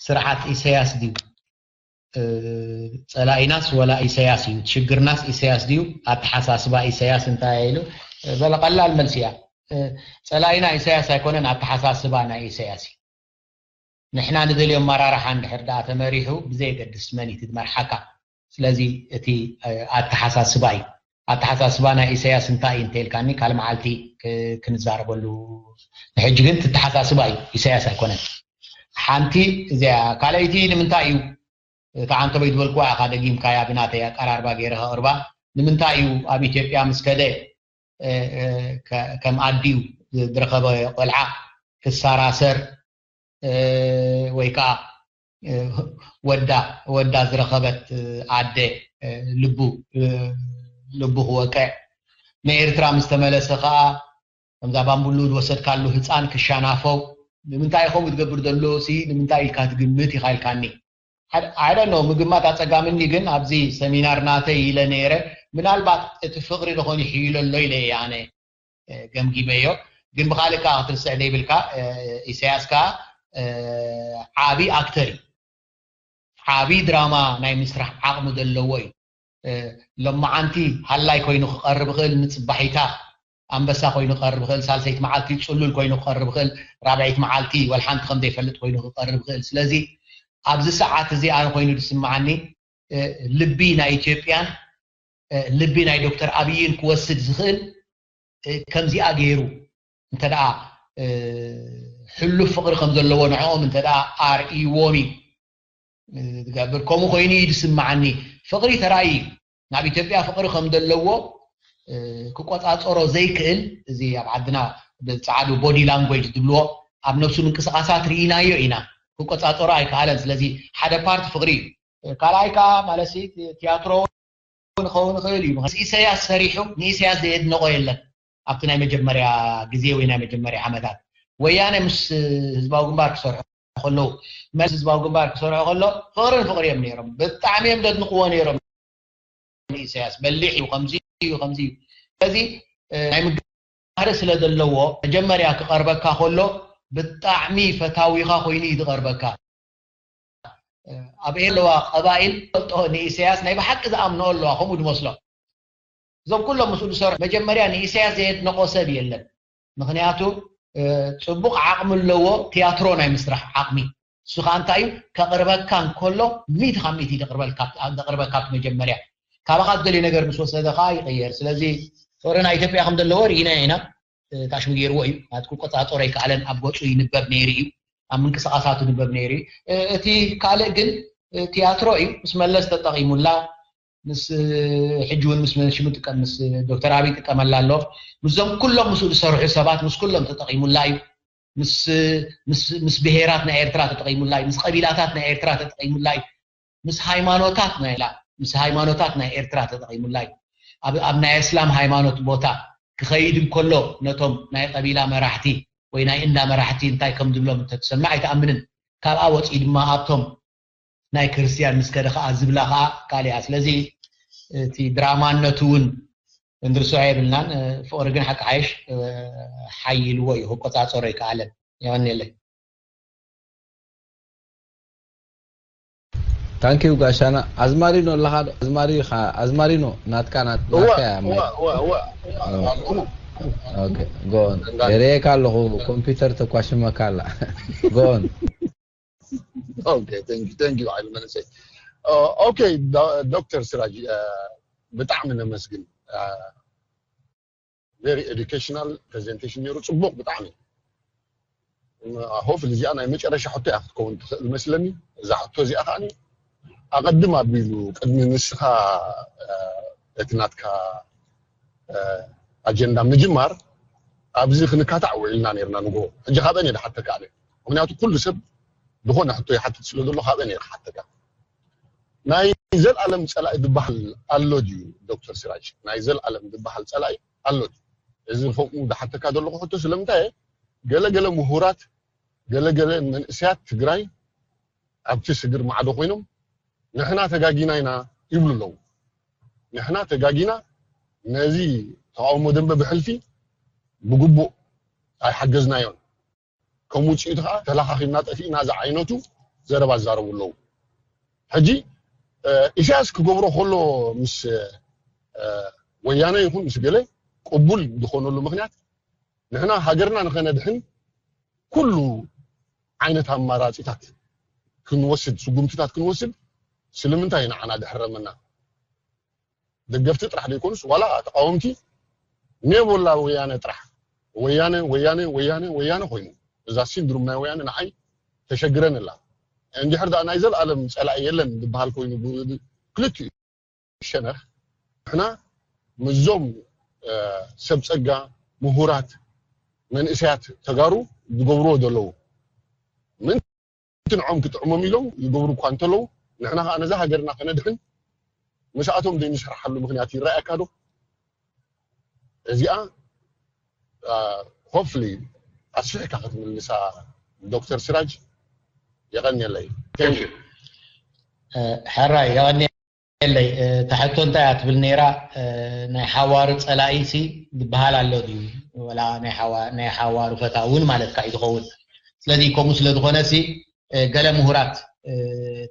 ስርዓት ኢሳያስ ድዩ ጸላኢናስ ወላ ኢሳያስ እዩ? ሽግርናስ ኢሳያስ ድዩ? ኣተሓሳስባ ኢሳያስ እንታይ ኢሉ? በለ ቀላል መልሲ እያ። ጸላኢና ኢሳያስ ኣይኮነን፣ ኣተሓሳስባ ናይ ኢሳያስ እዩ። ንሕና ንደልዮ ኣመራርሓ እንድሕር ደኣ ተመሪሑ ብዘየገድስ መን እዩ ትመርሓካ። ስለዚ እቲ ኣተሓሳስባ እዩ። ኣተሓሳስባ ናይ ኢሳያስ እንታይ እዩ እንተኢልካኒ ካልእ መዓልቲ ክንዛረበሉ። ንሕጂ ግን ትተሓሳስባ እዩ፣ ኢሳያስ ኣይኮነን። ሓንቲ እዚኣ ካልኣይቲ ንምንታይ እዩ እታ ዓንተቦይ ዝበልክዋ ኢኻ ደጊምካያ ብናተይ ኣቀራርባ ገይረ ከቕርባ። ንምንታይ እዩ ኣብ ኢትዮጵያ ምስ ከደ ከም ኣዲኡ ዝረኸበ ቆልዓ ክሰራሰር ወይ ከዓ ወዳ ወዳ ዝረኸበት ኣደ ልቡ ልቡ ክወቅዕ ንኤርትራ ምስ ተመለሰ ከዓ ከምዛ ባምቡሉ ዝወሰድካሉ ህፃን ክሻናፈው ንምንታይ ከምኡ ትገብር ዘሎ ሲ ንምንታይ ኢልካ ትግምት ኢኻ ኢልካኒ። I don't know ምግማት ኣፀጋምኒ ግን ኣብዚ ሰሚናር ናተይ ኢለ ነይረ ምናልባት እቲ ፍቕሪ ዝኾን ይሕይሎ ኣሎ ኢለ እየ ኣነ ገምጊመዮ። ግን ብካልእ ከዓ ክትርስዕ ዘይብልካ ኢሳያስ ከዓ ዓቢ ኣክተር እዩ። ዓቢ ድራማ ናይ ምስራሕ ዓቕሚ ዘለዎ እዩ። ሎማዓንቲ ሃላይ ኮይኑ ክቐርብ ይኽእል፣ ንፅባሒታ ኣንበሳ ኮይኑ ክቐርብ ይኽእል፣ ሳልሰይቲ መዓልቲ ፅሉል ኮይኑ ክቐርብ ይኽእል፣ ራብዐይቲ መዓልቲ ወላ ሓንቲ ከም ዘይፈልጥ ኮይኑ ክቐርብ ይኽእል። ስለዚ ኣብዚ ሰዓት እዚ ኣነ ኮይኑ ዝስምዓኒ ልቢ ናይ ኢትዮጵያን ልቢ ናይ ዶክተር ኣብይን ክወስድ ዝኽእል ከምዚኣ ገይሩ እንተ ደኣ ሕሉፍ ፍቕሪ ከም ዘለዎ ንዕኦም እንተ ደኣ ኣርእይዎም እዩ ዝገብር። ከምኡ ኮይኑ እዩ ዝስምዓኒ። ፍቕሪ ተራእዩ እዩ። ናብ ኢትዮጵያ ፍቕሪ ከም ዘለዎ ክቆፃፀሮ ዘይክእል እዚ ኣብ ዓድና ብፃዕዱ body language ዝብልዎ ኣብ ነብሱ ምንቅስቓሳት ርኢናዮ ኢና። ክቆፃፀሮ ኣይከኣለን። ስለዚ ሓደ ፓርት ፍቕሪ እዩ። ካልኣይ ከዓ ማለት ቲያትሮ ክኸውን ይኽእል እዩ። ኢሳያስ ሰሪሑ ንኢሳያስ ዘየድነቆ የለን። ኣብቲ ናይ መጀመርያ ግዜ ወይ ናይ መጀመርያ ዓመታት ወያነ ምስ ህዝባዊ ግንባር ክሰርሑ ከለዉ መለስ ህዝባዊ ግንባር ክሰርሑ ከሎ ፍቕርን ፍቕሪ እዮም ነይሮም። ብጣዕሚ እዮም ዘድንቅዎ ነይሮም። ኢሳያስ በሊሕ እዩ፣ ከምዚ እዩ፣ ከምዚ እዩ። ስለዚ ናይ ምግባር ስለ ዘለዎ መጀመርያ ክቐርበካ ከሎ ብጣዕሚ ፈታዊኻ ኮይኑ እዩ ዝቐርበካ። ኣብ ኤርትራ ዘለዋ ቀባኢል ፈልጦ ንኢሳያስ ናይ ብሓቂ ዝኣምንኦ ኣለዋ ከምኡ ዝመስሎ። እዞም ኩሎም ምስኡ ዝሰርሑ መጀመርያ ንኢሳያስ ዘየድነቆ ሰብ የለን። ምክንያቱ ፅቡቕ ዓቕሚ ኣለዎ፣ ቲያትሮ ናይ ምስራሕ ዓቕሚ። እሱ ከዓ እንታይ እዩ ከቕርበካ እንከሎ ሚእቲ ካብ ሚእቲ ዘቕርበካ ኣብቲ መጀመርያ ካባኻ ዝደልዮ ነገር ምስ ወሰደ ከዓ ይቕየር። ስለዚ ፍቕሪ ናይ ኢትዮጵያ ከም ዘለዎ ርኢናዮ ኢና። ታሽሙ ገይርዎ እዩ ማለት ክቆፃፀሮ ኣይከኣለን። ኣብ ገፁ ይንበብ ነይሩ እዩ፣ ኣብ ምንቅስቃሳቱ ይንበብ ነይሩ እዩ። እቲ ካልእ ግን ቲያትሮ እዩ። ምስ መለስ ተጠቂሙላ፣ ምስ ሕጂ እውን ምስ ሽሙ ጥቀም ምስ ዶክተር ኣብይ ጥቀመላ ኣሎ። ምስዞም ኩሎም ምስኡ ዝሰርሑ ሰባት ምስ ኩሎም ተጠቂሙላ እዩ። ምስ ብሄራት ናይ ኤርትራ ተጠቂሙላ እዩ። ምስ ቀቢላታት ናይ ኤርትራ ተጠቂሙላ እዩ። ምስ ሃይማኖታት ናይ ምስ ሃይማኖታት ናይ ኤርትራ ተጠቂሙላ እዩ። ኣብ ናይ እስላም ሃይማኖት ቦታ ክኸይድ እንከሎ ነቶም ናይ ቀቢላ መራሕቲ ወይ ናይ እንዳ መራሕቲ እንታይ ከም ዝብሎም እንተትሰምዕ ኣይትኣምንን። ካብኣ ወፂኡ ድማ ኣብቶም ናይ ክርስትያን ምስ ከደ ከዓ ዝብላ ከዓ ካልእ እያ። ስለዚ እቲ ድራማነቱ እውን እንድርስዖ የብልናን። ፍቕሪ ግን ሓቂ ሓይሽ ሓይልዎ እዩ፣ ክቆፃፀሮ ይከኣለን። የቐንየለይ። ታንኪዩ ጋሻና። ኣዝማሪኖ ኣለኻ ዶ? ኣዝማሪኖ ናትካ ናትካ እያ ማይክ። ኦኬ ጎን የርእየካ ኣለኹ። ኮምፒውተር ተኳሽመካ ኣላ። ጎን ኦኬ ቴንክ ዩ ቴንክ ዩ ዓቢ መንእሰይ። ኦኬ ዶክተር ስራጅ ብጣዕሚ ነመስግን። ቨሪ ኤዱኬሽናል ፕሬዘንቴሽን ነይሩ፣ ፅቡቕ ብጣዕሚ። ሆፕሊ እዚኣ ናይ መጨረሻ ሕቶ እያ ክትከውን ትኽእል መስለኒ። እዛ ሕቶ እዚኣ ከዓ ኣቐድም ኣቢሉ ቅድሚ ንስኻ እቲ ናትካ ኣጀንዳ ምጅማር ኣብዚ ክንካታዕ ውዒልና ነርና ንግሆ። ሕጂ ካብአን እየ ድሓተካ ኣነ። ምክንያቱ ኩሉ ሰብ ዝኾነ ሕቶ ይሓትት ስለ ዘሎ ካብአን እየ ክሓተካ። ናይ ዘልኣለም ጸላኢ ዝበሃል ኣሎ ድዩ ዶክተር ሲራጅ? ናይ ዘልኣለም ዝበሃል ጸላኢ ኣሎ ድዩ? እዚ ከምኡ ድሓተካ ዘለኹ ሕቶ ስለምንታይ እየ? ገለገለ ምሁራት፣ ገለገለ መንእሰያት ትግራይ ኣብቲ ስግር ማዕዶ ኮይኖም ንሕና ተጋጊና ኢና ይብሉ ኣለዉ። ንሕና ተጋጊና ነዚ ተቃውሞ ደንበ ብሕልፊ ብግቡእ ኣይሓገዝናዮን። ከም ውፅኢቱ ከዓ ተለኻኺምና ጠፊእና ዝዓይነቱ ዘረባ ዝዛረቡ ኣለዉ። ሕጂ ኢሳያስ ክገብሮ ከሎ ምስ ወያነ ይኹን ምስ ገለ ቅቡል ዝኾነሉ ምክንያት ንሕና ሃገርና ንኸነድሕን ኩሉ ዓይነት ኣማራፂታት ክንወስድ ስጉምትታት ክንወስድ ስለምንታይ ንዓና ድሕረመና? ደገፍቲ ጥራሕ ዘይኮኑስ ዋላ ተቃወምቲ ኔቦላ ወያነ ጥራሕ ወያነ ወያነ ወያነ ወያነ ኮይኑ እዛ ሲንድሩም ናይ ወያነ ንዓይ ተሸግረን ኣላ። እንድሕር ደኣ ናይ ዘልኣለም ጸላኢ የለን ዝበሃል ኮይኑ ክልቲኡ ሸነኽ ንሕና ምስዞም ሰብ ጸጋ ምሁራት መንእሰያት ተጋሩ ዝገብርዎ ዘለዉ ምን ትንዖም ክጥዕሞም ኢሎም ይገብሩ እኳ እንተለዉ ንሕና ከዓ ነዛ ሃገርና ከነድሕን ምስኣቶም ዘይንሰርሓሉ ምክንያት ይረኣየካ ዶ? እዚኣ ሆፍሊ ኣስፊሕካ ክትምልሳ ዶክተር ስራጅ የቐንየለይ። ሕራይ የቐንየለይ። ተሕቶ እንታይ እያ ትብል ነይራ? ናይ ሓዋሩ ፀላኢ ሲ ዝበሃል ኣሎ ድዩ? ወላ ናይ ሓዋሩ ፈታዊ እውን ማለትካ እዩ ዝኸውን። ስለዚ ከምኡ ስለዝኾነ ሲ ገለ ምሁራት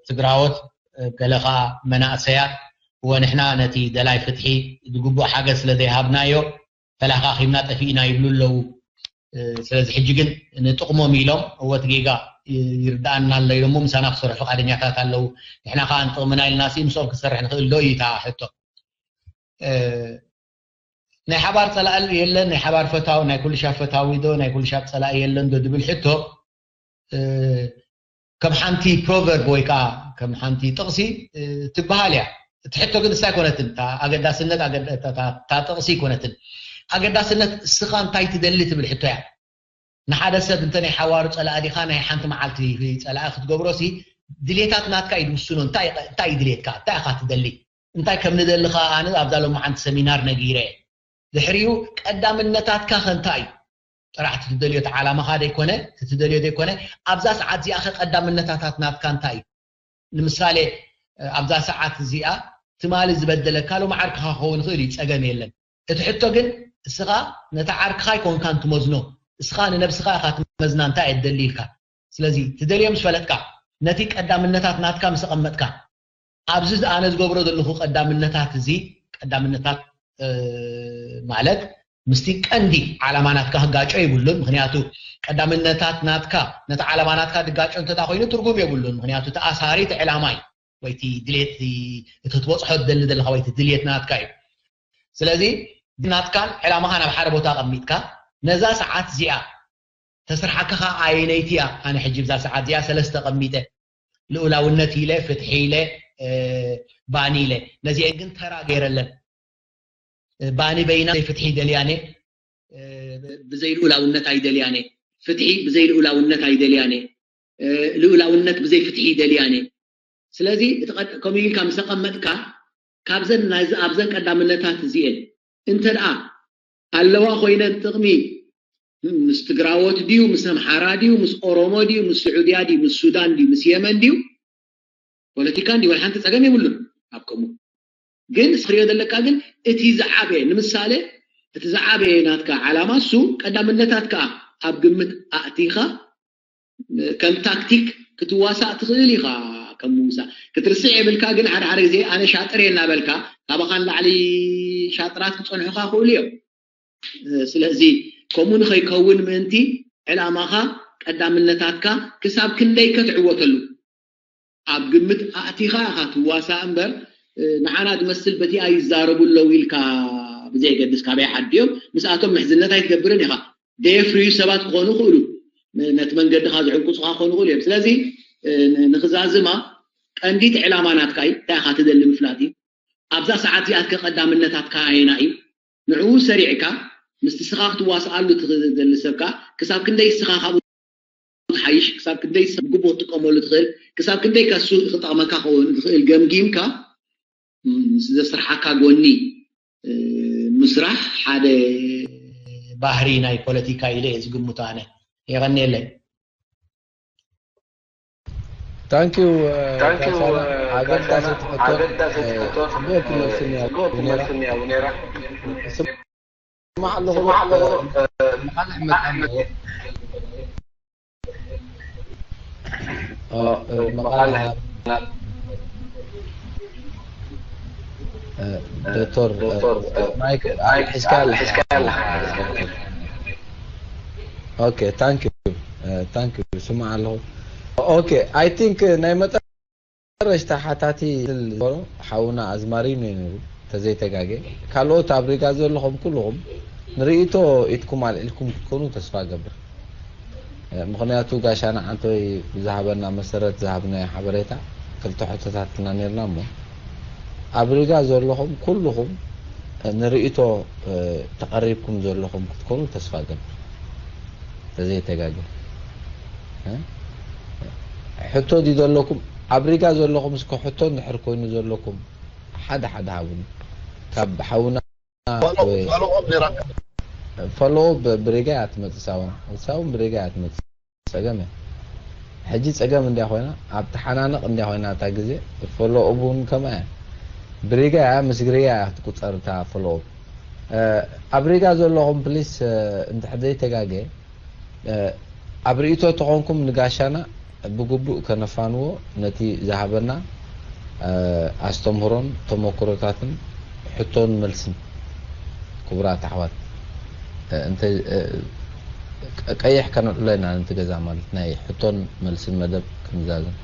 ትግራዎት ገለ ከዓ መናእሰያት እወ ንሕና ነቲ ደላይ ፍትሒ ዝግቡእ ሓገዝ ስለ ዘይሃብናዮ ተላኻኺምና ጠፊእና ይብሉ ኣለዉ። ስለዚ ሕጂ ግን ንጥቕሞም ኢሎም እወ እቲ ጌጋ ይርድኣና ኣሎ ኢሎሞ ምሳና ክሰርሑ ፍቓደኛታት ኣለዉ። ንሕና ከዓ ንጥቕምና ኢልና ሲ ምስኦም ክንሰርሕ ንኽእል ዶ እዩ እታ ሕቶ። ናይ ሓባር ፀላኢ የለን፣ ናይ ሓባር ፈታዊ፣ ናይ ኩልሻብ ፈታዊ ዶ ናይ ኩልሻብ ፀላኢ የለን ዶ ዝብል ሕቶ ከም ሓንቲ ፕሮቨርብ ወይ ከዓ ከም ሓንቲ ጥቕሲ ትበሃል እያ። እቲ ሕቶ ግን እሳ ኣይኮነትን፣ እታ ኣገዳስነት እታ ጥቕሲ ኣይኮነትን። ኣገዳስነት እስኻ እንታይ ትደሊ ትብል ሕቶ እያ። ንሓደ ሰብ እንተ ናይ ሓዋሩ ፀላኢ ዲኻ ናይ ሓንቲ መዓልቲ ፀላኢ ክትገብሮ ሲ ድሌታት ናትካ እዩ ዝውስኖ። እንታይ እዩ ድሌትካ? እንታይ ኢኻ ትደሊ? እንታይ ከም ንደሊ ከዓ ኣነ ኣብዛ ሎማዓንቲ ሰሚናር ነጊረ። ድሕሪኡ ቀዳምነታትካ ከ እንታይ እዩ? ጥራሕ እቲ ትደልዮ እቲ ዓላማኻ ዘይኮነ እቲ ትደልዮ ዘይኮነ ኣብዛ ሰዓት እዚኣ ከ ቀዳምነታታት ናትካ እንታይ እዩ? ንምሳሌ ኣብዛ ሰዓት እዚኣ ትማሊ ዝበደለካ ሎሚ ዓርክኻ ክኸውን ይኽእል እዩ፣ ፀገም የለን። እቲ ሕቶ ግን እስኻ ነቲ ዓርክኻ ኣይኮንካን ትመዝኖ፣ እስኻ ንነብስኻ ኢኻ ትመዝና እንታይ እየ ትደሊ ኢልካ። ስለዚ ትደልዮ ምስ ፈለጥካ ነቲ ቀዳምነታት ናትካ ምስ ኣቐመጥካ ኣብዚ ኣነ ዝገብሮ ዘለኹ ቀዳምነታት እዚ ቀዳምነታት ማለት ምስቲ ቀንዲ ዓላማ ናትካ ክጋጮ የብሉን። ምክንያቱ ቀዳምነታት ናትካ ነቲ ዓላማ ናትካ ድጋጮ እንተ ኮይኑ ትርጉም የብሉን። ምክንያቱ እቲ ኣሳሪ እቲ ዕላማ እዩ ወይ እቲ ድሌት እቲ ክትበፅሖ ትደሊ ዘለካ ወይ እቲ ድልየት ናትካ እዩ። ስለዚ ናትካን ዕላማኻ ናብ ሓደ ቦታ ኣቐሚጥካ ነዛ ሰዓት እዚኣ ተስርሓካ ከዓ ኣየነይቲ እያ? ኣነ ሕጂ ብዛ ሰዓት እዚኣ ሰለስተ ቀሚጠ ልኡላውነት ኢለ ፍትሒ ኢለ ባኒ ኢለ ነዚአን ግን ተራ ገይረለን። ባኒ በይና ፍትሒ ይደልያነ ብዘይ ልኡላውነት ኣይደልያነ ፍትሒ ብዘይ ልኡላውነት ኣይደልያነ ልኡላውነት ብዘይ ፍትሒ ይደልያነ። ስለዚ ከምኡ ኢልካ ምስ ኣቐመጥካ ካብዘን ናይዚ ኣብዘን ቀዳምነታት እዚኤን እንተ ደኣ ኣለዋ ኮይነን ጥቕሚ ምስ ትግራዎት ድዩ ምስ ኣምሓራ ድዩ ምስ ኦሮሞ ድዩ ምስ ስዑድያ ድዩ ምስ ሱዳን ድዩ ምስ የመን ድዩ ፖለቲካ እንዲ ወላ ሓንቲ ፀገም የብሉን ኣብ ከምኡ ግን እስክሪኦ ዘለካ ግን እቲ ዝዓበየ ንምሳሌ እቲ ዝዓበየ ናትካ ዓላማ እሱ ቀዳምነታት ከዓ ኣብ ግምት ኣእቲኻ ከም ታክቲክ ክትዋሳእ ትኽእል ኢኻ ከም ምውሳእ ክትርስዕ የብልካ ግን ሓደ ሓደ ግዜ ኣነ ሻጥር እየ እናበልካ ካባኻ ንላዕሊ ሻጥራት ክፀንሑኻ ክእሉ እዮም ስለዚ ከምኡ ንኸይከውን ምእንቲ ዕላማኻ ቀዳምነታትካ ክሳብ ክንደይ ከ ትዕወተሉ ኣብ ግምት ኣእቲኻ ኢኻ ትዋሳእ እምበር ንዓና ዝመስል በቲኣ ይዛረቡ ኣለዉ ኢልካ ብዘየገድስ ካበይ ዓዲ እዮም ምስኣቶም ምሕዝነት ኣይትገብርን ኢኻ ደየፍርዩ ሰባት ክኾኑ ይኽእሉ ነቲ መንገድኻ ዝዕንቁፅኻ ክኾኑ ይኽእሉ እዮም ስለዚ ንክዛዝማ ቀንዲት ዕላማ ናትካ እዩ እንታይ ኢኻ ትደሊ ምፍላጥ እዩ ኣብዛ ሰዓት እዚኣትከ ቀዳምነታትካ ኣየና እዩ ንዕኡ ሰሪዕካ ምስቲ ስኻ ክትዋስኣሉ ትኽእል ዘሊ ሰብካ ክሳብ ክንደይ ስኻ ካብኡ ትሓይሽ፣ ክሳብ ክንደይ ሰብ ግቡእ ክትጥቀመሉ ትኽእል፣ ክሳብ ክንደይ ከሱ ክጠቕመካ ክኸውን ዝኽእል ገምጊምካ ዘስርሓካ ጎኒ ምስራሕ ሓደ ባህሪ ናይ ፖለቲካ ኢለ እየ ዝግምቶ ኣነ። የቐንየለይ። ታንኪዩ። ኣገዳሲ ትሕቶ። ጽቡቅ ክትመልስኒ እያ ነይራ። ስማዕ ኣለኹ። መቃልሕ መቃልሕ መቃልሕ ዶክተር ማይክ ሒዝካ ኣለኻ። ኦኬ፣ ታንክ ዩ፣ ታንክ ዩ። ስማዕ ኣለኹ። ኦኬ፣ ኣይ ቲንክ ናይ መጠረሽታ ሓታቲ ዝኮኑ ሓውና ኣዝማሪኖ እዩ ነይሩ፣ ተዘይተጋጌ። ካልኦት ኣብ ሪጋ ዘለኹም ኩልኹም ንርእይቶ ኢድኩም ኣልዒልኩም ክትኮኑ ተስፋ እገብር። ምኽንያቱ ጋሻና ዓንቶይ ብዝሃበና መሰረት ዝሃብናዮ ሓበሬታ ክልተ ሕቶታት ኢልና ነርና እሞ ኣብ ሪጋ ዘለኹም ኩልኹም ንርእይቶ ተቐሪብኩም ዘለኹም ክትኮኑ ተስፋ እገብር። ተዘይተጋገ ሕቶ ድዩ ዘለኩም? ኣብ ሪጋ ዘለኹም እስከ ሕቶ እንድሕር ኮይኑ ዘለኩም ሓደ ሓደ ሃቡኒ ካብ ሓውና ፎሎው ብሪጋ እያ ትመፅእ። ሳውን ሳውን ብሪጋ እያ ትመፅእ። ፀገም እያ። ሕጂ ፀገም እንዲያ ኮይና ኣብ ተሓናነቕ እንዲያ ኮይና እታ ግዜ ፎሎው እውን ከምኣ እያ። ብሪጋ እያ ምስ ግሪጋ እያ ክትቁፀር እታ ፎሎው። ኣብ ሪጋ ዘለኹም ፕሊስ እንድሕር ዘይተጋገ ኣብ ርእይቶ ተኾንኩም ንጋሻና ብግቡእ ከነፋንዎ ነቲ ዝሃበና ኣስተምህሮን ተመክሮታትን ሕቶን መልስን ክቡራት ኣሕዋት እንተ ቀይሕ ከነልዕሎ ኢና ነቲ ገዛ ማለት ናይ ሕቶን መልስን መደብ ክንዛዝም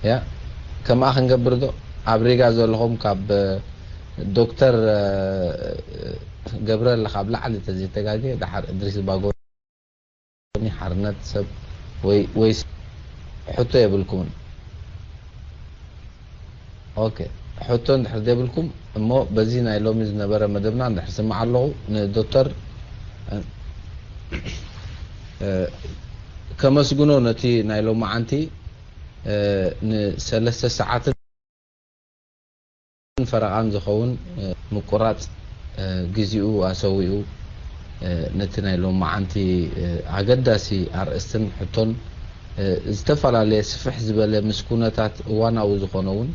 ያ ከምኣ ክንገብር ዶ ኣብ ሪጋ ዘለኹም ካብ ዶክተር ገብረለ ካብ ላዕሊ ተዘይተጋገ ደሓር እድሪስ ባጎ ሓርነት ሰብ ወይ ወይስ ሕቶ የብልኩምን። ኦኬ ሕቶ እንድሕር ዘይብልኩም እሞ በዚ ናይ ሎሚ ዝነበረ መደብና እንድሕር ስማዕ ኣለኹ ንዶክተር ከመስግኖ ነቲ ናይ ሎማዓንቲ ንሰለስተ ሰዓትን ፈረቓን ዝኸውን ምቁራፅ ግዜኡ ኣሰዊኡ ነቲ ናይ ሎማዓንቲ ኣገዳሲ ኣርእስትን ሕቶን ዝተፈላለየ ስፍሕ ዝበለ ምስ ኩነታት እዋናዊ ዝኾነ እውን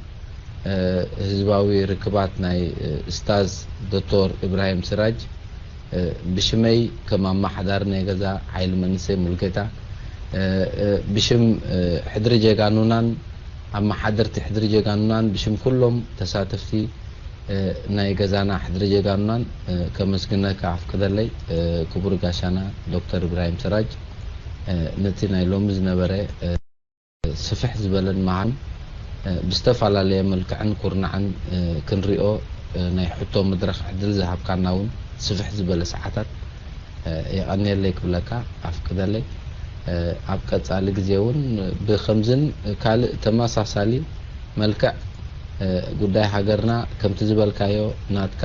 ህዝባዊ ርክባት ናይ እስታዝ ዶክተር ኢብራሂም ስራጅ ብሽመይ ከም ኣመሓዳሪ ናይ ገዛ ሓይሊ መንእሰይ ሙልጌታ ብሽም ሕድሪ ጀጋኑናን ኣመሓደርቲ ሕድሪ ጀጋኑናን ብሽም ኩሎም ተሳተፍቲ ናይ ገዛና ሕድሪ ጀጋኑናን ከመስግነካ ኣፍቅደለይ ክቡር ጋሻና ዶክተር ኢብራሂም ስራጅ ነቲ ናይ ሎሚ ዝነበረ ስፍሕ ዝበለን መሃርን ብዝተፈላለየ መልክዕን ኩርናዕን ክንሪኦ ናይ ሕቶ መድረኽ ዕድል ዝሃብካና እውን ስፍሕ ዝበለ ሰዓታት የቐንየለይ ክብለካ ኣፍቅደለይ። ኣብ ቀፃሊ ግዜ እውን ብከምዝን ካልእ ተመሳሳሊ መልክዕ ጉዳይ ሃገርና ከምቲ ዝበልካዮ ናትካ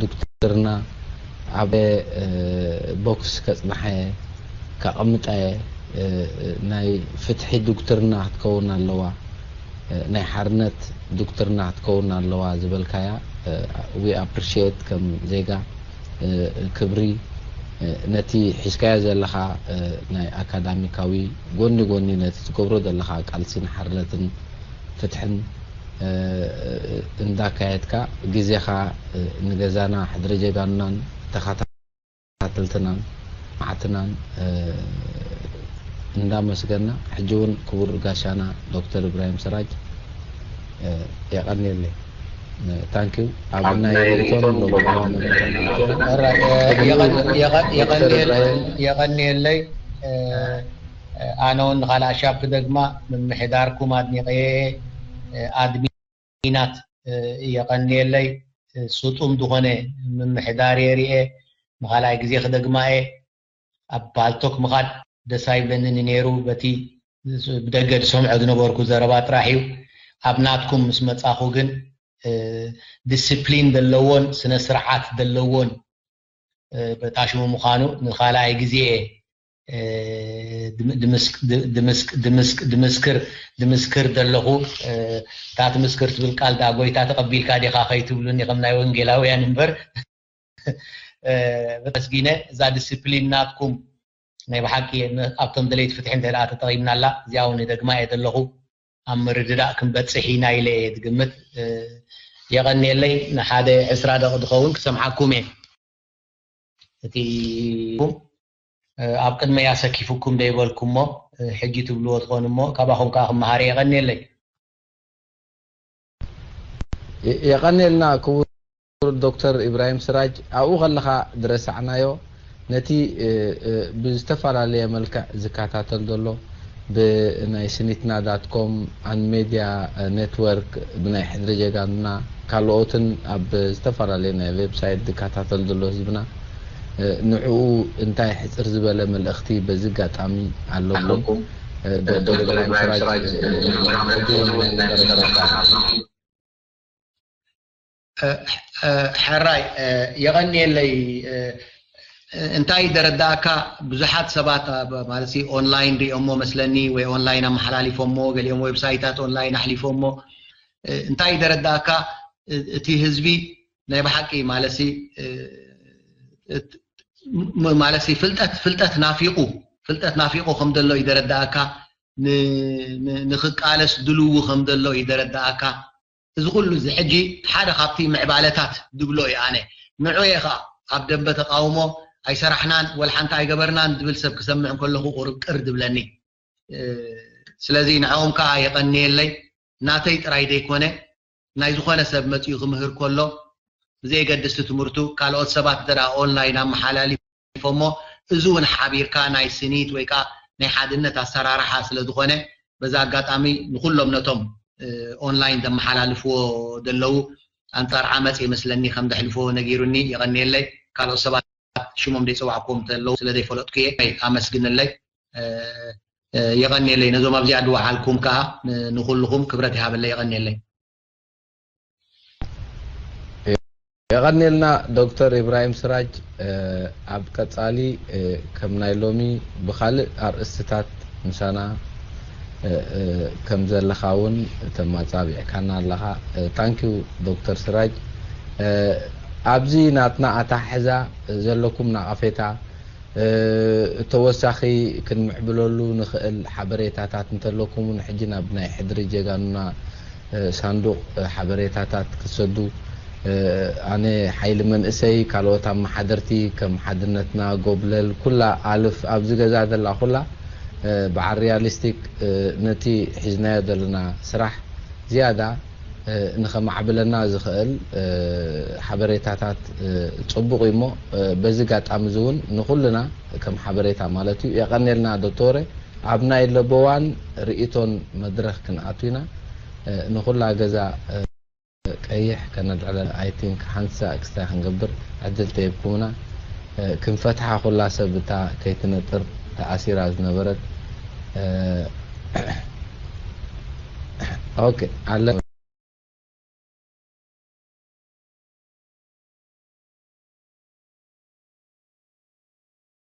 ዱክትርና ኣብ ቦክስ ከፅንሐ ከቐምጠ ናይ ፍትሒ ዱክትርና ክትከውን ኣለዋ፣ ናይ ሓርነት ዱክትርና ክትከውን ኣለዋ ዝበልካያ we appreciate ከም ዜጋ ክብሪ ነቲ ሒዝካዮ ዘለኻ ናይ ኣካዳሚካዊ ጎኒ ጎኒ ነቲ ትገብሮ ዘለኻ ቃልሲ ንሓርነትን ፍትሕን እንዳካየድካ ግዜኻ ንገዛና ሕድሪ ጀጋኑናን ተኻታተልትናን ማዕትናን እንዳመስገና ሕጂ እውን ክቡር ጋሻና ዶክተር ኢብራሂም ስራጅ የቐንየለይ። ታንኪዩ ኣብ ናይ ርእቶን የቐንየለይ። ኣነ እውን ንኻልኣይ ሻብ ክደግማ ምምሕዳርኩም ኣድኒቐ ኣድሚናት የቐንየለይ። ስጡም ዝኾነ ምምሕዳር እየ ርኤ ንኻልኣይ ግዜ ክደግማ እየ። ኣብ ፓልቶክ ምኻድ ደስ ኣይብለንን ነይሩ በቲ ብደገ ዝሰምዖ ዝነበርኩ ዘረባ ጥራሕ እዩ። ኣብ ናትኩም ምስ መጻኹ ግን ዲስፕሊን ዘለዎን ስነ ስርዓት ዘለዎን በታሽሙ ምዃኑ ንኻልኣይ ግዜ ድምስክር ዘለኹ። እታ ትምስክር ትብል ቃል ዳ ጎይታ ተቐቢልካ ዲኻ ከይትብሉኒ ከም ናይ ወንጌላውያን እምበር። በተስጊነ እዛ ዲስፕሊን ናትኩም ናይ ብሓቂ ኣብቶም ደለይቲ ፍትሒ እንተ ተጠቒምናላ እዚኣ እውን ደግማ እየ ዘለኹ። ኣብ ምርድዳእ ክንበፅሕ ኢና ኢለ እየ ዝግምት። የቐንየለይ። ንሓደ ዕስራ ደቂ ዝኸውን ክሰምዓኩም እየ። እቲ ኣብ ቅድመይ ኣሰኪፉኩም ደይበልኩሞ ሕጂ ትብልዎ ትኾኑ እሞ ካባኹም ከዓ ክመሃር እየ። የቐንየለይ። የቐንየልና ክቡር ዶክተር ኢብራሂም ስራጅ፣ ኣብኡ ከለኻ ዝረሳዕናዮ ነቲ ብዝተፈላለየ መልክዕ ዝከታተል ዘሎ ብናይ ስኒትና ዳት ኮም፣ ኣን ሜድያ ኔትወርክ፣ ብናይ ሕድሪ ጀጋኑና ካልኦትን ኣብ ዝተፈላለየ ናይ ዌብሳይት ዝከታተል ዘሎ ህዝብና ንዕኡ እንታይ ሕፅር ዝበለ መልእኽቲ በዚ ኣጋጣሚ ኣለኩም? ዶክተር ኢብራሂም ስራጅ ሕራይ የቐንየለይ። እንታይ ደረዳእካ ብዙሓት ሰባት ማለት ኦንላይን ሪኦሞ መስለኒ ወይ ኦንላይን ኣመሓላሊፎሞ ገሊኦም ዌብሳይታት ኦንላይን ኣሕሊፎሞ እንታይ ደረዳእካ እቲ ህዝቢ ናይ ብሓቂ ማለሲ ማለሲ ፍልጠት ፍልጠት ናፊቁ ፍልጠት ናፊቁ ከም ዘሎ ይደረዳእካ ንክቃለስ ድልዉ ከም ዘሎ ይደረዳእካ። እዚ ኩሉ እዚ ሕጂ ሓደ ካብቲ ምዕባለታት ድብሎ እዩ ኣነ። ንዑ እየ ከዓ ኣብ ደንበ ተቃውሞ ኣይሰራሕናን ወላ ሓንቲ ኣይገበርናን ድብል ሰብ ክሰምዕ እንከለኹ ቁርብ ቅር ድብለኒ። ስለዚ ንዕኦም ከዓ የቐንየለይ። ናተይ ጥራይ ዘይኮነ ናይ ዝኾነ ሰብ መፂኡ ክምህር ከሎ ብዘየገድስቲ ትምህርቱ ካልኦት ሰባት እንተ ኦንላይን ኣመሓላሊፎሞ እዚ እውን ሓቢርካ ናይ ስኒት ወይ ከዓ ናይ ሓድነት ኣሰራርሓ ስለ ዝኾነ በዛ ኣጋጣሚ ንኩሎም ነቶም ኦንላይን ዘመሓላልፍዎ ዘለዉ ኣንፃር ዓመፅ ይመስለኒ ከም ዘሕልፍዎ ነጊሩኒ። የቐንየለይ። ካልኦት ሰባት ሽሞም ዘይፀዋዕኩም ዘለዉ ስለ ዘይፈለጥኩ እየ። ኣመስግንለይ። የቐንየለይ። ነዞም ኣብዚኣ ድወዓልኩም ከዓ ንኩልኹም ክብረት ይሃበለይ። የቐንየለይ። የቐንየልና ዶክተር ኢብራሂም ስራጅ። ኣብ ቀፃሊ ከም ናይ ሎሚ ብኻልእ ኣርእስትታት ምሳና ከም ዘለኻ እውን ተማፃቢዕካና ኣለኻ። ታንኪዩ ዶክተር ስራጅ። ኣብዚ ናትና ኣታሕዛ ዘለኩም ናቐፌታ ተወሳኺ ክንምዕብለሉ ንኽእል ሓበሬታታት እንተለኩም እውን ሕጂ ናብ ናይ ሕድሪ ጀጋኑና ሳንዱቕ ሓበሬታታት ክትሰዱ። ኣነ ሓይሊ መንእሰይ ካልኦት ኣመሓደርቲ ከም ሓድነትና ጎብለል ኩላ ኣልፍ ኣብዚ ገዛ ዘላ ኩላ በዓል ሪያሊስቲክ ነቲ ሒዝናዮ ዘለና ስራሕ ዝያዳ ንኸማዕብለና ዝኽእል ሓበሬታታት ፅቡቕ እዩ እሞ በዚ ጋጣሚ እዚ እውን ንኹልና ከም ሓበሬታ ማለት እዩ። የቐንየልና ዶክተረ። ኣብ ናይ ለበዋን ርእይቶን መድረኽ ክንኣቱ ኢና። ንኹላ ገዛ ቀይሕ ከነልዕለ I think ሓንሳ ክስታይ ክንገብር ዕድል ተሂብኩምና። ክንፈትሓ ኩላ ሰብ እታ ከይትነጥር ተኣሲራ ዝነበረት ኦኬ ኣለ